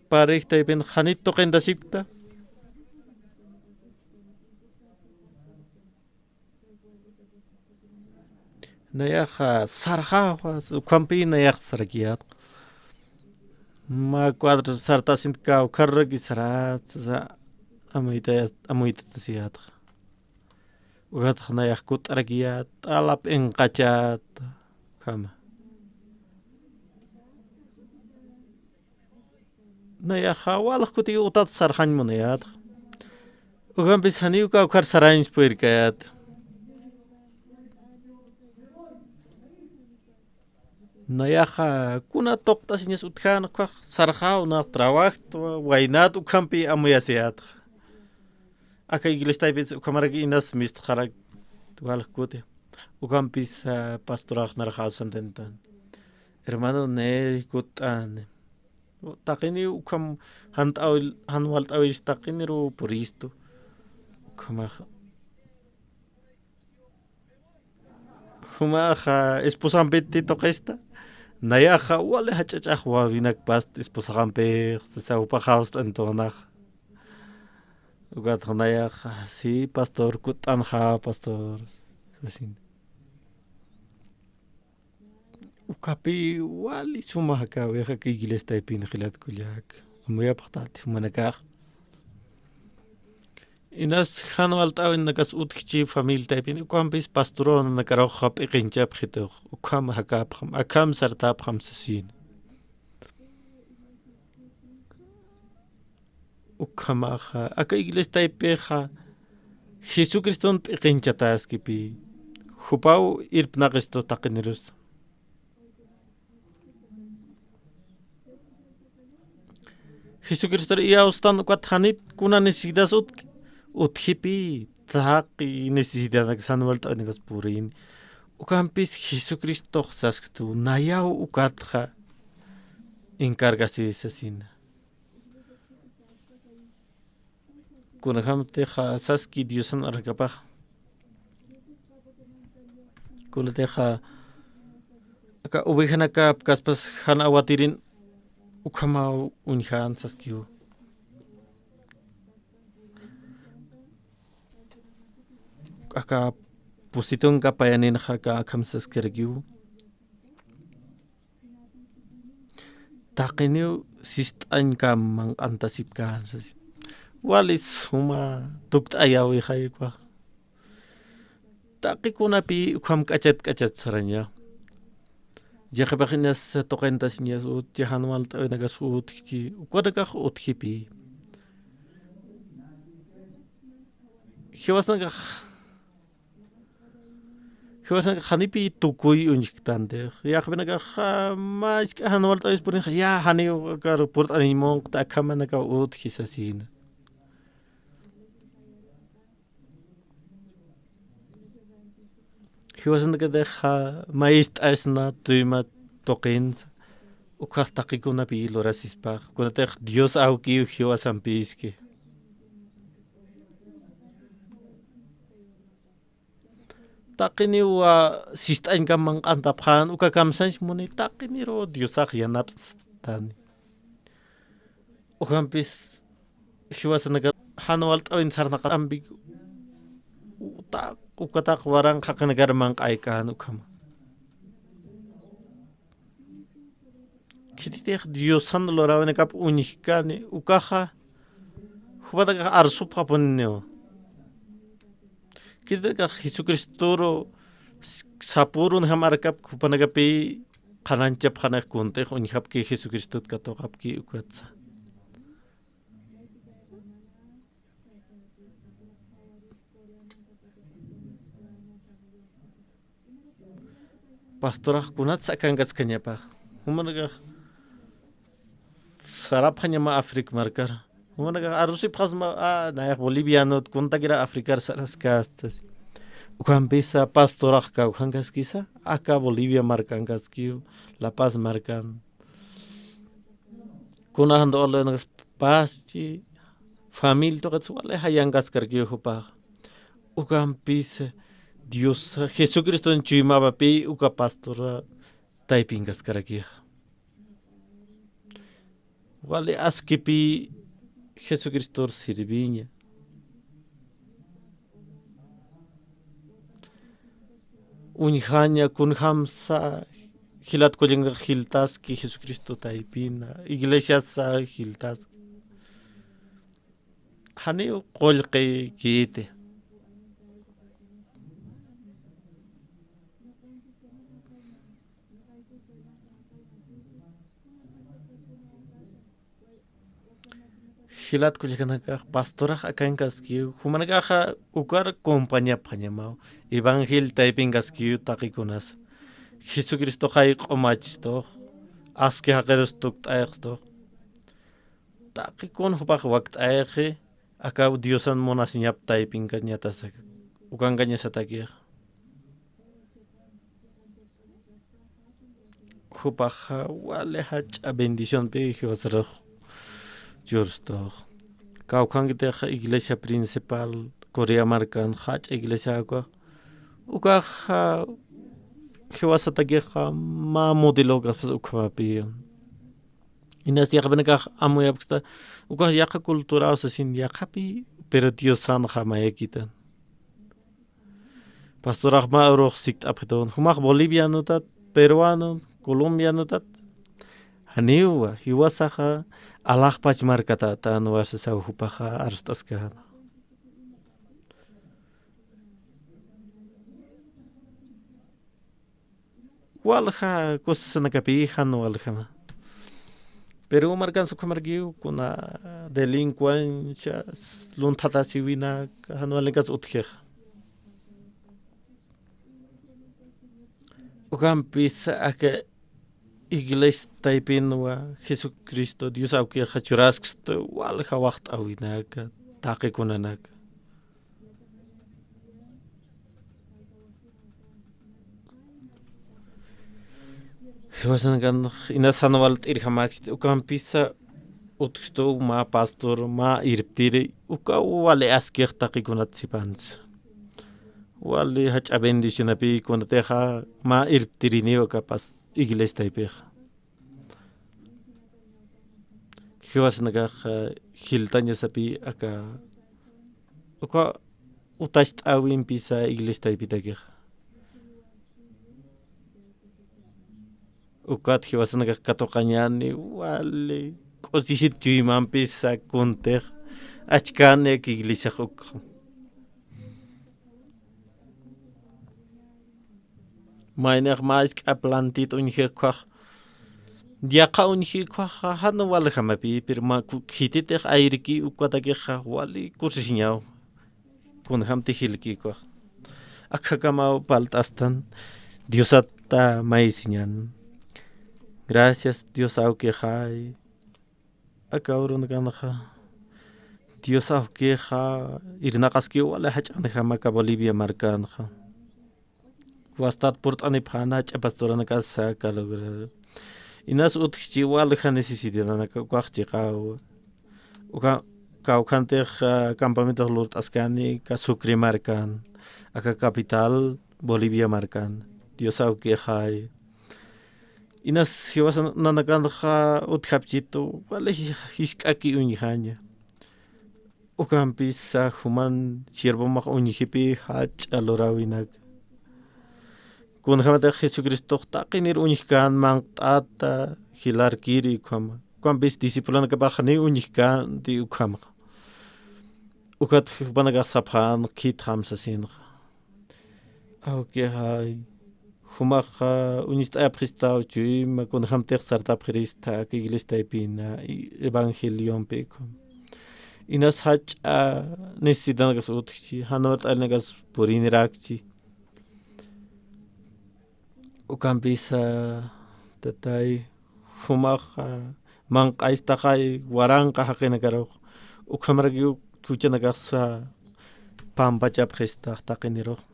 pareja taypin janit tuqintasipkta. Nayaxa sarxawa, ukhampi nayax sarakiyät. Mä cuadra sartasinti kawkharuraki sarat, sa-, amuyta-, amuytatasiyät. Ukatxa nayax kutt'arakiyät, t'ala p'inqachät, ukhama. Nayaxa walja kuti utat sarxañ munayät. Ukampis janiw kawkhar sarañs purirkayät. Nayaxa kuna tuqt'asiñas utjän ukkhax sarxaw nax trabajt wa-, waynät ukhampi amuyasiyät. Aka iglesia taypinsa ukhamaraki inas mistxarak walja kuti. Ukampis, ah, pastorax narxaw santantan. Hermano, ne kutt'ani. Taqiniw ukham jant'awil, jan walt'awil taqiniru puristu. Ukhamaxa. Jumaxa esposampiti tuqista. Nayaxa wali jach'ach'ax wawinakpast esposaxampix, sasa jupax jawst'antunax. Ukatxa nayaxa, sí, pastor, kutt'anxa, pastor, sasin. Ukapi wali suma jakawix aka iglesia taypin jilat kullak. Amuyapxtati jumanakax. Inas jan walt'awinakas utjchi familia taypin, ukampis pastoraw nanakarux p'iqinchapxitux, ukham jakapxam, akham sartapxam sasin. Ukhamaxa, aka iglesia taypixa, Jesucriston p'iqinchataskipi, jupaw irpnaqistu taqinirus. Jesucristor iyawstan ukat janit kuna necesitas utk-, utjipi, taqi necesitanak san walt'awinakas purin. Ukampis Jesucristox saskistu, nayaw ukatxa encargasi sasina. Kunjamtixa saski Diosan arkapax. Kunatixa aka ovejanakap kaspas jan awatirin ukhamaw uñjan saskiw. Aka pusitunka payaninxa aka akham saskirakiw. taqiniw sist'añkam manq'antasipkän sasi. Wali suma tukt'ayäwixay ukax. Taqi kunapi ukham k'achat k'achat saraña. Yaqhipix inas tuqintasiñas utji, jan walt'äwinakas utjchi, ukanakax utjipi. Jiwasanakax, jiwasanakax janipi tukuy uñjktantix. Yaqhipinakax, ah, mä jisk'a jan walt'äwispurixa, ya, janiw akar purt'aniñ munqta, akhamanakaw utji sasïna. Jiwasanakatixa mä ist'asna, tuyma tuqinsa, ukax taqi kunapi lurasispax, kunatix Dios awkiw jiwasampiski. Taqiniw, ah, sist'añkam manq'antapxän, uka kamsañs muni, taqiniru Diosax yanapstani. Ukampis jiwasanaka jan walt'äwin sarnaqampik, uta-, ukataq waranqa jaqinakar manq'aykän ukhama. Khititix Diosan luräwinakap uñjkani, ukaxa jupanakax arsupxapuniniwa. Khititix Jesucristoru s-, sapürunxa markap jupanakapi qhanañchapxanix kuntix uñjapki Jesucristot katuqapki ukatsa. Pastorax kunatsa akankaskañapax. Jumanakax sarapxañama África markar. Jumanakax arusipxasma, ah, nayax bolivianot, kuntakira Africar saraskastas. Ukampisa pastorax kawkhankaskisa, aka Bolivia markankaskiw, La Paz markan. Kunaxanta ordenankas paschi, famil tuqits wali jayankaskarakiw jupax. Ukampis Dios, Jesucriston chuymapapi uka pastora taypinkaskarakix. Wali askipi Jesucristor sirviña. Uñjaña kunjamsa jilat kullankax jiltaski Jesucristo taypina, iglesiasa jiltaski. Janiw qullqikiti. Jilat kullakanakax pastorax akankaskiw, jumanakaxa ukar compañapxañamaw, evangelio taypinkaskiw taqikunas. Jesucristoxay q'umachstux, aski jaqirus tukt'ayxstux. Taqikun jupax wakt'ayxi, akaw Diosan munasiñap taypinkañatasa, ukankañasatakix. Jupaxa wali jach'a bendicionpi jiwasarux churstux. Kawkhankitix iglesia principal Corea markan jach'a iglesia ukax. Ukaxa jiwasatakixa mä modelokaspas ukhamapi. Inas yaqhapinakax amuyapksta, ukax yaqha culturaw sasin yaqhapi, pero Diosanxa mayakitan. Pastorax mä urux sikt'apxitawan, jumax bolivianotat, peruano, colombianotat, janiwa, jiwasaxa alaxpach markatätan, sasaw jupaxa arst'askän. Walja cosasanakapi jan waljama. Pero markansa ukhamarkiw kuna delincuencia, lunthatasiwinak, jan walnikas utjix. Ukampis aka iglesia taypinwa Jesucristo Dios awkixa churaskst walja waxt'äwinaka, taqikunanaka. Jiwasanakanax inas jan walt'irjamäksti, ukampisa utjkstu mä pastor, mä irptiri, uka wali askix taqikunat sipansa. Wali jach'a bendicionapi kunatixa mä irptiriniw aka pas iglesia taypixa. Jiwasanakax, eh, jiltañasapi aka, uka utacht'äwimpisa iglesia taypitakixa. Ukat jiwasanakax katuqañäni, wali k'usisit chuymampisa kuntix, achkäni aka iglesiax ukxa. Maynax mä jisk'a plantit uñjikxax, yaqha uñjikxax, jan waljamapi, pero mä ku-, khititix ayrki ukatakixa wali kusisiñaw. Kunjamti jilkikwa. Akhakamaw parlt'astan Diosata maysiñan. Gracias, Dios awkixay. Aka urunakanxa Dios awkixa irnaqaskiw wali jach'anjama aka Bolivia markanxa. Wastat purt'anipxäna jach'a pastoranakasa aka lograr. Inas utjchi walja necesidadanaka ukax chiqawa. Uka, kawkhantix, ah, campamentox lurt'askani, aka Sucre markan, aka capital Bolivia markan. Dios awkixay. Inas jiwasan nanakanxa utjapchitu, wali jis-, jisk'aki uñjaña. Ukampisa juman siervomax uñjipi jach'a luräwinak. Kunjämatix Jesucristox taqinir uñjkän manq't'ata jilarkiri ukhama. Ukampis discipulonakapax janiw uñjkänti ukhamaxa. Ukat jupanakax sapxän khitxam sasinxa. Awkixay, jumaxa uñist'ayapxistaw chuyma kunjämtix sartapxirista aka iglesia taypina, i-, evangeliompi ukham. Inas jach'a necesitanakas utjchi, jan urt'aylanakas purinirakchi. Ukampisa, tatay, jumaxa manq'aystaxay waranqa jaqinakarux, ukhamarakiw juchanakaxsa pampachapxistax taqinirux.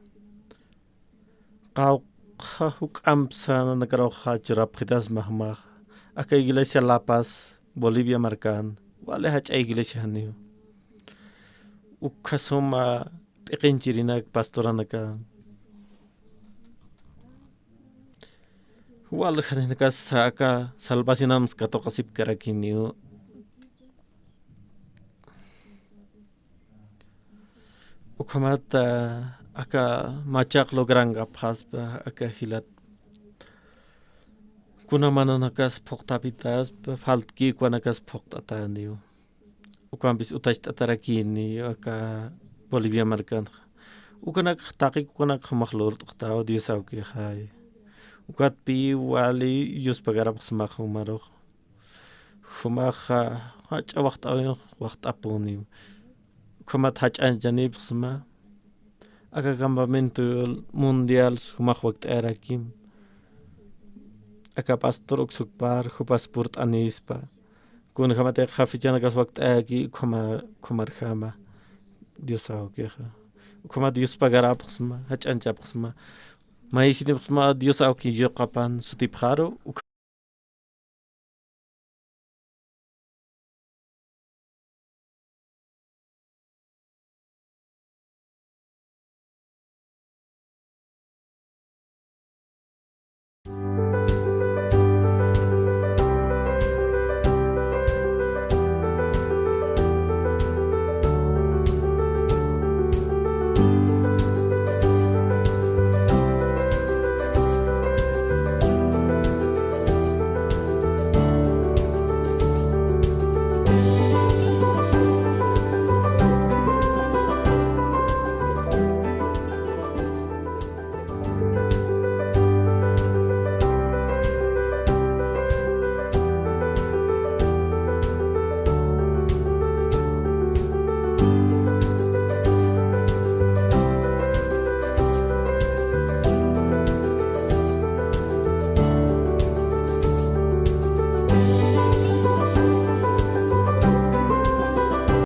Qawqha juk'ampsa nanakaruxa churapxitasma jumax. Aka iglesia La Paz, Bolivia markan, wali jach'a iglesia janiw. Ukha suma p'iqinchirinak pastoranaka. Wal janinakasa aka salvacionamsa katuqasipkarakiniw. Ukhamat, ah, aka machaq logrankapxaspa aka jilat. Kuna mananakas phuqtapitaspa, faltki ukanakas phuqt'atäniw. Ukampis utacht'atarakini aka Bolivia markanxa. Ukanak taqik ukanak jumax lurt'xtaw Dios awkixay. Ukatpï wali yuspagarapxsmax jumarux. Jumaxa jach'a waxt'awinx waxt'apuniw. Ukhamat jach'añchanipxsma. Aka campamento mundial jumax wakt'ayarakim. Aka pastor uksukpar jupas purt'anispa. Kunjämatix jafichanakas wakt'ayaki ukhama, ukhamarjama Dios awkixa. Ukhamat yuspagarapxsma, jach'añchapxsma. Mayisinipxsma Dios awki yuqapan sutipxaru,